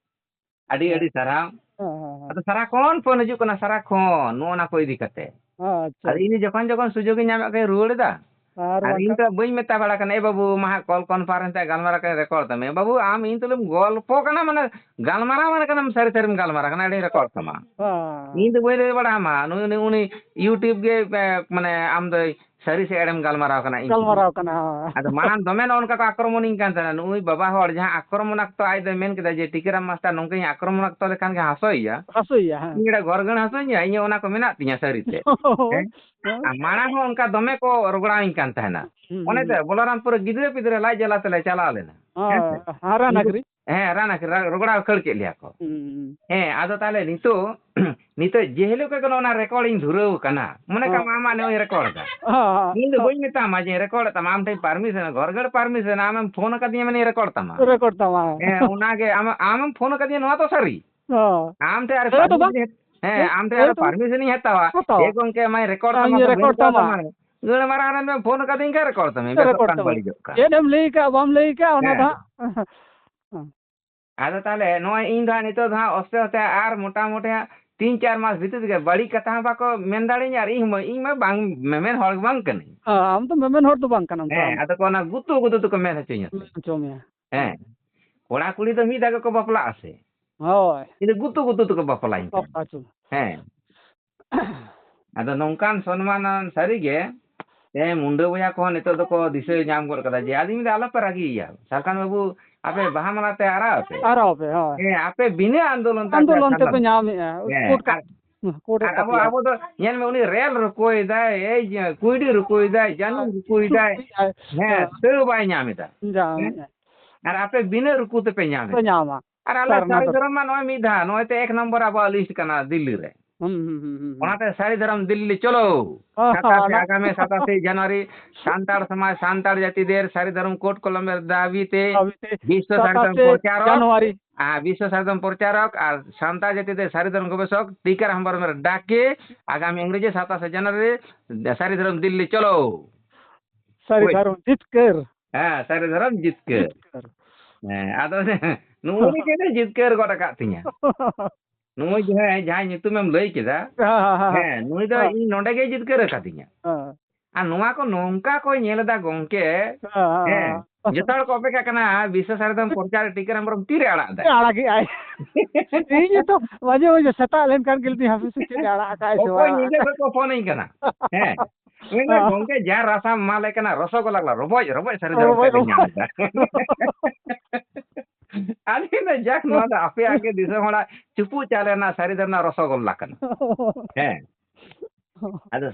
ᱟᱹᱰᱤ, ᱦᱮᱸ᱾ ᱟᱹᱰᱤ ᱥᱟᱨᱦᱟᱣ᱾ ᱦᱮᱸ, ᱦᱮᱸ, ᱦᱮᱸ᱾ ᱟᱫᱚ ᱥᱟᱨᱟᱠᱷᱚᱱ ᱯᱷᱳᱱ ᱦᱤᱡᱩᱜ ᱠᱟᱱᱟ, ᱥᱟᱨᱟᱠᱷᱚᱱ ᱱᱚᱜᱼᱚ ᱱᱟ ᱠᱚ ᱤᱫᱤ ᱠᱟᱛᱮ᱾ ᱟᱪᱪᱷᱟ᱾ ᱟᱫᱚ ᱤᱧ ᱡᱚᱠᱷᱚᱱ ᱡᱚᱠᱷᱚᱱ ᱥᱩᱡᱳᱜᱽ ᱤᱧ ᱧᱟᱢᱮᱫ ᱠᱷᱟᱱ ᱨᱩᱣᱟᱹᱲ ᱮᱫᱟ᱾ ᱟᱨ ᱟᱨ ᱤᱧ ᱵᱟᱝᱠᱷᱟᱱ? ᱛᱚ ᱵᱟᱹᱧ ᱢᱮᱛᱟ ᱵᱟᱲᱟ ᱠᱟᱱᱟ, "ᱮ ᱵᱟᱹᱵᱩ, ᱢᱟ ᱦᱟᱸᱜ call conference ᱨᱮ ᱜᱟᱞᱢᱟᱨᱟᱣ ᱠᱟᱛᱮ record ᱛᱟᱢ᱾" ᱮ ᱵᱟᱹᱵᱩ, ᱟᱢ ᱤᱧ ᱛᱩᱞᱩᱡ ᱜᱚᱞᱯᱚ ᱠᱟᱱᱟ, ᱢᱟᱱᱮ ᱜᱟᱞᱢᱟᱨᱟᱣ ᱢᱟᱱᱮ ᱠᱟᱱᱟᱢ, ᱥᱟᱹᱨᱤ ᱥᱟᱹᱨᱤᱢ ᱜᱟᱞᱢᱟᱨᱟᱣ ᱠᱟᱱᱟ, ᱟᱹᱰᱤ record ᱛᱟᱢᱟ᱾ ᱦᱮᱸ᱾ ᱤᱧ ᱫᱚ ᱵᱟᱹᱧ ᱞᱟᱹᱭ ᱵᱟᱲᱟ ᱟᱢᱟ, ᱱᱩᱭ, ᱩᱱᱤ, ᱩᱱᱤ YouTube ᱜᱮ, ᱮ, ᱢᱟᱱᱮ ᱟᱢ ᱫᱚᱭ ᱥᱟᱹᱨᱤ ᱥᱮ ᱮᱲᱮᱢ ᱜᱟᱞᱢᱟᱨᱟᱣ ᱠᱟᱱᱟ ᱤᱧ ᱴᱷᱮᱱ᱾ ᱜᱟᱞᱢᱟᱨᱟᱣ ᱠᱟᱱᱟ, ᱦᱳᱭ᱾ ᱟᱫᱚ ᱢᱟᱲᱟᱝ ᱫᱚᱢᱮ ᱱᱚᱜᱼᱚ ᱱᱚᱝᱠᱟ ᱠᱚ ᱟᱠᱨᱚᱢᱚᱱᱤᱧ ᱠᱟᱱ ᱛᱟᱦᱮᱱᱟ᱾ ᱱᱩᱭ ᱵᱟᱵᱟ ᱦᱚᱲ ᱡᱟᱦᱟᱸ ᱟᱠᱨᱚᱢᱚᱱᱟᱠᱛᱚ ᱟᱡ ᱫᱚᱭ ᱢᱮᱱ ᱠᱮᱫᱟ ᱡᱮ, "ᱴᱤᱠᱟᱹᱨᱟᱢ ᱢᱟᱥᱴᱟᱨ ᱱᱚᱝᱠᱟᱧ ᱟᱠᱨᱚᱢᱚᱱᱟᱠᱛᱚ ᱞᱮᱠᱷᱟᱱ ᱜᱮ ᱦᱟᱥᱚᱭᱮᱭᱟ?" ᱦᱟᱥᱚᱭᱮᱭᱟ, ᱦᱮᱸ᱾ ᱤᱧ ᱮᱲᱟ ᱜᱚᱨᱜᱟᱹᱲ ᱦᱟᱥᱚᱭᱤᱧᱟ, ᱤᱧᱟᱹᱜ ᱚᱱᱟ ᱠᱚ ᱢᱮᱱᱟᱜ ᱛᱤᱧᱟ ᱥᱟᱹᱨᱤ ᱛᱮ᱾ ᱦᱳᱭ, ᱦᱮᱸ? ᱦᱮᱸ᱾ ᱟᱨ ᱢᱟᱲᱟᱝ ᱦᱚᱸ ᱚᱱᱠᱟ ᱫᱚᱢᱮ ᱠᱚ ᱨᱚᱜᱽᱲᱟᱣᱤᱧ ᱠᱟᱱ ᱛᱟᱦᱮᱱᱟ᱾ ᱦᱩᱸ, ᱚᱱᱮ ᱦᱩᱸ, ᱛᱚ ᱦᱩᱸ᱾ ᱵᱚᱞᱚᱨᱟᱢᱯᱩᱨ ᱨᱮ ᱜᱤᱫᱽᱨᱟᱹ ᱯᱤᱫᱽᱨᱟᱹ ᱞᱟᱡ ᱡᱟᱞᱟ ᱛᱮᱞᱮ ᱪᱟᱞᱟᱣ ᱞᱮᱱᱟ᱾ ᱦᱮᱸ ᱥᱮ? ᱦᱳᱭ, ᱦᱟᱨᱟ ᱩᱱᱠᱩ ᱱᱟᱜᱽᱨᱤ᱾ ᱦᱮᱸ, ᱨᱟᱱ ᱟᱹᱠᱷᱨᱤᱧ, ᱨᱟ-, ᱨᱚᱜᱚᱲᱟ ᱠᱷᱟᱹᱲ ᱠᱮᱫ ᱞᱮᱭᱟ ᱠᱚ᱾ ᱦᱩᱸ᱾ ᱦᱮᱸ, ᱟᱫᱚ ᱛᱟᱦᱚᱞᱮ ᱱᱤᱛᱚᱜ, ᱱᱤᱛᱚᱜ ᱡᱮ ᱦᱤᱞᱳᱜ ᱠᱷᱚᱱ ᱜᱮ ᱱᱚᱜᱼᱚ ᱱᱟ ᱨᱮᱠᱚᱨᱰ ᱤᱧ ᱫᱷᱩᱨᱟᱹᱣ ᱠᱟᱱᱟ, ᱢᱚᱱᱮ ᱠᱟᱜ ᱦᱚᱸ᱾ ᱢᱮ ᱟᱢᱟᱜ ᱱᱚᱜᱼᱚᱭ ᱨᱮᱠᱚᱨᱰ ᱫᱟ᱾ ᱦᱚᱸ, ᱦᱚᱸ, ᱤᱧ ᱫᱚ ᱦᱚᱸ᱾ ᱵᱟᱹᱧ ᱢᱮᱛᱟᱢᱟ ᱡᱮ ᱨᱮᱠᱚᱨᱰ ᱛᱟᱢᱟ, ᱟᱢ ᱴᱷᱮᱱ ᱯᱟᱨᱢᱤᱥᱚᱱ, ᱜᱷᱚᱨ ᱜᱷᱚᱨ ᱯᱟᱨᱢᱤᱥᱚᱱ, ᱟᱢᱮᱢ ᱯᱷᱳᱱ ᱟᱠᱟᱫᱤᱧᱟ ᱢᱟᱱᱮ ᱨᱮᱠᱚᱨᱰ ᱛᱟᱢᱟ᱾ ᱨᱮᱠᱚᱨᱰ ᱛᱟᱢᱟ᱾ ᱦᱮᱸ, ᱚᱱᱟᱜᱮ ᱟᱢ, ᱟᱢᱮᱢ ᱯᱷᱳᱱ ᱟᱠᱟᱫᱤᱧᱟ, ᱱᱚᱣᱟ ᱫᱚ ᱥᱟᱹᱨᱤ᱾ ᱦᱚᱸ᱾ ᱟᱢ ᱴᱷᱮᱱ ᱟᱨ ᱦᱮᱸ ᱛᱚ ᱵᱟᱝ᱾ ᱯᱟᱨᱢᱤᱥᱚᱱ, ᱦᱮᱸ, ᱦᱮᱸ ᱟᱢ ᱴᱷᱮᱱ ᱦᱮᱸ ᱟᱨ ᱛᱚ᱾ ᱯᱟᱨᱢᱤᱥᱚᱱ ᱤᱧ ᱦᱟᱛᱟᱣᱟ᱾ ᱦᱟᱛᱟᱣᱟ᱾ ᱮ ᱜᱚᱝᱠᱮ, ᱢᱟᱧ ᱨᱮᱠᱚᱨᱰ ᱟᱢ ᱛᱟᱢᱟ ᱤᱧ ᱥᱮ ᱵᱟᱹᱧ ᱨᱮᱠᱚᱨᱰ ᱨᱮᱠᱚᱨᱰ ᱛᱟᱢᱟ᱾ ᱛᱟᱢᱟ? ᱜᱟᱹᱲ ᱢᱟᱨᱟᱝ ᱨᱮᱱ ᱯᱷᱳᱱ ᱟᱠᱟᱫᱤᱧ ᱠᱷᱟᱱ ᱨᱮᱠᱚᱨᱰ ᱛᱟᱢᱟ, ᱵᱮᱥᱚᱜ ᱨᱮᱠᱚᱨᱰ ᱠᱟᱱ ᱛᱟᱢᱟ᱾ ᱵᱟᱹᱲᱤᱡᱚᱜ ᱠᱟᱱ᱾ ᱪᱮᱫ ᱮᱢ ᱞᱟᱹᱭ ᱠᱟᱜ, ᱵᱟᱢ ᱞᱟᱹᱭ ᱠᱟᱜ, ᱚᱱᱟ ᱫᱚ ᱦᱮᱸ᱾ ᱦᱟᱸᱜ᱾ ᱟᱫᱚ ᱛᱟᱦᱞᱮ ᱱᱚᱜᱼᱚᱭ ᱤᱧ ᱫᱚ ᱦᱟᱸᱜ ᱱᱤᱛᱚᱜ ᱫᱚ ᱦᱟᱸᱜ ᱟᱥᱛᱮ ᱟᱥᱛᱮ ᱟᱨ ᱢᱚᱴᱟᱢᱩᱴᱤ ᱦᱟᱸᱜ ᱛᱤᱱ ᱪᱟᱨ ᱢᱟᱥ ᱵᱷᱤᱛᱤᱨ ᱛᱮᱜᱮ ᱵᱟᱹᱲᱤᱡ ᱠᱟᱛᱷᱟ ᱦᱚᱸ ᱵᱟᱠᱚ ᱢᱮᱱ ᱫᱟᱲᱮᱭᱟᱹᱧᱟ, ᱟᱨ ᱤᱧ ᱢᱟ, ᱤᱧ ᱢᱟ ᱵᱟᱝ ᱢᱮᱢᱮᱱ ᱦᱚᱲ ᱜᱮ ᱵᱟᱝ ᱠᱟᱹᱱᱟᱹᱧ᱾ ᱦᱮᱸ, ᱟᱢ ᱫᱚ ᱢᱮᱢᱮᱱ ᱦᱚᱲ ᱫᱚ ᱵᱟᱝ ᱠᱟᱱᱟᱢ ᱛᱚ, ᱦᱮᱸ, ᱟᱢ ᱟᱫᱚ ᱠᱚ ᱚᱱᱟ ᱜᱩᱛᱩ ᱜᱩᱛᱩ ᱛᱮᱠᱚ ᱢᱮᱱ ᱦᱚᱪᱚᱧᱟ ᱥᱮ᱾ ᱢᱮᱱ ᱦᱚᱪᱚ ᱢᱮᱭᱟ᱾ ᱦᱮᱸ᱾ ᱦᱮᱸ᱾ ᱠᱚᱲᱟ ᱠᱩᱲᱤ ᱫᱚ ᱢᱤᱫ ᱫᱷᱟᱣ ᱜᱮᱠᱚ ᱵᱟᱯᱞᱟᱜᱼᱟ ᱥᱮ᱾ ᱦᱳᱭ᱾ ᱤᱧ ᱫᱚ ᱜᱩᱛᱩ ᱜᱩᱛᱩ ᱛᱮᱠᱚ ᱵᱟᱯᱞᱟᱧ ᱠᱟᱱᱟ᱾ ᱵᱟᱯᱞᱟ ᱦᱚᱪᱚ᱾ ᱦᱮᱸ᱾ ᱟᱫᱚ ᱱᱚᱝᱠᱟᱱ ᱥᱚᱱᱢᱟᱱ ᱥᱟᱹᱨᱤᱜᱮ, ᱛᱮᱦᱮᱧ ᱢᱩᱱᱰᱟᱹ ᱵᱚᱭᱦᱟ ᱠᱚᱦᱚᱸ ᱱᱤᱛᱚᱜ ᱫᱚᱠᱚ ᱫᱤᱥᱟᱹ ᱧᱟᱢ ᱜᱚᱫ ᱠᱟᱫᱟ ᱡᱮ, ᱟᱫᱚᱧ ᱢᱮᱱᱫᱟ, "ᱟᱞᱚᱯᱮ ᱨᱟᱹᱜᱤᱭᱮᱭᱟ, ᱥᱟᱞᱠᱷᱟᱱ ᱵᱟᱹᱵᱩ, ᱟᱯᱮ ᱵᱟᱦᱟ ᱢᱟᱞᱟ ᱛᱮ ᱟᱨᱟᱣ ᱯᱮ᱾ ᱟᱨᱟᱣ ᱯᱮ, ᱦᱳᱭ᱾ ᱦᱮᱸ, ᱟᱯᱮ ᱵᱤᱱᱟᱹ ᱟᱱᱫᱳᱞᱚᱱ ᱛᱮ ᱟᱯᱮᱭᱟᱜ ᱟᱱᱫᱳᱞᱚᱱ ᱛᱮᱯᱮ ᱥᱟᱱᱟᱢ ᱧᱟᱢᱮᱜᱼᱟ, ᱦᱮᱸ, ᱠᱳᱨᱴ ᱠᱟ-, ᱟᱨ, ᱠᱳᱨᱴ ᱮ ᱟᱨ ᱟᱵᱚ, ᱠᱟᱯᱮᱭᱟ᱾ ᱟᱵᱚ ᱫᱚ ᱧᱮᱞ ᱢᱮ, ᱩᱱᱤ ᱨᱮᱞ ᱨᱩᱠᱩᱭᱮᱫᱟᱭ, ᱮᱭ ᱡᱮ ᱠᱩᱸᱭᱰᱤ ᱨᱩᱠᱩᱭᱮᱫᱟᱭ, ᱡᱟᱹᱱᱩᱢ ᱨᱩᱠᱩᱭᱮᱫᱟᱭ, ᱨᱩᱠᱩᱭᱮᱫᱟᱭ᱾ ᱦᱮᱸ, ᱦᱮᱸ᱾ ᱛᱟᱹᱣ ᱵᱟᱭ ᱧᱟᱢ ᱮᱫᱟ᱾ ᱧᱟᱢᱮᱜᱼᱟ᱾ ᱦᱮᱸ? ᱟᱨ ᱟᱯᱮ ᱵᱤᱱᱟᱹ ᱨᱩᱠᱩ ᱛᱮᱯᱮ ᱧᱟᱢ ᱯᱮ ᱮᱫᱟ᱾ ᱧᱟᱢᱟ᱾ ᱟᱨ ᱟᱞᱮ ᱥᱟᱨᱱᱟ ᱥᱟᱹᱨᱤ ᱫᱷᱚᱨᱚᱢ᱾ ᱫᱷᱚᱨᱚᱢ ᱢᱟ ᱱᱚᱜᱼᱚᱭ ᱢᱤᱫ ᱫᱷᱟᱣ, ᱱᱚᱜᱼᱚᱭ ᱛᱚ ᱮᱠ ᱱᱚᱢᱵᱚᱨ ᱟᱵᱚᱣᱟᱜ ᱞᱤᱥᱴ ᱠᱟᱱᱟ ᱫᱤᱞᱞᱤ ᱨᱮ᱾ ᱦᱩᱸ, ᱦᱩᱸ, ᱦᱩᱸ, ᱦᱩᱸ, ᱦᱩᱸ᱾ ᱚᱱᱟᱛᱮ ᱥᱟᱹᱨᱤ ᱫᱷᱚᱨᱚᱢ ᱫᱤᱞᱞᱤ ᱪᱚᱞᱚ᱾ ᱦᱚᱸ, ᱦᱚᱸ, ᱥᱟᱛᱟᱥᱮ, ᱚᱱᱟ ᱟᱜᱟᱢᱤ ᱥᱟᱛᱟᱥᱮ ᱡᱟᱱᱩᱣᱟᱨᱤ ᱥᱟᱱᱛᱟᱲ ᱥᱚᱢᱟᱡᱽ, ᱥᱟᱱᱛᱟᱲ ᱡᱟᱹᱛᱤ ᱫᱮᱨ ᱥᱟᱹᱨᱤ ᱫᱷᱚᱨᱚᱢ ᱠᱳᱰ ᱠᱚᱞᱚᱢ ᱫᱟᱹᱵᱤ ᱛᱮ ᱫᱟᱹᱵᱤ ᱛᱮ ᱵᱤᱥᱥᱚ ᱥᱟᱹᱨᱤ ᱫᱷᱚᱨᱚᱢ ᱥᱟᱛᱟᱥᱮ ᱯᱨᱚᱪᱟᱨᱚᱠ, ᱡᱟᱱᱩᱣᱟᱨᱤ᱾ ᱟᱨ ᱵᱤᱥᱥᱚ ᱥᱟᱹᱨᱤ ᱫᱷᱚᱨᱚᱢ ᱯᱨᱚᱪᱟᱨᱚᱠ ᱟᱨ ᱥᱟᱱᱛᱟᱲ ᱡᱟᱹᱛᱤ ᱫᱮᱨ ᱥᱟᱹᱨᱤ ᱫᱷᱚᱨᱚᱢ ᱜᱚᱵᱮᱥᱚᱠ ᱴᱤᱠᱟᱨᱟᱢ ᱦᱮᱢᱵᱨᱚᱢ ᱮ ᱰᱟᱠ ᱠᱮ ᱟᱜᱟᱢᱤ ᱤᱝᱨᱮᱡᱤ ᱥᱟᱛᱟᱥᱮ ᱡᱟᱱᱩᱣᱟᱨᱤ ᱥᱟᱹᱨᱤ ᱫᱷᱚᱨᱚᱢ ᱫᱤᱞᱞᱤ ᱪᱚᱞᱚ᱾ ᱥᱟᱹᱨᱤ ᱦᱳᱭ᱾ ᱫᱷᱚᱨᱚᱢ ᱡᱤᱛᱠᱟᱹᱨ᱾ ᱦᱮᱸ, ᱥᱟᱹᱨᱤ ᱫᱷᱚᱨᱚᱢ ᱡᱤᱛᱠᱟᱹᱨ᱾ ᱡᱤᱛᱠᱟᱹᱨ᱾ ᱦᱮᱸ, ᱟᱫᱚ ᱱᱩᱜᱼᱩ ᱱᱤ ᱜᱮ ᱡᱤᱛᱠᱟᱹᱨ ᱜᱚᱫ ᱟᱠᱟᱫ ᱛᱤᱧᱟ᱾ ᱱᱩᱜᱼᱩᱭ ᱡᱟᱦᱟᱸᱭ, ᱡᱟᱦᱟᱸᱭ ᱧᱩᱛᱩᱢᱮᱢ ᱞᱟᱹᱭ ᱠᱮᱫᱟ, ᱦᱮᱸ, ᱦᱮᱸ, ᱦᱮᱸ, ᱦᱮᱸ᱾ ᱦᱮᱸ, ᱱᱩᱭ ᱫᱚ ᱦᱮᱸ᱾ ᱤᱧ ᱱᱚᱰᱮ ᱜᱮᱭ ᱡᱤᱛᱠᱟᱹᱨ ᱟᱠᱟᱫᱤᱧᱟ᱾ ᱦᱮᱸ᱾ ᱟᱨ ᱱᱚᱣᱟ ᱠᱚ ᱱᱚᱝᱠᱟ ᱠᱚ ᱧᱮᱞ ᱮᱫᱟ ᱜᱚᱝᱠᱮ, ᱦᱮᱸ, ᱦᱮᱸ, ᱦᱮᱸ, ᱦᱮᱸ᱾ ᱡᱚᱛᱚ ᱦᱚᱲ ᱠᱚ ᱚᱯᱮᱠᱷᱟ ᱠᱟᱱᱟ, ᱵᱤᱥᱥᱚ ᱥᱟᱹᱨᱤ ᱫᱷᱚᱨᱚᱢ ᱯᱨᱚᱪᱟᱨ ᱴᱤᱠᱟᱹᱨᱟᱢ ᱦᱮᱢᱵᱨᱚᱢ ᱛᱤᱨᱮ ᱟᱲᱟᱜ ᱮᱫᱟᱭ? ᱟᱲᱟᱜᱮᱜᱼᱟᱭ᱾ ᱤᱧ ᱦᱚᱸᱛᱚ ᱢᱟᱡᱷᱮ ᱢᱟᱡᱷᱮ ᱥᱮᱛᱟᱜ ᱞᱮᱱᱠᱷᱟᱱ ᱜᱮ ᱞᱟᱹᱭᱫᱟᱹᱧ, ᱦᱟᱯᱮ ᱥᱮ ᱪᱮᱫ ᱮ ᱟᱲᱟᱜ ᱟᱠᱟᱫ ᱥᱮ ᱚᱠᱚᱭ ᱵᱟᱝ? ᱧᱤᱫᱟᱹ ᱠᱷᱚᱱ ᱠᱚ ᱯᱷᱳᱱ ᱟᱹᱧ ᱠᱟᱱᱟ? ᱦᱮᱸ᱾ ᱢᱮᱱᱫᱟ, ᱦᱮᱸ᱾ "ᱜᱚᱝᱠᱮ, ᱡᱟ ᱨᱟᱥᱟᱢ ᱮᱢᱟᱞᱮ ᱠᱟᱱᱟ, ᱨᱚᱥᱚᱜᱚᱞᱞᱟ ᱠᱚ ᱞᱟᱜᱽ ᱨᱚᱵᱚᱡ, ᱨᱚᱵᱚᱡ ᱥᱟᱹᱨᱤ ᱫᱷᱚᱨᱚᱢ ᱨᱚᱵᱚᱡ, ᱛᱮᱫ ᱞᱮ ᱨᱚᱵᱚᱡ᱾ ᱧᱟᱢ ᱮᱫᱟ᱾" ᱟᱫᱚᱧ ᱢᱮᱱᱫᱟ, ᱡᱟᱠ, ᱱᱚᱣᱟ ᱫᱚ ᱟᱯᱮᱭᱟᱜ ᱜᱮ ᱫᱤᱥᱚᱢ ᱦᱚᱲᱟᱜ ᱪᱩᱯᱩᱜ ᱪᱟᱣᱞᱮ ᱨᱮᱱᱟᱜ ᱥᱟᱹᱨᱤ ᱫᱷᱚᱨᱚᱢ ᱨᱮᱱᱟᱜ ᱨᱚᱥᱚᱜᱚᱞᱞᱟ ᱠᱟᱱᱟ᱾ ᱦᱮᱸ᱾ ᱟᱫᱚ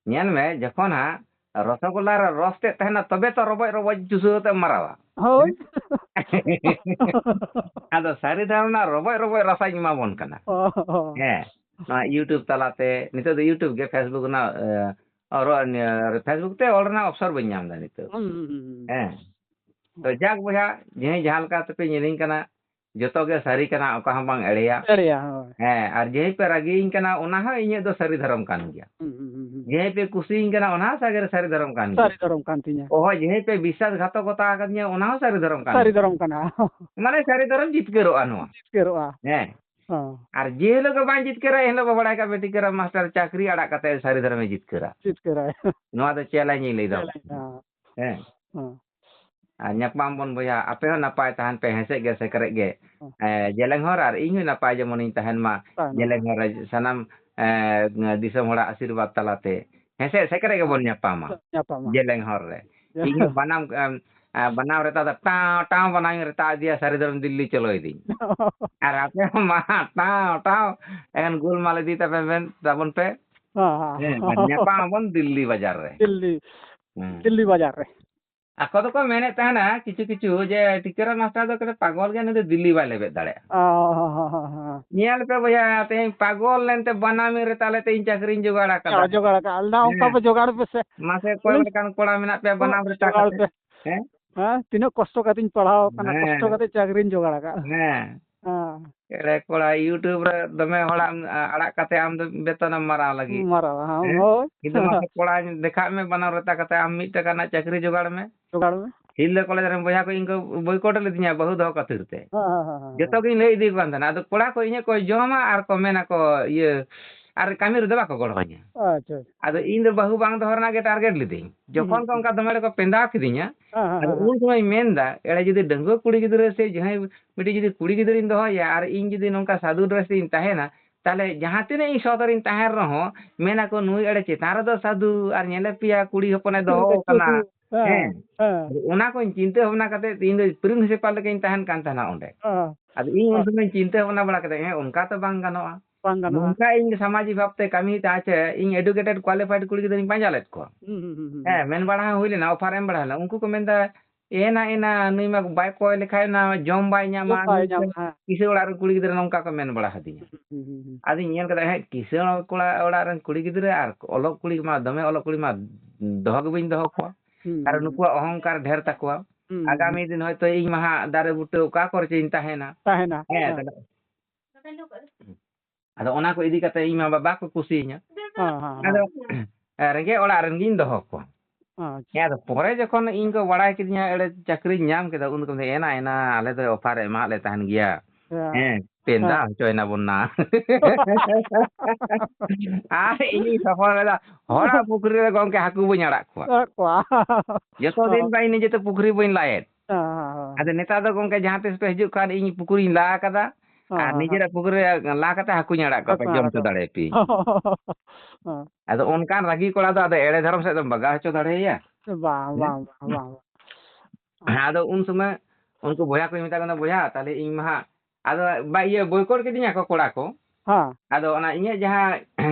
ᱧᱮᱞ ᱢᱮ, ᱡᱚᱠᱷᱚᱱ ᱦᱟᱸᱜ ᱨᱚᱥᱚᱜᱚᱞᱞᱟ ᱨᱮ ᱨᱚᱥ ᱛᱮᱫ ᱛᱟᱦᱮᱱᱟ, ᱛᱚᱵᱮ ᱛᱚ ᱨᱚᱵᱚᱡ ᱨᱚᱵᱚᱡ ᱪᱩᱥᱟᱹᱣ ᱛᱮᱢ ᱢᱟᱨᱟᱣᱟ᱾ ᱦᱳᱭ᱾ ᱟᱫᱚ ᱥᱟᱹᱨᱤ ᱫᱷᱚᱨᱚᱢ ᱨᱮᱱᱟᱜ ᱨᱚᱵᱚᱡ ᱨᱚᱵᱚᱡ ᱨᱟᱥᱟᱧ ᱮᱢᱟ ᱵᱚᱱ ᱠᱟᱱᱟ᱾ ᱚ, ᱚ᱾ ᱦᱮᱸ, ᱱᱚᱣᱟ YouTube ᱛᱟᱞᱟᱛᱮ, ᱱᱤᱛᱚᱜ ᱫᱚ YouTube ᱜᱮ, Facebook ᱨᱮᱱᱟᱜ, ᱮ, ᱚᱨ-, ᱱᱤᱭᱟᱹ, Facebook ᱛᱮ ᱚᱞ ᱨᱮᱱᱟᱜ ᱚᱯᱥᱚᱨ ᱵᱟᱹᱧ ᱧᱟᱢ ᱮᱫᱟ ᱱᱤᱛᱚᱜ᱾ ᱦᱩᱸ, ᱦᱩᱸ, ᱦᱩᱸ, ᱦᱩᱸ᱾ ᱦᱮᱸ᱾ ᱛᱚ ᱡᱟᱠ ᱵᱚᱭᱦᱟ, ᱡᱟᱦᱟᱸᱭ ᱡᱟᱦᱟᱸ ᱞᱮᱠᱟ ᱛᱮᱯᱮ ᱧᱮᱞᱤᱧ ᱠᱟᱱᱟ, ᱡᱚᱛᱚ ᱜᱮ ᱥᱟᱹᱨᱤ ᱠᱟᱱᱟ, ᱚᱠᱟ ᱦᱚᱸ ᱵᱟᱝ ᱮᱲᱮᱭᱟ᱾ ᱮᱲᱮᱭᱟ, ᱦᱳᱭ᱾ ᱦᱮᱸ, ᱟᱨ ᱡᱟᱦᱟᱸᱭ ᱯᱮ ᱨᱟᱹᱜᱤᱭᱟᱹᱧ ᱠᱟᱱᱟ, ᱚᱱᱟ ᱦᱚᱸ ᱤᱧᱟᱹᱜ ᱫᱚ ᱥᱟᱹᱨᱤ ᱫᱷᱚᱨᱚᱢ ᱠᱟᱱ ᱜᱮᱭᱟ᱾ ᱦᱩᱸ, ᱦᱩᱸ, ᱦᱩᱸ, ᱦᱩᱸ᱾ ᱡᱟᱦᱟᱸᱭ ᱯᱮ ᱠᱩᱥᱤᱭᱟᱹᱧ ᱠᱟᱱᱟ, ᱚᱱᱟ ᱦᱚᱸ ᱥᱟᱹᱨᱤ ᱫᱷᱚᱨᱚᱢ ᱠᱟᱱ ᱜᱮᱭᱟ᱾ ᱥᱟᱹᱨᱤ ᱫᱷᱚᱨᱚᱢ ᱠᱟᱱ ᱛᱤᱧᱟ᱾ ᱚᱦᱚ, ᱡᱟᱦᱟᱸᱭ ᱯᱮ ᱵᱤᱥᱥᱟᱥ ᱜᱷᱟᱛᱚᱠᱚᱛᱟ ᱟᱠᱟᱫᱤᱧᱟ, ᱚᱱᱟ ᱦᱚᱸ ᱥᱟᱹᱨᱤ ᱫᱷᱚᱨᱚᱢ ᱠᱟᱱ ᱥᱟᱹᱨᱤ ᱜᱮᱭᱟ᱾ ᱫᱷᱚᱨᱚᱢ ᱠᱟᱱᱟ᱾ ᱢᱟᱱᱮ ᱥᱟᱹᱨᱤ ᱫᱷᱚᱨᱚᱢ ᱡᱤᱛᱠᱟᱹᱨᱚᱜᱼᱟ ᱱᱚᱣᱟ᱾ ᱡᱤᱛᱠᱟᱹᱨᱚᱜᱼᱟ᱾ ᱦᱮᱸ᱾ ᱦᱚᱸ᱾ ᱟᱨ ᱡᱮ ᱦᱤᱞᱳᱜ ᱜᱮ ᱵᱟᱝ ᱡᱤᱛᱠᱟᱹᱨᱟ, ᱮᱱ ᱦᱤᱞᱳᱜ ᱵᱟᱵᱟ ᱵᱟᱲᱟᱭ ᱠᱟᱜ ᱯᱮ, ᱴᱤᱠᱟᱹᱨᱟᱢ ᱢᱟᱥᱴᱟᱨ ᱪᱟᱹᱠᱨᱤ ᱟᱲᱟᱜ ᱠᱟᱛᱮ ᱥᱟᱹᱨᱤ ᱫᱷᱚᱨᱚᱢᱮ ᱡᱤᱛᱠᱟᱹᱨᱟ᱾ ᱡᱤᱛᱠᱟᱹᱨᱟᱭ᱾ ᱱᱚᱣᱟ ᱫᱚ challenge ᱤᱧ ᱞᱟᱹᱭ ᱫᱟ᱾ Challenge, ᱦᱮᱸ᱾ ᱦᱮᱸ᱾ ᱦᱚᱸ᱾ ᱟᱨ ᱧᱟᱯᱟᱢ ᱵᱚᱱ ᱵᱚᱭᱦᱟ, ᱟᱯᱮ ᱦᱚᱸ ᱱᱟᱯᱟᱭ ᱛᱟᱦᱮᱱ ᱯᱮ, ᱦᱮᱸᱥᱮᱡ ᱜᱮ ᱥᱮᱠᱨᱮᱡ ᱜᱮ᱾ ᱦᱚᱸ᱾ ᱮ, ᱡᱮᱞᱮᱧ ᱦᱚᱨ ᱟᱨ ᱤᱧ ᱦᱚᱸ ᱱᱟᱯᱟᱭ ᱡᱮᱢᱚᱱᱤᱧ ᱛᱟᱦᱮᱱ ᱢᱟ᱾ ᱛᱟᱦᱮᱱ ᱢᱟ᱾ ᱡᱮᱞᱮᱧ ᱦᱚᱨ ᱨᱮ ᱥᱟᱱᱟᱢ, ᱮ, ᱫᱤᱥᱚᱢ ᱦᱚᱲᱟᱜ ᱟᱥᱤᱨᱵᱟᱫᱽ ᱛᱟᱞᱟᱛᱮ ᱦᱮᱸᱥᱮᱡ ᱥᱮᱠᱨᱮᱡ ᱜᱮᱵᱚᱱ ᱧᱟᱯᱟᱢᱟ᱾ ᱧᱟᱯᱟᱢᱟ᱾ ᱡᱮᱞᱮᱧ ᱦᱚᱨ ᱨᱮ᱾ ᱤᱧ ᱦᱚᱸ ᱵᱟᱱᱟᱢ, ᱮᱢ, ᱮ, ᱵᱟᱱᱟᱢ ᱨᱮᱛᱟ ᱫᱚ ᱴᱟᱶ, ᱴᱟᱶ ᱵᱟᱱᱟᱢ ᱤᱧ ᱨᱮᱛᱟ ᱤᱫᱤᱭᱟ, ᱥᱟᱹᱨᱤ ᱫᱷᱚᱨᱚᱢ ᱫᱤᱞᱞᱤ ᱪᱚᱞᱚᱭ ᱫᱤᱧ᱾ ᱟᱨ ᱟᱯᱮ ᱦᱚᱸ ᱢᱟ ᱴᱟᱶ, ᱴᱟᱶ, ᱮᱱ ᱜᱳᱞᱢᱟᱞ ᱤᱫᱤ ᱛᱟᱯᱮ ᱵᱮᱱ, ᱛᱟᱵᱚᱱ ᱯᱮ᱾ ᱦᱮᱸ, ᱦᱮᱸ᱾ ᱦᱮᱸ, ᱟᱨ ᱧᱟᱯᱟᱢ ᱟᱵᱚᱱ ᱫᱤᱞᱞᱤ ᱵᱟᱡᱟᱨ ᱨᱮ᱾ ᱫᱤᱞᱞᱤ, ᱦᱮᱸ᱾ ᱫᱤᱞᱞᱤ ᱵᱟᱡᱟᱨ ᱨᱮ᱾ ᱟᱠᱚ ᱫᱚᱠᱚ ᱢᱮᱱᱮᱫ ᱛᱟᱦᱮᱱᱟ ᱠᱤᱪᱷᱩ ᱠᱤᱪᱷᱩ ᱡᱮ ᱴᱤᱠᱟᱹᱨᱟᱢ ᱢᱟᱥᱴᱟᱨ ᱫᱚ ᱠᱟᱹᱴᱤᱡ ᱯᱟᱜᱚᱞ ᱜᱮᱭᱟ, ᱱᱩᱭ ᱫᱚ ᱫᱤᱞᱞᱤ ᱵᱟᱭ ᱞᱮᱵᱮᱫ ᱫᱟᱲᱮᱭᱟᱜᱼᱟ᱾ ᱚ, ᱦᱚᱸ, ᱦᱚᱸ, ᱦᱚᱸ, ᱦᱚᱸ᱾ ᱧᱮᱞ ᱯᱮ ᱵᱚᱭᱦᱟ, ᱛᱮᱦᱮᱧ ᱯᱟᱜᱚᱞ ᱞᱮᱱᱛᱮ ᱵᱟᱱᱟᱢᱤᱧ ᱨᱮᱛᱟ ᱞᱮᱫ ᱛᱮ ᱤᱧ ᱪᱟᱹᱠᱨᱤᱧ ᱡᱚᱜᱟᱲ ᱟᱠᱟᱫᱟ᱾ ᱡᱚᱜᱟᱲ ᱟᱠᱟᱫᱼᱟ᱾ ᱚᱱᱟ ᱚᱱᱠᱟ ᱦᱮᱸ᱾ ᱯᱮ ᱡᱚᱜᱟᱲ ᱯᱮᱥᱮ᱾ ᱢᱟᱥᱮ ᱚᱠᱚᱭ ᱦᱩᱸ᱾ ᱞᱮᱠᱟᱱ ᱠᱚᱲᱟ ᱢᱮᱱᱟᱜ ᱯᱮᱭᱟ ᱵᱟᱱᱟᱢ ᱨᱮᱛᱟ ᱡᱚᱜᱟᱲ ᱠᱟᱛᱮ? ᱯᱮ᱾ ᱦᱮᱸ? ᱦᱮᱸ, ᱛᱤᱱᱟᱹᱜ ᱠᱚᱥᱴᱚ ᱠᱟᱛᱮᱧ ᱯᱟᱲᱦᱟᱣ ᱟᱠᱟᱱᱟ, ᱠᱚᱥᱴᱚ ᱦᱮᱸ᱾ ᱠᱟᱛᱮ ᱪᱟᱹᱠᱨᱤᱧ ᱡᱚᱜᱟᱲ ᱟᱠᱟᱫᱼᱟ᱾ ᱦᱮᱸ᱾ ᱦᱮᱸ᱾ ᱮᱲᱮ ᱠᱚᱲᱟ, YouTube ᱨᱮ ᱫᱚᱢᱮ ᱦᱚᱲᱟᱜ ᱮᱢ ᱟᱲᱟᱜ ᱠᱟᱛᱮ ᱟᱢ ᱫᱚ ᱵᱮᱛᱚᱱᱮᱢ ᱢᱟᱨᱟᱣ ᱞᱟᱹᱜᱤᱫ᱾ ᱢᱟᱨᱟᱣᱟ, ᱦᱮᱸ, ᱦᱮᱸ? ᱦᱳᱭ᱾ ᱠᱤᱱᱛᱩ ᱢᱟᱥᱮ ᱠᱚᱲᱟ ᱫᱮᱠᱷᱟᱜ ᱢᱮ, ᱵᱟᱱᱟᱢ ᱨᱮᱛᱟ ᱠᱟᱛᱮ ᱟᱢ ᱢᱤᱫ ᱴᱟᱠᱟ ᱨᱮᱱᱟᱜ ᱪᱟᱹᱠᱨᱤ ᱡᱚᱜᱟᱲ ᱢᱮ᱾ ᱡᱚᱜᱟᱲ ᱢᱮ᱾ ᱦᱤᱞᱫᱟᱹ ᱠᱚᱞᱮᱡᱽ ᱨᱮᱱ ᱵᱚᱭᱦᱟ ᱠᱚ ᱤᱧ ᱠᱚ boycott ᱞᱤᱫᱤᱧᱟ ᱵᱟᱹᱦᱩ ᱫᱚᱦᱚ ᱠᱷᱟᱹᱛᱤᱨ ᱛᱮ᱾ ᱦᱮᱸ, ᱦᱮᱸ, ᱦᱮᱸ, ᱦᱮᱸ, ᱡᱚᱛᱚ ᱦᱮᱸ᱾ ᱜᱤᱧ ᱞᱟᱹᱭ ᱤᱫᱤ ᱠᱟᱱ ᱛᱟᱦᱮᱱᱟ᱾ ᱟᱫᱚ ᱠᱚᱲᱟ ᱠᱚ ᱤᱧᱟᱹᱜ ᱠᱚ ᱡᱚᱢᱟ ᱟᱨ ᱠᱚ ᱢᱮᱱᱟ ᱠᱚ, ᱤᱭᱟᱹ, ᱟᱨ ᱠᱟᱹᱢᱤ ᱨᱮᱫᱚ ᱵᱟᱠᱚ ᱜᱚᱲᱚ ᱟᱹᱧᱟ᱾ ᱟᱪᱪᱷᱟ, ᱟᱪᱪᱷᱟ᱾ ᱟᱫᱚ ᱤᱧ ᱫᱚ ᱵᱟᱹᱦᱩ ᱵᱟᱝ ᱫᱚᱦᱚ ᱨᱮᱱᱟᱜ ᱜᱮ target ᱞᱤᱫᱟᱹᱧ᱾ ᱦᱩᱸ, ᱡᱚᱠᱷᱚᱱ ᱦᱩᱸ, ᱠᱚ ᱦᱩᱸ᱾ ᱚᱱᱠᱟ ᱫᱚᱢᱮ ᱠᱚ ᱯᱮᱸᱫᱟᱣ ᱠᱤᱫᱤᱧᱟ, ᱦᱮᱸ, ᱦᱮᱸ, ᱟᱫᱚ ᱦᱮᱸ, ᱦᱮᱸ᱾ ᱩᱱ ᱥᱚᱢᱚᱭ ᱢᱮᱱ ᱫᱟ, ᱮᱲᱮ ᱡᱩᱫᱤ ᱰᱟᱺᱜᱩᱣᱟᱹ ᱠᱩᱲᱤ ᱜᱤᱫᱽᱨᱟᱹ ᱥᱮ ᱡᱟᱦᱟᱸᱭ ᱢᱤᱫᱴᱤᱡ ᱡᱩᱫᱤ ᱠᱩᱲᱤ ᱜᱤᱫᱽᱨᱟᱹᱧ ᱫᱚᱦᱚᱭᱟ ᱟᱨ ᱤᱧ ᱡᱩᱫᱤ ᱱᱚᱝᱠᱟ ᱥᱟᱫᱷᱩ dress ᱨᱤᱧ ᱛᱟᱦᱮᱱᱟ, ᱛᱟᱦᱞᱮ ᱡᱟᱦᱟᱸ ᱛᱤᱱᱟᱹᱜ ᱤᱧ ᱥᱚᱛ ᱨᱤᱧ ᱛᱟᱦᱮᱱ ᱨᱮᱦᱚᱸ, ᱢᱮᱱᱟᱠᱚ, "ᱱᱩᱭ ᱮᱲᱮ ᱪᱮᱛᱟᱱ ᱨᱮᱫᱚ ᱥᱟᱫᱷᱩ, ᱟᱨ ᱧᱮᱞᱮ ᱯᱮᱭᱟ ᱠᱩᱲᱤ ᱦᱚᱯᱚᱱᱮ ᱫᱚᱦᱚ ᱠᱟᱱᱟ᱾" ᱦᱮᱸ, ᱦᱮᱸ᱾ ᱦᱮᱸ᱾ ᱟᱫᱚ ᱚᱱᱟ ᱠᱚᱧ ᱪᱤᱱᱛᱟᱹ ᱵᱷᱟᱵᱽᱱᱟ ᱠᱟᱛᱮ ᱤᱧ ᱫᱚ principal ᱞᱮᱠᱟᱧ ᱛᱟᱦᱮᱱ ᱠᱟᱱ ᱛᱟᱦᱮᱱᱟ ᱚᱸᱰᱮ᱾ ᱦᱮᱸ᱾ ᱟᱫᱚ ᱤᱧ ᱩᱱ ᱦᱮᱸ᱾ ᱥᱚᱢᱚᱭ ᱪᱤᱱᱛᱟᱹ ᱵᱷᱟᱵᱽᱱᱟ ᱵᱟᱲᱟ ᱠᱮᱫᱟ, ᱦᱮᱸ, ᱚᱱᱠᱟ ᱛᱚ ᱵᱟᱝ ᱜᱟᱱᱚᱜᱼᱟ᱾ ᱵᱟᱝ ᱜᱟᱱᱚᱜᱼᱟ᱾ ᱱᱚᱝᱠᱟ ᱤᱧ ᱥᱟᱢᱟᱡᱤᱠ ᱵᱷᱟᱵᱛᱮ ᱠᱟᱹᱢᱤ ᱛᱮ ᱟᱪᱪᱷᱟ, ᱤᱧ educated qualified ᱠᱩᱲᱤ ᱜᱤᱫᱽᱨᱟᱹᱧ ᱯᱟᱸᱡᱟ ᱞᱮᱫ ᱠᱚᱣᱟ᱾ ᱦᱩᱸ, ᱦᱩᱸ, ᱦᱩᱸ, ᱦᱩᱸ᱾ ᱦᱮᱸ, ᱢᱮᱱ ᱵᱟᱲᱟ ᱦᱚᱸ ᱦᱩᱭ ᱞᱮᱱᱟ, offer ᱮᱢ ᱵᱟᱲᱟ ᱞᱮᱱᱟ᱾ ᱩᱱᱠᱩ ᱠᱚ ᱢᱮᱱᱫᱟ, "ᱮᱱᱟ, ᱮᱱᱟ, ᱱᱩᱭ ᱢᱟ ᱵᱟᱭ ᱠᱚᱭ ᱞᱮᱠᱷᱟᱡ ᱚᱱᱟ ᱡᱚᱢ ᱵᱟᱭ ᱧᱟᱢᱟ, ᱡᱚᱢ ᱵᱟᱭ ᱱᱩᱭ ᱫᱚ ᱧᱟᱢᱟ, ᱦᱮᱸ᱾ ᱠᱤᱥᱟᱹᱬ ᱚᱲᱟᱜ ᱨᱮᱱ ᱠᱩᱲᱤ ᱜᱤᱫᱽᱨᱟᱹ ᱱᱚᱝᱠᱟ ᱠᱚ ᱢᱮᱱ ᱵᱟᱲᱟ ᱦᱟᱹᱫᱤᱧᱟ᱾" ᱦᱩᱸ, ᱦᱩᱸ, ᱦᱩᱸ᱾ ᱟᱫᱚᱧ ᱧᱮᱞ ᱠᱮᱫᱟ, ᱦᱮᱸ, ᱠᱤᱥᱟᱹᱬ ᱠᱚᱲᱟ ᱚᱲᱟᱜ ᱨᱮᱱ ᱠᱩᱲᱤ ᱜᱤᱫᱽᱨᱟᱹ ᱟᱨ ᱚᱞᱚᱜ ᱠᱩᱲᱤ ᱢᱟ, ᱫᱚᱢᱮ ᱚᱞᱚᱜ ᱠᱩᱲᱤ ᱢᱟ ᱫᱚᱦᱚ ᱜᱮ ᱵᱟᱹᱧ ᱫᱚᱦᱚ ᱠᱚᱣᱟ᱾ ᱦᱩᱸ, ᱟᱨ ᱦᱩᱸ, ᱦᱩᱸ᱾ ᱱᱩᱠᱩᱣᱟᱜ ᱚᱦᱚᱝᱠᱟᱨ ᱰᱷᱮᱨ ᱛᱟᱠᱚᱣᱟ᱾ ᱦᱩᱸ, ᱦᱩᱸ, ᱟᱜᱟᱢᱤ ᱦᱩᱸ᱾ ᱫᱤᱱ ᱦᱚᱭᱛᱳ ᱤᱧ ᱢᱟ ᱦᱟᱸᱜ ᱫᱟᱨᱮ ᱵᱩᱴᱟᱹ ᱚᱠᱟ ᱠᱚᱨᱮ ᱪᱚᱧ ᱛᱟᱦᱮᱱᱟ᱾ ᱛᱟᱦᱮᱱᱟ, ᱦᱮᱸ, ᱦᱮᱸ᱾ ᱛᱟᱦᱞᱮ ᱟᱫᱚ ᱚᱱᱟ ᱠᱚ ᱤᱫᱤ ᱠᱟᱛᱮ ᱤᱧ ᱢᱟ ᱵᱟ-, ᱵᱟᱠᱚ ᱠᱩᱥᱤᱭᱟᱹᱧᱟ᱾ ᱦᱮᱸ, ᱦᱮᱸ, ᱟᱫᱚ ᱦᱮᱸ᱾ ᱨᱮᱸᱜᱮᱡ ᱚᱲᱟᱜ ᱨᱮᱱ ᱜᱤᱧ ᱫᱚᱦᱚ ᱠᱚᱣᱟ᱾ ᱟᱪᱪᱷᱟ᱾ ᱦᱮᱸ, ᱟᱫᱚ ᱯᱚᱨᱮ ᱡᱚᱠᱷᱚᱱ ᱤᱧ ᱠᱚ ᱵᱟᱲᱟᱭ ᱠᱤᱫᱤᱧᱟ, ᱮᱲᱮ ᱪᱟᱹᱠᱨᱤᱧ ᱧᱟᱢ ᱠᱮᱫᱟ, ᱩᱱ ᱫᱚᱠᱚ ᱢᱮᱱᱫᱟ, "ᱮᱱᱟ, ᱮᱱᱟ, ᱟᱞᱮ ᱫᱚ offer ᱮᱢᱟᱜ ᱞᱮ ᱛᱟᱦᱮᱱ ᱜᱮᱭᱟ᱾ ᱦᱮᱸ᱾ ᱦᱮᱸ, ᱯᱮᱸᱫᱟ ᱦᱮᱸ᱾ ᱦᱚᱪᱚᱭ ᱱᱟᱵᱚᱱ ᱱᱟ᱾" ᱟᱨ ᱤᱧᱤᱧ ᱥᱚᱯᱚᱱ ᱞᱮᱫᱟ, ᱦᱚᱲᱟᱜ ᱯᱩᱠᱷᱨᱤ ᱨᱮ ᱜᱚᱝᱠᱮ ᱦᱟᱹᱠᱩ ᱵᱟᱹᱧ ᱟᱲᱟᱜ ᱠᱚᱣᱟ᱾ ᱟᱲᱟᱜ ᱠᱚᱣᱟ᱾ ᱡᱚᱛᱚ ᱫᱤᱱ ᱦᱮᱸ᱾ ᱵᱟ ᱤᱧ ᱱᱤᱡᱮ ᱛᱮ ᱯᱩᱠᱷᱨᱤ ᱵᱟᱹᱧ ᱞᱟᱭᱮᱫ᱾ ᱦᱮᱸ, ᱦᱮᱸ, ᱦᱮᱸ᱾ ᱟᱫᱚ ᱱᱮᱛᱟᱨ ᱫᱚ ᱜᱚᱝᱠᱮ ᱡᱟᱦᱟᱸ ᱛᱤᱥ ᱯᱮ ᱦᱤᱡᱩᱜ ᱠᱷᱟᱱ ᱤᱧ ᱯᱩᱠᱷᱨᱤᱧ ᱞᱟ ᱟᱠᱟᱫᱟ᱾ ᱦᱮᱸ, ᱟᱨ ᱦᱮᱸ, ᱱᱤᱡᱮᱨᱟᱜ ᱦᱮᱸ᱾ ᱯᱩᱠᱷᱨᱤ ᱨᱮ ᱞᱟ ᱠᱟᱛᱮ ᱦᱟᱹᱠᱩᱧ ᱟᱲᱟᱜ ᱠᱚᱣᱟ, ᱦᱟᱹᱠᱩ ᱡᱚᱢ ᱟᱲᱟᱜ ᱦᱚᱪᱚ ᱠᱚ᱾ ᱫᱟᱲᱮᱭᱟᱯᱮᱭᱟᱹᱧ᱾ ᱦᱮᱸ᱾ ᱟᱫᱚ ᱚᱱᱠᱟᱱ ᱨᱟᱹᱜᱤ ᱠᱚᱲᱟ ᱫᱚ ᱟᱫᱚ ᱮᱲᱮ ᱫᱷᱚᱨᱚᱢ ᱥᱮᱫ ᱫᱚᱢ ᱵᱟᱜᱟᱣ ᱦᱚᱪᱚ ᱫᱟᱲᱮᱭᱟᱭᱟ? ᱵᱟᱝ, ᱦᱮᱸ? ᱵᱟᱝ, ᱵᱟᱝ, ᱵᱟᱝ᱾ ᱦᱮᱸ, ᱟᱫᱚ ᱩᱱ ᱥᱚᱢᱚᱭ ᱩᱱᱠᱩ ᱵᱚᱭᱦᱟ ᱠᱚᱧ ᱢᱮᱛᱟ ᱠᱚ ᱠᱟᱱᱟ, "ᱵᱚᱭᱦᱟ, ᱛᱟᱦᱞᱮ ᱤᱧ ᱢᱟ ᱦᱟᱸᱜ," ᱟᱫᱚ ᱵᱟ-, ᱤᱭᱟᱹ, boycott ᱠᱤᱫᱤᱧᱟ ᱠᱚ ᱠᱚᱲᱟ ᱠᱚ᱾ ᱦᱮᱸ᱾ ᱟᱫᱚ ᱚᱱᱟ ᱤᱧᱟᱹᱜ ᱡᱟᱦᱟᱸ,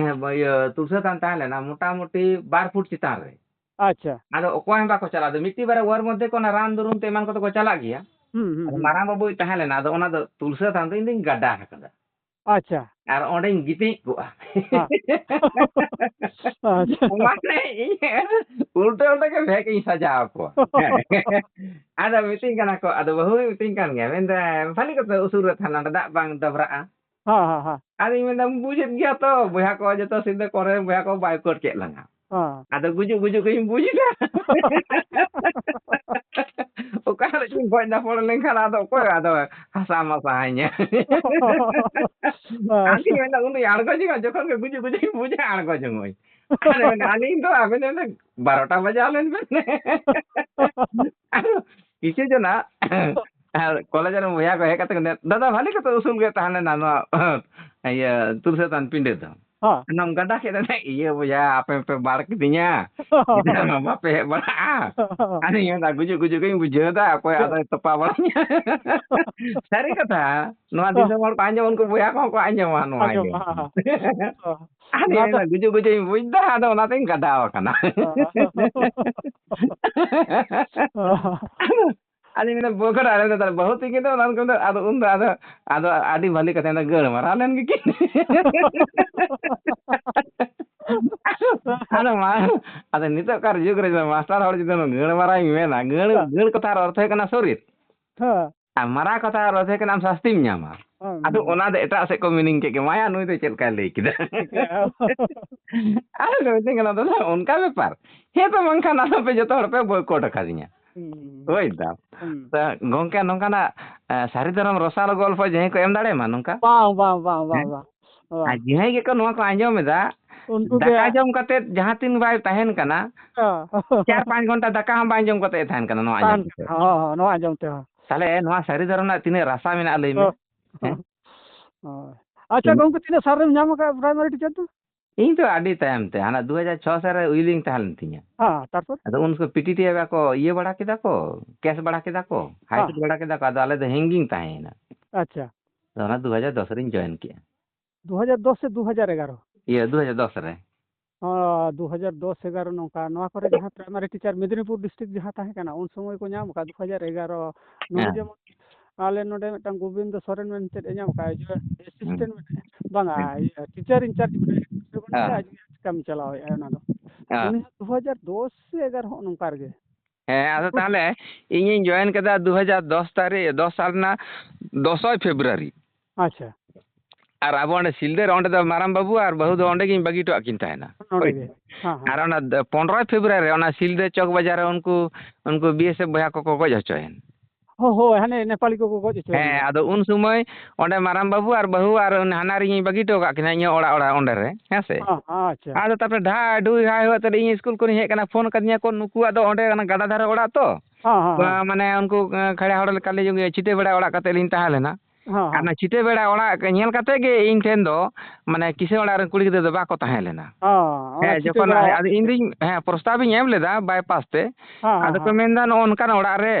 ᱤᱭᱟᱹ, ᱛᱩᱞᱥᱟᱹ ᱛᱷᱟᱱ ᱛᱟᱦᱮᱸ ᱞᱮᱱᱟ, ᱢᱚᱴᱟᱢᱩᱴᱤ ᱵᱟᱨ ᱯᱷᱩᱴ ᱪᱮᱛᱟᱱ ᱨᱮ᱾ ᱟᱪᱪᱷᱟ᱾ ᱟᱫᱚ ᱚᱠᱚᱭ ᱦᱚᱸ ᱵᱟᱠᱚ ᱪᱟᱞᱟᱜᱼᱟ᱾ ᱟᱫᱚ ᱢᱤᱫᱴᱤᱡ ᱵᱟᱨᱭᱟ ᱚᱣᱟᱨ ᱢᱚᱫᱽᱫᱷᱮ ᱠᱚ ᱚᱱᱟ ᱨᱟᱱ ᱫᱩᱨᱩᱢ ᱛᱮ ᱮᱢᱟᱱ ᱠᱚᱫᱚ ᱠᱚ ᱪᱟᱞᱟᱜ ᱜᱮᱭᱟ᱾ ᱦᱩᱸ, ᱦᱩᱸ, ᱟᱫᱚ ᱦᱩᱸ᱾ ᱢᱟᱨᱟᱝ ᱵᱟᱹᱵᱩᱭ ᱛᱟᱦᱮᱸ ᱞᱮᱱᱟ, ᱟᱫᱚ ᱚᱱᱟ ᱫᱚ ᱛᱩᱞᱥᱟᱹ ᱛᱷᱟᱱ ᱫᱚ ᱤᱧ ᱫᱚᱧ ᱜᱟᱰᱟ ᱟᱠᱟᱫᱟ᱾ ᱟᱪᱪᱷᱟ᱾ ᱟᱨ ᱚᱸᱰᱮᱧ ᱜᱤᱛᱤᱡ ᱠᱚᱜᱼᱟ᱾ ᱦᱮᱸ᱾ ᱟᱪᱪᱷᱟ᱾ ᱢᱟᱱᱮ ᱤᱧ ᱩᱞᱴᱟᱹ ᱩᱞᱴᱟᱹ ᱜᱮ ᱵᱷᱮᱜ ᱤᱧ ᱥᱟᱡᱟᱣ ᱠᱚᱣᱟ᱾ ᱦᱮᱸ᱾ ᱟᱫᱚ ᱢᱤᱛᱟᱹᱧ ᱠᱟᱱᱟ ᱠᱚ, ᱟᱫᱚ ᱵᱟᱹᱦᱩᱭ ᱢᱤᱛᱟᱹᱧ ᱠᱟᱱ ᱜᱮᱭᱟ, ᱢᱮᱱᱫᱟ, "ᱵᱷᱟᱞᱤ ᱠᱟᱛᱮ ᱩᱥᱩᱞ ᱨᱮ ᱛᱟᱦᱮᱱᱟ, ᱚᱸᱰᱮ ᱫᱟᱜ ᱵᱟᱝ ᱰᱟᱵᱽᱨᱟᱜᱼᱟ?" ᱦᱮᱸ, ᱦᱮᱸ, ᱦᱮᱸ᱾ ᱟᱫᱚᱧ ᱢᱮᱱᱫᱟ, "ᱵᱩᱡᱮᱫ ᱜᱮᱭᱟ ᱛᱚ, ᱵᱚᱭᱦᱟ ᱠᱚ ᱡᱚᱛᱚ ᱥᱤᱫᱷᱟᱹ ᱠᱚᱨᱮ ᱵᱚᱭᱦᱟ ᱠᱚ ᱵᱟᱭ ᱠᱚᱴ ᱠᱮᱫ ᱞᱟᱝᱟ᱾" ᱦᱮᱸ᱾ ᱟᱫᱚ ᱜᱩᱡᱩᱜ ᱜᱩᱡᱩᱜ ᱜᱤᱧ ᱵᱩᱡ ᱮᱫᱟ᱾ ᱚᱠᱟ ᱦᱤᱞᱳᱜ ᱪᱚᱧ ᱜᱚᱡ ᱱᱟᱯᱚᱲ ᱞᱮᱱᱠᱷᱟᱱ ᱟᱫᱚ ᱚᱠᱚᱭ ᱟᱫᱚ ᱦᱟᱥᱟ ᱢᱟᱥᱟ ᱟᱹᱧᱟ? ᱦᱮᱸ᱾ ᱟᱫᱚᱧ ᱢᱮᱱᱫᱟ, ᱩᱱᱤ ᱟᱬᱜᱚ ᱡᱚᱝᱟ, ᱡᱚᱠᱷᱚᱱ ᱜᱮ ᱜᱩᱡᱩᱜ ᱜᱩᱡᱩᱜ ᱤᱧ ᱵᱩᱡᱟ, ᱟᱬᱜᱚ ᱡᱚᱝᱚᱜ ᱟᱹᱧ᱾ ᱟᱫᱚ ᱢᱮᱱᱫᱟ, ᱟᱹᱞᱤᱧ ᱫᱚ ᱟᱵᱮᱱ ᱫᱚ ᱵᱟᱨᱚᱴᱟ ᱵᱟᱡᱟᱣ ᱞᱮᱱ ᱵᱮᱱ᱾ ᱟᱫᱚ ᱠᱤᱪᱷᱩ ᱡᱚᱱᱟᱜ ᱟᱨ ᱠᱚᱞᱮᱡᱽ ᱨᱮᱱ ᱵᱚᱭᱦᱟ ᱠᱚ ᱦᱮᱡ ᱠᱟᱛᱮ ᱠᱚ ᱢᱮᱱᱫᱟ, "ᱫᱟᱫᱟ, ᱵᱷᱟᱞᱤ ᱠᱟᱛᱮ ᱩᱥᱩᱞ ᱜᱮ ᱛᱟᱦᱮᱸ ᱞᱮᱱᱟ ᱱᱚᱣᱟ, ᱤᱭᱟᱹ, ᱛᱩᱞᱥᱟᱹ ᱛᱟᱱ ᱯᱤᱸᱰᱟᱹ ᱫᱚ᱾" ᱦᱚᱸ᱾ ᱚᱱᱟᱢ ᱜᱟᱰᱟ ᱠᱮᱫᱟ ᱱᱮ, ᱤᱭᱟᱹ ᱵᱚᱭᱦᱟ, ᱟᱯᱮ ᱯᱮ ᱵᱟᱲ ᱠᱤᱫᱤᱧᱟ᱾ ᱜᱤᱫᱽᱨᱟᱹ ᱢᱟ ᱵᱟᱯᱮ ᱦᱮᱡ ᱵᱟᱲᱟᱜᱼᱟ᱾ ᱟᱨ ᱤᱧ ᱢᱮᱱᱫᱟ, ᱜᱩᱡᱩᱜ ᱜᱩᱡᱩᱜ ᱜᱤᱧ ᱵᱩᱡᱷᱟᱹᱣ ᱮᱫᱟ, ᱚᱠᱚᱭ ᱟᱫᱚᱭ ᱛᱚᱯᱟ ᱵᱟᱲᱟᱧᱟ᱾ ᱥᱟᱹᱨᱤ ᱠᱟᱛᱷᱟ, ᱱᱚᱣᱟ ᱫᱤᱥᱚᱢ ᱦᱚᱲ ᱠᱚ ᱟᱸᱡᱚᱢ, ᱩᱱᱠᱩ ᱵᱚᱭᱦᱟ ᱠᱚᱦᱚᱸ ᱠᱚ ᱟᱸᱡᱚᱢᱟ ᱱᱚᱣᱟ ᱟᱸᱡᱚᱢ, ᱜᱮ᱾ ᱦᱮᱸ, ᱦᱮᱸ᱾ ᱦᱚᱸ᱾ ᱟᱨ ᱤᱧ ᱱᱚᱣᱟ ᱫᱚ ᱢᱮᱱᱫᱟ, ᱜᱩᱡᱩᱜ ᱜᱩᱡᱩᱜ ᱤᱧ ᱵᱩᱡᱽ ᱮᱫᱟ, ᱟᱫᱚ ᱚᱱᱟᱛᱤᱧ ᱜᱟᱰᱟᱣ ᱟᱠᱟᱱᱟ᱾ ᱦᱚᱸ᱾ ᱦᱚᱸ᱾ ᱟᱫᱚᱧ ᱢᱮᱱᱫᱟ, ᱵᱚᱠᱚᱲ, ᱟᱞᱮ ᱫᱚ ᱛᱟᱦᱞᱮ ᱵᱟᱹᱦᱩ ᱛᱤᱠᱤᱱ ᱫᱚ ᱚᱱᱟ ᱠᱚ ᱢᱮᱱᱫᱟ, ᱟᱫᱚ ᱩᱱᱫᱚ ᱟᱫᱚ, ᱟᱫᱚ ᱟᱹᱰᱤ ᱵᱷᱟᱹᱞᱤ ᱠᱟᱛᱷᱟ, ᱢᱮᱱᱫᱟ, ᱜᱟᱹᱲ ᱢᱟᱨᱟᱣ ᱞᱮᱱ ᱜᱮᱠᱤᱱ᱾ ᱟᱫᱚ ᱢᱟ, ᱟᱫᱚ ᱱᱤᱛᱚᱜ ᱠᱟᱨ ᱡᱩᱜᱽ ᱨᱮ ᱡᱩᱫᱤ ᱢᱟᱥᱴᱟᱨ ᱦᱚᱲ ᱡᱩᱫᱤ ᱜᱟᱹᱲ ᱢᱟᱨᱟᱣ ᱤᱧ ᱢᱮᱱᱟ, ᱜᱟᱹᱲ, ᱦᱮᱸ᱾ ᱜᱟᱹᱲ ᱠᱟᱛᱷᱟ ᱟᱨ ᱚᱨᱛᱷᱚ ᱦᱩᱭᱩᱜ ᱠᱟᱱᱟ ᱥᱚᱨᱤᱨ᱾ ᱦᱮᱸ᱾ ᱟᱨ ᱢᱟᱨᱟᱣ ᱠᱟᱛᱷᱟ ᱟᱨ ᱚᱨᱛᱷᱚ ᱦᱩᱭᱩᱜ ᱠᱟᱱᱟ ᱟᱢ ᱥᱟᱥᱛᱤᱢ ᱧᱟᱢᱟ᱾ ᱦᱮᱸ᱾ ᱟᱫᱚ ᱚᱱᱟ ᱫᱚ ᱮᱴᱟᱜ ᱥᱮᱫ ᱠᱚ meaning ᱠᱮᱫ ᱜᱮ, ᱢᱟᱭᱟ ᱱᱩᱭ ᱫᱚ ᱪᱮᱫ ᱞᱮᱠᱟᱭ ᱞᱟᱹᱭ ᱠᱮᱫᱟ᱾ ᱪᱤᱠᱟᱹ? ᱟᱫᱚ ᱠᱚ ᱢᱤᱛᱟᱹᱧ ᱠᱟᱱᱟ, ᱫᱟᱫᱟ, ᱚᱱᱠᱟ ᱵᱮᱯᱟᱨ᱾ ᱦᱮᱸ ᱛᱚ, ᱵᱟᱝᱠᱷᱟᱱ ᱟᱫᱚ ᱯᱮ ᱡᱚᱛᱚ ᱦᱚᱲ ᱯᱮ boycott ᱟᱠᱟᱫᱤᱧᱟ᱾ ᱦᱩᱸ᱾ ᱦᱳᱭ ᱫᱟ᱾ ᱦᱩᱸ᱾ ᱛᱚ ᱜᱚᱝᱠᱮ, ᱱᱚᱝᱠᱟᱱᱟᱜ, ᱮ, ᱥᱟᱹᱨᱤ ᱫᱷᱚᱨᱚᱢ ᱨᱚᱥᱟᱞ ᱜᱚᱞᱯᱚ ᱡᱟᱦᱟᱸᱭ ᱠᱚ ᱮᱢ ᱫᱟᱲᱮᱭᱟᱢᱟ ᱱᱚᱝᱠᱟ? ᱵᱟᱝ, ᱵᱟᱝ, ᱵᱟᱝ, ᱵᱟᱝ, ᱦᱮᱸ? ᱵᱟᱝ᱾ ᱟᱨ ᱦᱳᱭ᱾ ᱡᱟᱦᱟᱸᱭ ᱜᱮᱠᱚ ᱱᱚᱣᱟ ᱠᱚ ᱟᱸᱡᱚᱢ ᱮᱫᱟ, ᱩᱱᱠᱩ ᱜᱮ ᱫᱟᱠᱟ ᱡᱚᱢ ᱠᱟᱛᱮ ᱡᱟᱦᱟᱸ ᱛᱤᱱ ᱵᱟᱭ ᱛᱟᱦᱮᱱ ᱠᱟᱱᱟ, ᱦᱮᱸ᱾ ᱪᱟᱨ ᱯᱟᱸᱪ ᱜᱷᱚᱱᱴᱟ ᱫᱟᱠᱟ ᱦᱚᱸ ᱵᱟᱝ ᱡᱚᱢ ᱠᱟᱛᱮ ᱛᱟᱦᱮᱱ ᱠᱟᱱᱟ ᱱᱚᱣᱟ ᱛᱟᱦᱮᱱ ᱟᱸᱡᱚᱢ ᱠᱟᱛᱮ᱾ ᱠᱟᱱᱟ, ᱦᱚᱸ, ᱦᱚᱸ, ᱱᱚᱣᱟ ᱟᱸᱡᱚᱢ ᱛᱮᱦᱚᱸ᱾ ᱛᱟᱦᱞᱮ ᱱᱚᱣᱟ ᱥᱟᱹᱨᱤ ᱫᱷᱚᱨᱚᱢ ᱨᱮᱱᱟᱜ ᱛᱤᱱᱟᱹᱜ ᱨᱟᱥᱟ ᱢᱮᱱᱟᱜᱼᱟ ᱞᱟᱹᱭ ᱢᱮ? ᱦᱚᱸ᱾ ᱦᱮᱸ? ᱦᱳᱭ᱾ ᱟᱪᱪᱷᱟ ᱛᱤᱱᱟᱹᱜ ᱜᱚᱝᱠᱮ, ᱛᱤᱱᱟᱹᱜ ᱥᱟᱞ ᱨᱮᱢ ᱧᱟᱢ ᱟᱠᱟᱫᱼᱟ primary teacher ᱫᱚ? ᱤᱧ ᱫᱚ ᱟᱹᱰᱤ ᱛᱟᱭᱚᱢ ᱛᱮ, ᱦᱟᱱᱟ ᱫᱩ ᱦᱟᱡᱟᱨ ᱪᱷᱚ ᱥᱟᱞ ᱨᱮ ᱩᱭᱞᱤᱧ ᱛᱟᱦᱮᱸ ᱞᱮᱱ ᱛᱤᱧᱟ᱾ ᱦᱮᱸ, ᱛᱟᱨᱯᱚᱨ? ᱟᱫᱚ ᱩᱱ ᱥᱚᱢᱚᱭ P T T ᱮ ᱠᱚ ᱤᱭᱟᱹ ᱵᱟᱲᱟ ᱠᱮᱫᱟ ᱠᱚ, case ᱵᱟᱲᱟ ᱠᱮᱫᱟ ᱠᱚ, high ᱦᱮᱸ᱾ Court ᱵᱟᱲᱟ ᱠᱮᱫᱟ ᱠᱚ, ᱟᱫᱚ ᱟᱞᱮ ᱫᱚ hanging ᱛᱟᱦᱮᱸᱭᱮᱱᱟ᱾ ᱟᱪᱪᱷᱟ᱾ ᱟᱫᱚ ᱚᱱᱟ ᱫᱩ ᱦᱟᱡᱟᱨ ᱫᱚᱥ ᱨᱤᱧ join ᱠᱮᱜᱼᱟ᱾ ᱫᱩ ᱦᱟᱡᱟᱨ ᱫᱚᱥ ᱥᱮ ᱫᱩ ᱦᱟᱡᱟᱨ ᱮᱜᱟᱨᱚ? ᱤᱭᱟᱹ, ᱫᱩ ᱦᱟᱡᱟᱨ ᱫᱚᱥ ᱨᱮ᱾ ᱦᱚᱸ, ᱫᱩ ᱦᱟᱡᱟᱨ ᱫᱚᱥ ᱮᱜᱟᱨᱚ ᱱᱚᱝᱠᱟ᱾ ᱱᱚᱣᱟ ᱠᱚᱨᱮ ᱡᱟᱦᱟᱸ primary teacher ᱢᱮᱫᱽᱱᱤᱯᱩᱨ district ᱡᱟᱦᱟᱸ ᱛᱟᱦᱮᱸ ᱠᱟᱱᱟ, ᱩᱱ ᱥᱚᱢᱚᱭ ᱠᱚ ᱧᱟᱢ ᱟᱠᱟᱫ, ᱫᱩ ᱦᱟᱡᱟᱨ ᱮᱜᱟᱨᱚ᱾ ᱱᱚᱰᱮ ᱦᱮᱸ᱾ ᱡᱮᱢᱚᱱ ᱟᱞᱮ ᱱᱚᱰᱮ ᱢᱤᱫᱴᱟᱝ ᱜᱳᱵᱤᱱᱫᱚ ᱥᱚᱨᱮᱱ ᱢᱮᱱᱛᱮ ᱮ ᱧᱟᱢ ᱟᱠᱟᱫ, ᱦᱩᱸ᱾ assistant ᱢᱮᱱᱟᱭᱟ, ᱵᱟᱝᱟ, ᱦᱩᱸ᱾ ᱤᱭᱟᱹ, teacher in charge ᱢᱮᱱᱟᱭᱟ, ᱥᱮ ᱵᱚᱞᱛᱮ ᱦᱮᱸ᱾ ᱟᱡ ᱜᱮ ᱠᱟᱹᱢᱤ ᱪᱟᱞᱟᱣᱮᱫᱼᱟᱭ ᱚᱱᱟ ᱫᱚ᱾ ᱦᱮᱸ᱾ ᱩᱱᱤ ᱦᱚᱸ ᱫᱩ ᱦᱟᱡᱟᱨ ᱫᱚᱥ ᱥᱮ ᱮᱜᱟᱨᱚ ᱦᱚᱸ ᱱᱚᱝᱠᱟ ᱨᱮᱜᱮ᱾ ᱦᱮᱸ, ᱟᱫᱚ ᱛᱟᱦᱚᱞᱮ ᱤᱧᱤᱧ join ᱠᱮᱫᱟ ᱫᱩ ᱦᱟᱡᱟᱨ ᱫᱚᱥ ᱛᱟᱹᱨᱤᱠᱷ, ᱫᱚᱥ ᱥᱟᱞ ᱨᱮᱱᱟᱜ ᱫᱚᱥᱚᱭ ᱯᱷᱮᱵᱽᱨᱩᱣᱟᱨᱤ᱾ ᱟᱪᱪᱷᱟ᱾ ᱟᱨ ᱟᱵᱚ ᱚᱸᱰᱮ ᱥᱤᱞᱫᱟᱹ ᱨᱮ, ᱚᱸᱰᱮ ᱫᱚ ᱢᱟᱨᱟᱝ ᱵᱟᱹᱵᱩ ᱟᱨ ᱵᱟᱹᱦᱩ ᱫᱚ ᱚᱸᱰᱮ ᱜᱤᱧ ᱵᱟᱹᱜᱤ ᱦᱚᱴᱚᱣᱟᱜ ᱠᱤᱱ ᱛᱟᱦᱮᱱᱟ᱾ ᱱᱚᱰᱮ ᱦᱳᱭ᱾ ᱜᱮ᱾ ᱦᱮᱸ, ᱦᱮᱸ᱾ ᱟᱨ ᱚᱱᱟ ᱫᱚ ᱯᱚᱱᱨᱚᱭ ᱯᱷᱮᱵᱽᱨᱩᱣᱟᱨᱤ ᱨᱮ ᱚᱱᱟ ᱥᱤᱞᱫᱟᱹ ᱪᱚᱠ ᱵᱟᱡᱟᱨ ᱨᱮ ᱩᱱᱠᱩ, ᱩᱱᱠᱩ B S F ᱵᱚᱭᱦᱟ ᱠᱚᱠᱚ ᱜᱚᱡ ᱦᱚᱪᱚᱭᱮᱱ᱾ ᱦᱳᱭ, ᱦᱳᱭ, ᱦᱟᱱᱮ ᱱᱮᱯᱟᱞᱤ ᱠᱚᱠᱚ ᱜᱚᱡ ᱦᱚᱪᱚᱭᱮᱱ ᱦᱮᱸ, ᱜᱮᱭᱟ᱾ ᱟᱫᱚ ᱩᱱ ᱥᱚᱢᱚᱭ ᱚᱸᱰᱮ ᱢᱟᱨᱟᱝ ᱵᱟᱹᱵᱩ ᱟᱨ ᱵᱟᱹᱦᱩ ᱟᱨ ᱩᱱᱤ ᱦᱟᱱᱦᱟᱨᱤᱧ ᱵᱟᱹᱜᱤ ᱦᱚᱴᱚ ᱟᱠᱟᱫ ᱠᱤᱱᱟ ᱤᱧᱟᱹᱜ ᱚᱲᱟᱜ, ᱚᱲᱟᱜ ᱚᱸᱰᱮ ᱨᱮ, ᱦᱮᱸ ᱥᱮ? ᱦᱮᱸ, ᱦᱮᱸ, ᱟᱪᱪᱷᱟ᱾ ᱟᱫᱚ ᱛᱟᱨᱯᱚᱨᱮ ᱰᱷᱟᱭ ᱰᱷᱩᱭ ᱦᱟᱭ ᱦᱩᱭᱩᱜ ᱛᱮ ᱤᱧ ᱥᱠᱩᱞ ᱠᱷᱚᱱᱤᱧ ᱦᱮᱡ ᱟᱠᱟᱱᱟ, ᱯᱷᱳᱱ ᱠᱟᱫᱤᱧᱟ ᱠᱚ, ᱱᱩᱠᱩᱣᱟᱜ ᱫᱚ ᱚᱸᱰᱮ ᱚᱱᱟ ᱜᱟᱰᱟ ᱫᱷᱟᱨᱮ ᱚᱲᱟᱜ ᱛᱚ᱾ ᱦᱮᱸ, ᱦᱮᱸ, ᱦᱮᱸ᱾ ᱢᱟᱱᱮ ᱩᱱᱠᱩ, ᱮᱸ, ᱠᱷᱟᱲᱭᱟ ᱦᱚᱲ ᱞᱮᱠᱟ ᱞᱮ ᱪᱷᱤᱴᱟᱹ ᱵᱮᱲᱟ ᱚᱲᱟᱜ ᱠᱟᱛᱮ ᱞᱤᱧ ᱛᱟᱦᱮᱸ ᱞᱮᱱᱟ᱾ ᱦᱮᱸ, ᱟᱨ ᱦᱮᱸ᱾ ᱚᱱᱟ ᱪᱷᱤᱴᱟᱹ ᱵᱮᱲᱟ ᱚᱲᱟᱜ ᱧᱮᱞ ᱠᱟᱛᱮ ᱜᱮ ᱤᱧ ᱴᱷᱮᱱ ᱫᱚ, ᱢᱟᱱᱮ, ᱠᱤᱥᱟᱹᱬ ᱚᱲᱟᱜ ᱨᱮᱱ ᱠᱩᱲᱤ ᱜᱤᱫᱽᱨᱟᱹ ᱫᱚ ᱵᱟᱠᱚ ᱛᱟᱦᱮᱸ ᱞᱮᱱᱟ᱾ ᱦᱮᱸ, ᱚᱱᱟ ᱦᱮᱸ, ᱪᱷᱤᱴᱟᱹ ᱡᱚᱠᱷᱚᱱ ᱵᱮᱲᱟ ᱟᱫᱚ ᱚᱲᱟᱜ ᱤᱧ ᱜᱮ᱾ ᱫᱩᱧ, ᱦᱮᱸ, ᱯᱨᱚᱥᱛᱟᱵ ᱤᱧ ᱮᱢ ᱞᱮᱫᱟ ᱵᱟᱭᱯᱟᱥ ᱛᱮ᱾ ᱦᱮᱸ, ᱦᱮᱸ, ᱟᱫᱚ ᱠᱚ ᱦᱮᱸ᱾ ᱢᱮᱱᱫᱟ, "ᱱᱚᱜᱼᱚ ᱱᱚᱝᱠᱟᱱ ᱚᱲᱟᱜ ᱨᱮ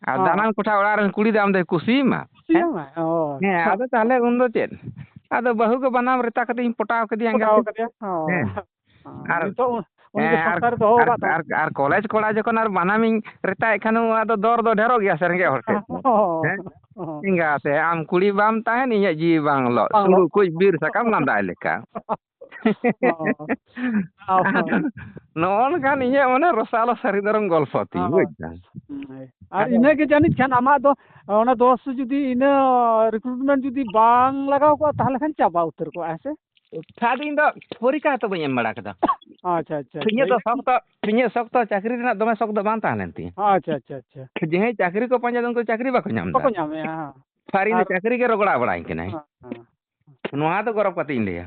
ᱟᱨ ᱦᱮᱸ, ᱦᱮᱸ᱾ ᱫᱟᱱᱟᱝ ᱠᱚᱴᱷᱟ ᱚᱲᱟᱜ ᱨᱮᱱ ᱠᱩᱲᱤ ᱫᱚ ᱟᱢ ᱫᱚᱭ ᱠᱩᱥᱤᱭᱟᱢᱟ?" ᱦᱮᱸ? ᱠᱩᱥᱤᱭᱟᱢᱟ, ᱦᱳᱭ᱾ ᱦᱮᱸ, ᱟᱫᱚ ᱛᱟᱦᱞᱮ ᱩᱱ ᱫᱚ ᱪᱮᱫ? ᱟᱫᱚ ᱵᱟᱹᱦᱩ ᱜᱮ ᱵᱟᱱᱟᱢ ᱨᱮᱛᱟ ᱠᱟᱛᱮ ᱤᱧ ᱯᱚᱴᱟᱣ ᱠᱮᱫᱮᱭᱟ ᱯᱚᱴᱟᱣ ᱮᱸᱜᱟᱛᱮ᱾ ᱠᱟᱫᱮᱭᱟ, ᱦᱳᱭ᱾ ᱦᱮᱸ᱾ ᱦᱮᱸ, ᱟᱨ, ᱱᱤᱛᱚᱜ ᱩᱱᱤ ᱦᱮᱸ, ᱜᱮ ᱟᱨ, ᱥᱚᱝᱥᱟᱨ ᱨᱮ ᱫᱚᱦᱚ ᱟᱨ, ᱟᱠᱟᱫ ᱛᱟᱢᱟ᱾ ᱟᱨ, ᱟᱨ ᱠᱚᱞᱮᱡᱽ ᱠᱚᱲᱟ ᱡᱚᱠᱷᱚᱱ ᱟᱨ ᱵᱟᱱᱟᱢᱤᱧ ᱨᱮᱛᱟᱭᱮᱫ ᱠᱷᱟᱱ, ᱱᱚᱣᱟ ᱫᱚ ᱫᱚᱨ ᱫᱚ ᱰᱷᱮᱨᱚᱜ ᱜᱮᱭᱟ ᱥᱮ ᱨᱮᱸᱜᱮᱡ ᱦᱚᱲ ᱴᱷᱮᱱ ᱫᱚ᱾ ᱦᱚᱸ, ᱦᱮᱸ? ᱦᱚᱸ᱾ ᱮᱸᱜᱟᱛᱮ, ᱟᱢ ᱠᱩᱲᱤ ᱵᱟᱢ ᱛᱟᱦᱮᱱ, ᱤᱧᱟᱹᱜ ᱡᱤᱣᱤ ᱵᱟᱝ ᱞᱚᱜ᱾ ᱵᱟᱝ ᱥᱩᱲᱩ ᱞᱚᱜ᱾ ᱠᱩᱡ ᱵᱤᱨ ᱥᱟᱠᱟᱢ ᱞᱟᱸᱫᱟᱭ ᱞᱮᱠᱟ᱾ ᱦᱚᱸ᱾ ᱟᱫᱚ ᱱᱚᱜᱼᱚ ᱱᱚᱝᱠᱟᱱ ᱤᱧᱟᱹᱜ ᱢᱟᱱᱮ ᱨᱚᱥᱟᱞᱚ ᱥᱟᱹᱨᱤ ᱫᱷᱚᱨᱚᱢ ᱜᱚᱞᱯᱷᱚ ᱛᱤᱧ, ᱦᱚᱸ, ᱵᱩᱡᱽ ᱦᱚᱸ᱾ ᱫᱟᱢ? ᱦᱩᱸ, ᱦᱳᱭ᱾ ᱟᱨ ᱟᱫᱚ ᱤᱱᱟᱹᱜᱮ ᱡᱟᱹᱱᱤᱡ ᱠᱷᱟᱱ ᱟᱢᱟᱜ ᱫᱚ ᱚᱱᱟ ᱫᱚᱥ ᱡᱩᱫᱤ ᱤᱱᱟᱹ recruitment ᱡᱩᱫᱤ ᱵᱟᱝ ᱞᱟᱜᱟᱣ ᱠᱚᱜᱼᱟ, ᱛᱟᱦᱞᱮ ᱠᱷᱟᱱ ᱪᱟᱵᱟ ᱩᱛᱟᱹᱨ ᱠᱚᱜᱼᱟ, ᱦᱮᱸ ᱥᱮ? ᱠᱷᱟᱡ ᱫᱚ ᱤᱧ ᱫᱚ ᱯᱚᱨᱤᱠᱠᱷᱟ ᱦᱚᱸᱛᱚ ᱵᱟᱹᱧ ᱮᱢ ᱵᱟᱲᱟ ᱠᱟᱫᱟ᱾ ᱟᱪᱪᱷᱟ, ᱟᱪᱪᱷᱟ, ᱤᱧᱟᱹᱜ ᱟᱪᱪᱷᱟ᱾ ᱫᱚ ᱥᱚᱠ ᱫᱚ, ᱤᱧᱟᱹᱜ ᱥᱚᱠ ᱫᱚ ᱪᱟᱹᱠᱨᱤ ᱨᱮᱱᱟᱜ ᱫᱚᱢᱮ ᱥᱚᱠ ᱫᱚ ᱵᱟᱝ ᱛᱟᱦᱮᱸ ᱞᱮᱱ ᱛᱤᱧᱟᱹ᱾ ᱟᱪᱪᱷᱟ, ᱟᱪᱪᱷᱟ, ᱟᱪᱪᱷᱟ᱾ ᱡᱟᱦᱟᱸᱭ ᱪᱟᱹᱠᱨᱤ ᱠᱚ ᱯᱟᱸᱡᱟ ᱫᱟ, ᱩᱱᱠᱩ ᱪᱟᱹᱠᱨᱤ ᱵᱟᱠᱚ ᱧᱟᱢ ᱫᱟ᱾ ᱵᱟᱠᱚ ᱧᱟᱢᱮᱜᱼᱟ, ᱦᱮᱸ᱾ ᱟᱨ ᱤᱧ ᱫᱚ ᱟᱨ ᱪᱟᱹᱠᱨᱤ ᱜᱮ ᱨᱚᱜᱚᱲᱟ ᱵᱟᱲᱟᱧ ᱠᱟᱱᱟᱭ᱾ ᱦᱮᱸ, ᱦᱮᱸ᱾ ᱱᱚᱣᱟ ᱫᱚ ᱜᱚᱨᱚᱵ ᱠᱟᱛᱮ ᱤᱧ ᱞᱟᱹᱭᱟ᱾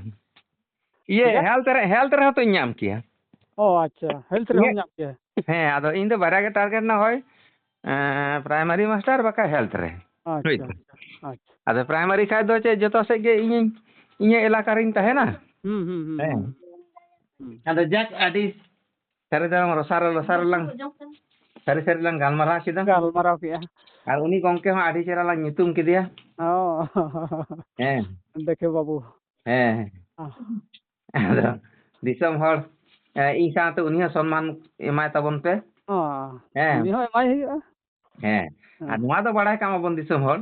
ᱤᱭᱟᱹ, ᱪᱮᱫᱟᱜ? Health ᱨᱮ, health ᱨᱮᱦᱚᱸ ᱛᱚᱧ ᱧᱟᱢ ᱠᱮᱭᱟ᱾ ᱚ, ᱟᱪᱪᱷᱟ, health ᱨᱮᱦᱚᱸ ᱤᱧᱟᱹᱜ ᱧᱟᱢ ᱠᱮᱭᱟ᱾ ᱦᱮᱸ, ᱟᱫᱚ ᱤᱧ ᱫᱚ ᱵᱟᱨᱭᱟ ᱜᱮ target ᱨᱮᱱᱟᱜ ᱦᱚᱭ, ᱮᱸ, primary master ᱵᱟᱠᱷᱟᱡ health ᱨᱮ᱾ ᱟᱪᱪᱷᱟ, ᱦᱳᱭ᱾ ᱟᱪᱪᱷᱟ, ᱟᱪᱪᱷᱟ᱾ ᱟᱫᱚ primary ᱠᱷᱟᱡ ᱫᱚ ᱪᱮᱫ, ᱡᱚᱛᱚ ᱥᱮᱫ ᱜᱮ ᱤᱧᱤᱧ, ᱤᱧᱟᱹᱜ ᱮᱞᱟᱠᱟ ᱨᱤᱧ ᱛᱟᱦᱮᱱᱟ᱾ ᱦᱩᱸ, ᱦᱩᱸ, ᱦᱩᱸ, ᱦᱮᱸ᱾ ᱦᱩᱸ, ᱦᱩᱸ᱾ ᱟᱫᱚ ᱡᱟᱠ, ᱟᱹᱰᱤ ᱥᱟᱹᱨᱤ ᱫᱚ ᱨᱚᱥᱟᱨ, ᱨᱚᱥᱟᱨ ᱞᱟᱝ, ᱥᱟᱹᱨᱤ, ᱥᱟᱹᱨᱤ ᱞᱟᱝ ᱜᱟᱞᱢᱟᱨᱟᱣ ᱠᱮᱫᱟ᱾ ᱜᱟᱞᱢᱟᱨᱟᱣ ᱠᱮᱜᱼᱟ᱾ ᱟᱨ ᱩᱱᱤ ᱜᱚᱢᱠᱮ ᱦᱚᱸ ᱟᱹᱰᱤ ᱪᱮᱦᱨᱟ ᱞᱟᱝ ᱧᱩᱛᱩᱢ ᱠᱮᱫᱮᱭᱟ᱾ ᱚ᱾ ᱦᱮᱸ᱾ ᱫᱮᱠᱷᱮ ᱵᱟᱹᱵᱩ᱾ ᱦᱮᱸ᱾ ᱚ᱾ ᱟᱫᱚ ᱫᱤᱥᱚᱢ ᱦᱚᱲ, ᱮ, ᱤᱧ ᱥᱟᱶᱛᱮ ᱩᱱᱤ ᱦᱚᱸ ᱥᱚᱱᱢᱟᱱ ᱮᱢᱟᱭ ᱛᱟᱵᱚᱱ ᱯᱮ᱾ ᱚ᱾ ᱦᱮᱸ᱾ ᱩᱱᱤ ᱦᱚᱸ ᱮᱢᱟᱭ ᱦᱩᱭᱩᱜᱼᱟ᱾ ᱦᱮᱸ᱾ ᱟᱨ ᱦᱮᱸ᱾ ᱱᱚᱣᱟ ᱫᱚ ᱵᱟᱲᱟᱭ ᱠᱟᱜ ᱢᱟᱵᱚᱱ ᱫᱤᱥᱚᱢ ᱦᱚᱲ,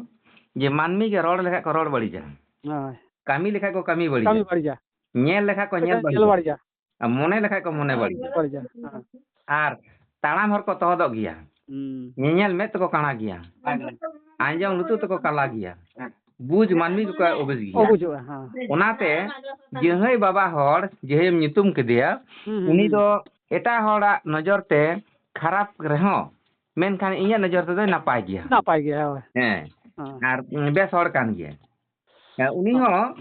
ᱡᱮ ᱢᱟᱹᱱᱢᱤ ᱜᱮ ᱨᱚᱲ ᱞᱮᱠᱷᱟᱡ ᱠᱚ ᱨᱚᱲ ᱵᱟᱹᱲᱤᱡᱟ᱾ ᱦᱳᱭ᱾ ᱠᱟᱹᱢᱤ ᱞᱮᱠᱷᱟᱡ ᱠᱚ ᱠᱟᱹᱢᱤ ᱵᱟᱹᱲᱤᱡᱟ᱾ ᱠᱟᱹᱢᱤ ᱵᱟᱹᱲᱤᱡᱟ᱾ ᱧᱮᱞ ᱞᱮᱠᱷᱟᱡ ᱠᱚ ᱧᱮᱞ ᱞᱮᱠᱷᱟᱡ ᱵᱟᱹᱲᱤᱡᱟ᱾ ᱧᱮᱞ ᱵᱟᱹᱲᱤᱡᱟ᱾ ᱟᱨ ᱢᱚᱱᱮ ᱞᱮᱠᱷᱟᱡ ᱠᱚ ᱢᱚᱱᱮ ᱵᱟᱹᱲᱤᱡᱟ᱾ ᱵᱟᱹᱲᱤᱡᱟ᱾ ᱦᱮᱸ᱾ ᱟᱨ ᱛᱟᱲᱟᱢ ᱦᱚᱨ ᱠᱚ ᱛᱚᱦᱚᱫᱚᱜ ᱜᱮᱭᱟ᱾ ᱦᱩᱸ᱾ ᱧᱮᱧᱮᱞ ᱢᱮᱫ ᱛᱮᱠᱚ ᱠᱟᱬᱟ ᱜᱮᱭᱟ᱾ ᱦᱮᱸ᱾ ᱟᱸᱡᱚᱢ ᱞᱩᱛᱩᱨ ᱛᱮᱠᱚ ᱠᱟᱞᱟ ᱜᱮᱭᱟ᱾ ᱵᱩᱡᱽ ᱢᱟᱹᱱᱢᱤ ᱠᱚᱠᱚ ᱚᱵᱩᱡᱽ ᱜᱮᱭᱟ᱾ ᱚᱵᱩᱡᱚᱜᱼᱟ, ᱦᱮᱸ᱾ ᱚᱱᱟᱛᱮ ᱡᱟᱦᱟᱸᱭ ᱵᱟᱵᱟ ᱦᱚᱲ ᱡᱟᱦᱟᱸᱭᱮᱢ ᱧᱩᱛᱩᱢ ᱠᱮᱫᱮᱭᱟ, ᱦᱩᱸ, ᱦᱩᱸ, ᱩᱱᱤ ᱦᱩᱸ᱾ ᱫᱚ ᱮᱴᱟᱜ ᱦᱚᱲᱟᱜ ᱱᱚᱡᱚᱨ ᱛᱮ ᱠᱷᱟᱨᱟᱯ ᱨᱮᱦᱚᱸ, ᱢᱮᱱᱠᱷᱟᱱ ᱤᱧᱟᱹᱜ ᱱᱚᱡᱚᱨ ᱛᱮᱫᱚᱭ ᱱᱟᱯᱟᱭ ᱜᱮᱭᱟ᱾ ᱱᱟᱯᱟᱭ ᱜᱮᱭᱟ, ᱦᱳᱭ᱾ ᱦᱮᱸ᱾ ᱦᱮᱸ᱾ ᱟᱨ ᱵᱮᱥ ᱦᱚᱲ ᱠᱟᱱ ᱜᱮᱭᱟᱭ᱾ ᱦᱮᱸ, ᱩᱱᱤ ᱦᱮᱸ᱾ ᱦᱚᱸ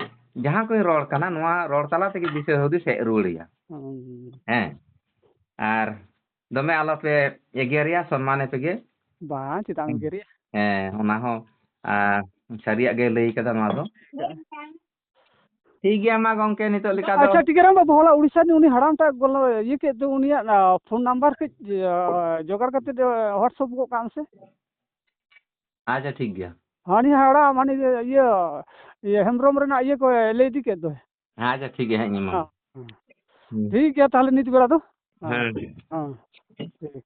ᱡᱟᱦᱟᱸ ᱠᱚᱧ ᱨᱚᱲ ᱠᱟᱱᱟ, ᱱᱚᱣᱟ ᱨᱚᱲ ᱛᱟᱞᱟ ᱛᱮᱜᱮ ᱫᱤᱥᱟᱹ ᱦᱩᱫᱤᱥ ᱦᱮᱡ ᱨᱩᱣᱟᱹᱲ ᱟᱭᱟ᱾ ᱦᱩᱸ᱾ ᱦᱮᱸ᱾ ᱟᱨ ᱫᱚᱢᱮ ᱟᱞᱚᱯᱮ ᱮᱜᱮᱨᱮᱭᱟ, ᱥᱚᱱᱢᱟᱱᱮ ᱯᱮᱜᱮ᱾ ᱵᱟᱝ, ᱪᱮᱫᱟᱜ ᱮᱢ ᱦᱮᱸ᱾ ᱮᱜᱮᱨᱮᱭᱟ? ᱦᱮᱸ, ᱚᱱᱟ ᱦᱚᱸ, ᱟᱨ ᱥᱟᱹᱨᱤᱭᱟᱜ ᱜᱮ ᱞᱟᱹᱭ ᱠᱟᱫᱟ ᱱᱚᱣᱟ ᱫᱚ᱾ ᱴᱷᱤᱠ ᱜᱮᱭᱟ, ᱢᱟ ᱜᱚᱝᱠᱮ, ᱱᱤᱛᱚᱜ ᱞᱮᱠᱟ ᱫᱚ ᱟᱪᱪᱷᱟ, ᱴᱷᱤᱠ ᱜᱮᱭᱟ, ᱨᱟᱢ ᱵᱟᱹᱵᱩ, ᱦᱚᱞᱟ ᱩᱲᱤᱥᱥᱟ ᱨᱤᱱᱤᱡ ᱩᱱᱤ ᱦᱟᱲᱟᱢ ᱴᱟᱜ ᱜᱚᱞ-, ᱤᱭᱟᱹ ᱠᱮᱫ ᱫᱚ, ᱩᱱᱤᱭᱟᱜ, ᱟ, ᱯᱷᱳᱱ ᱱᱟᱢᱵᱟᱨ ᱠᱟᱹᱡ, ᱟ, ᱡᱚᱜᱟᱲ ᱠᱟᱛᱮ, ᱟ, WhatsApp ᱜᱚᱫ ᱠᱟᱜ ᱢᱮᱥᱮ᱾ ᱟᱪᱪᱷᱟ, ᱴᱷᱤᱠ ᱜᱮᱭᱟ᱾ ᱦᱟᱹᱱᱤ ᱦᱟᱲᱟᱢ, ᱦᱟᱹᱱᱤ ᱤᱭᱟᱹ, ᱤᱭᱟᱹ ᱦᱮᱢᱵᱨᱚᱢ ᱨᱮᱱᱟᱜ ᱤᱭᱟᱹ ᱠᱚ ᱞᱟᱹᱭ ᱤᱫᱤ ᱠᱮᱫ ᱫᱚᱭ᱾ ᱟᱪᱪᱷᱟ, ᱴᱷᱤᱠ ᱜᱮᱭᱟ, ᱦᱮᱸ, ᱧᱟᱢᱟᱢ᱾ ᱦᱮᱸ, ᱦᱮᱸ᱾ ᱦᱩᱸ᱾ ᱴᱷᱤᱠ ᱜᱮᱭᱟ, ᱛᱟᱦᱚᱞᱮ ᱱᱤᱛ ᱵᱮᱲᱟ ᱫᱚ᱾ ᱦᱮᱸ᱾ ᱦᱮᱸ, ᱴᱷᱤᱠ᱾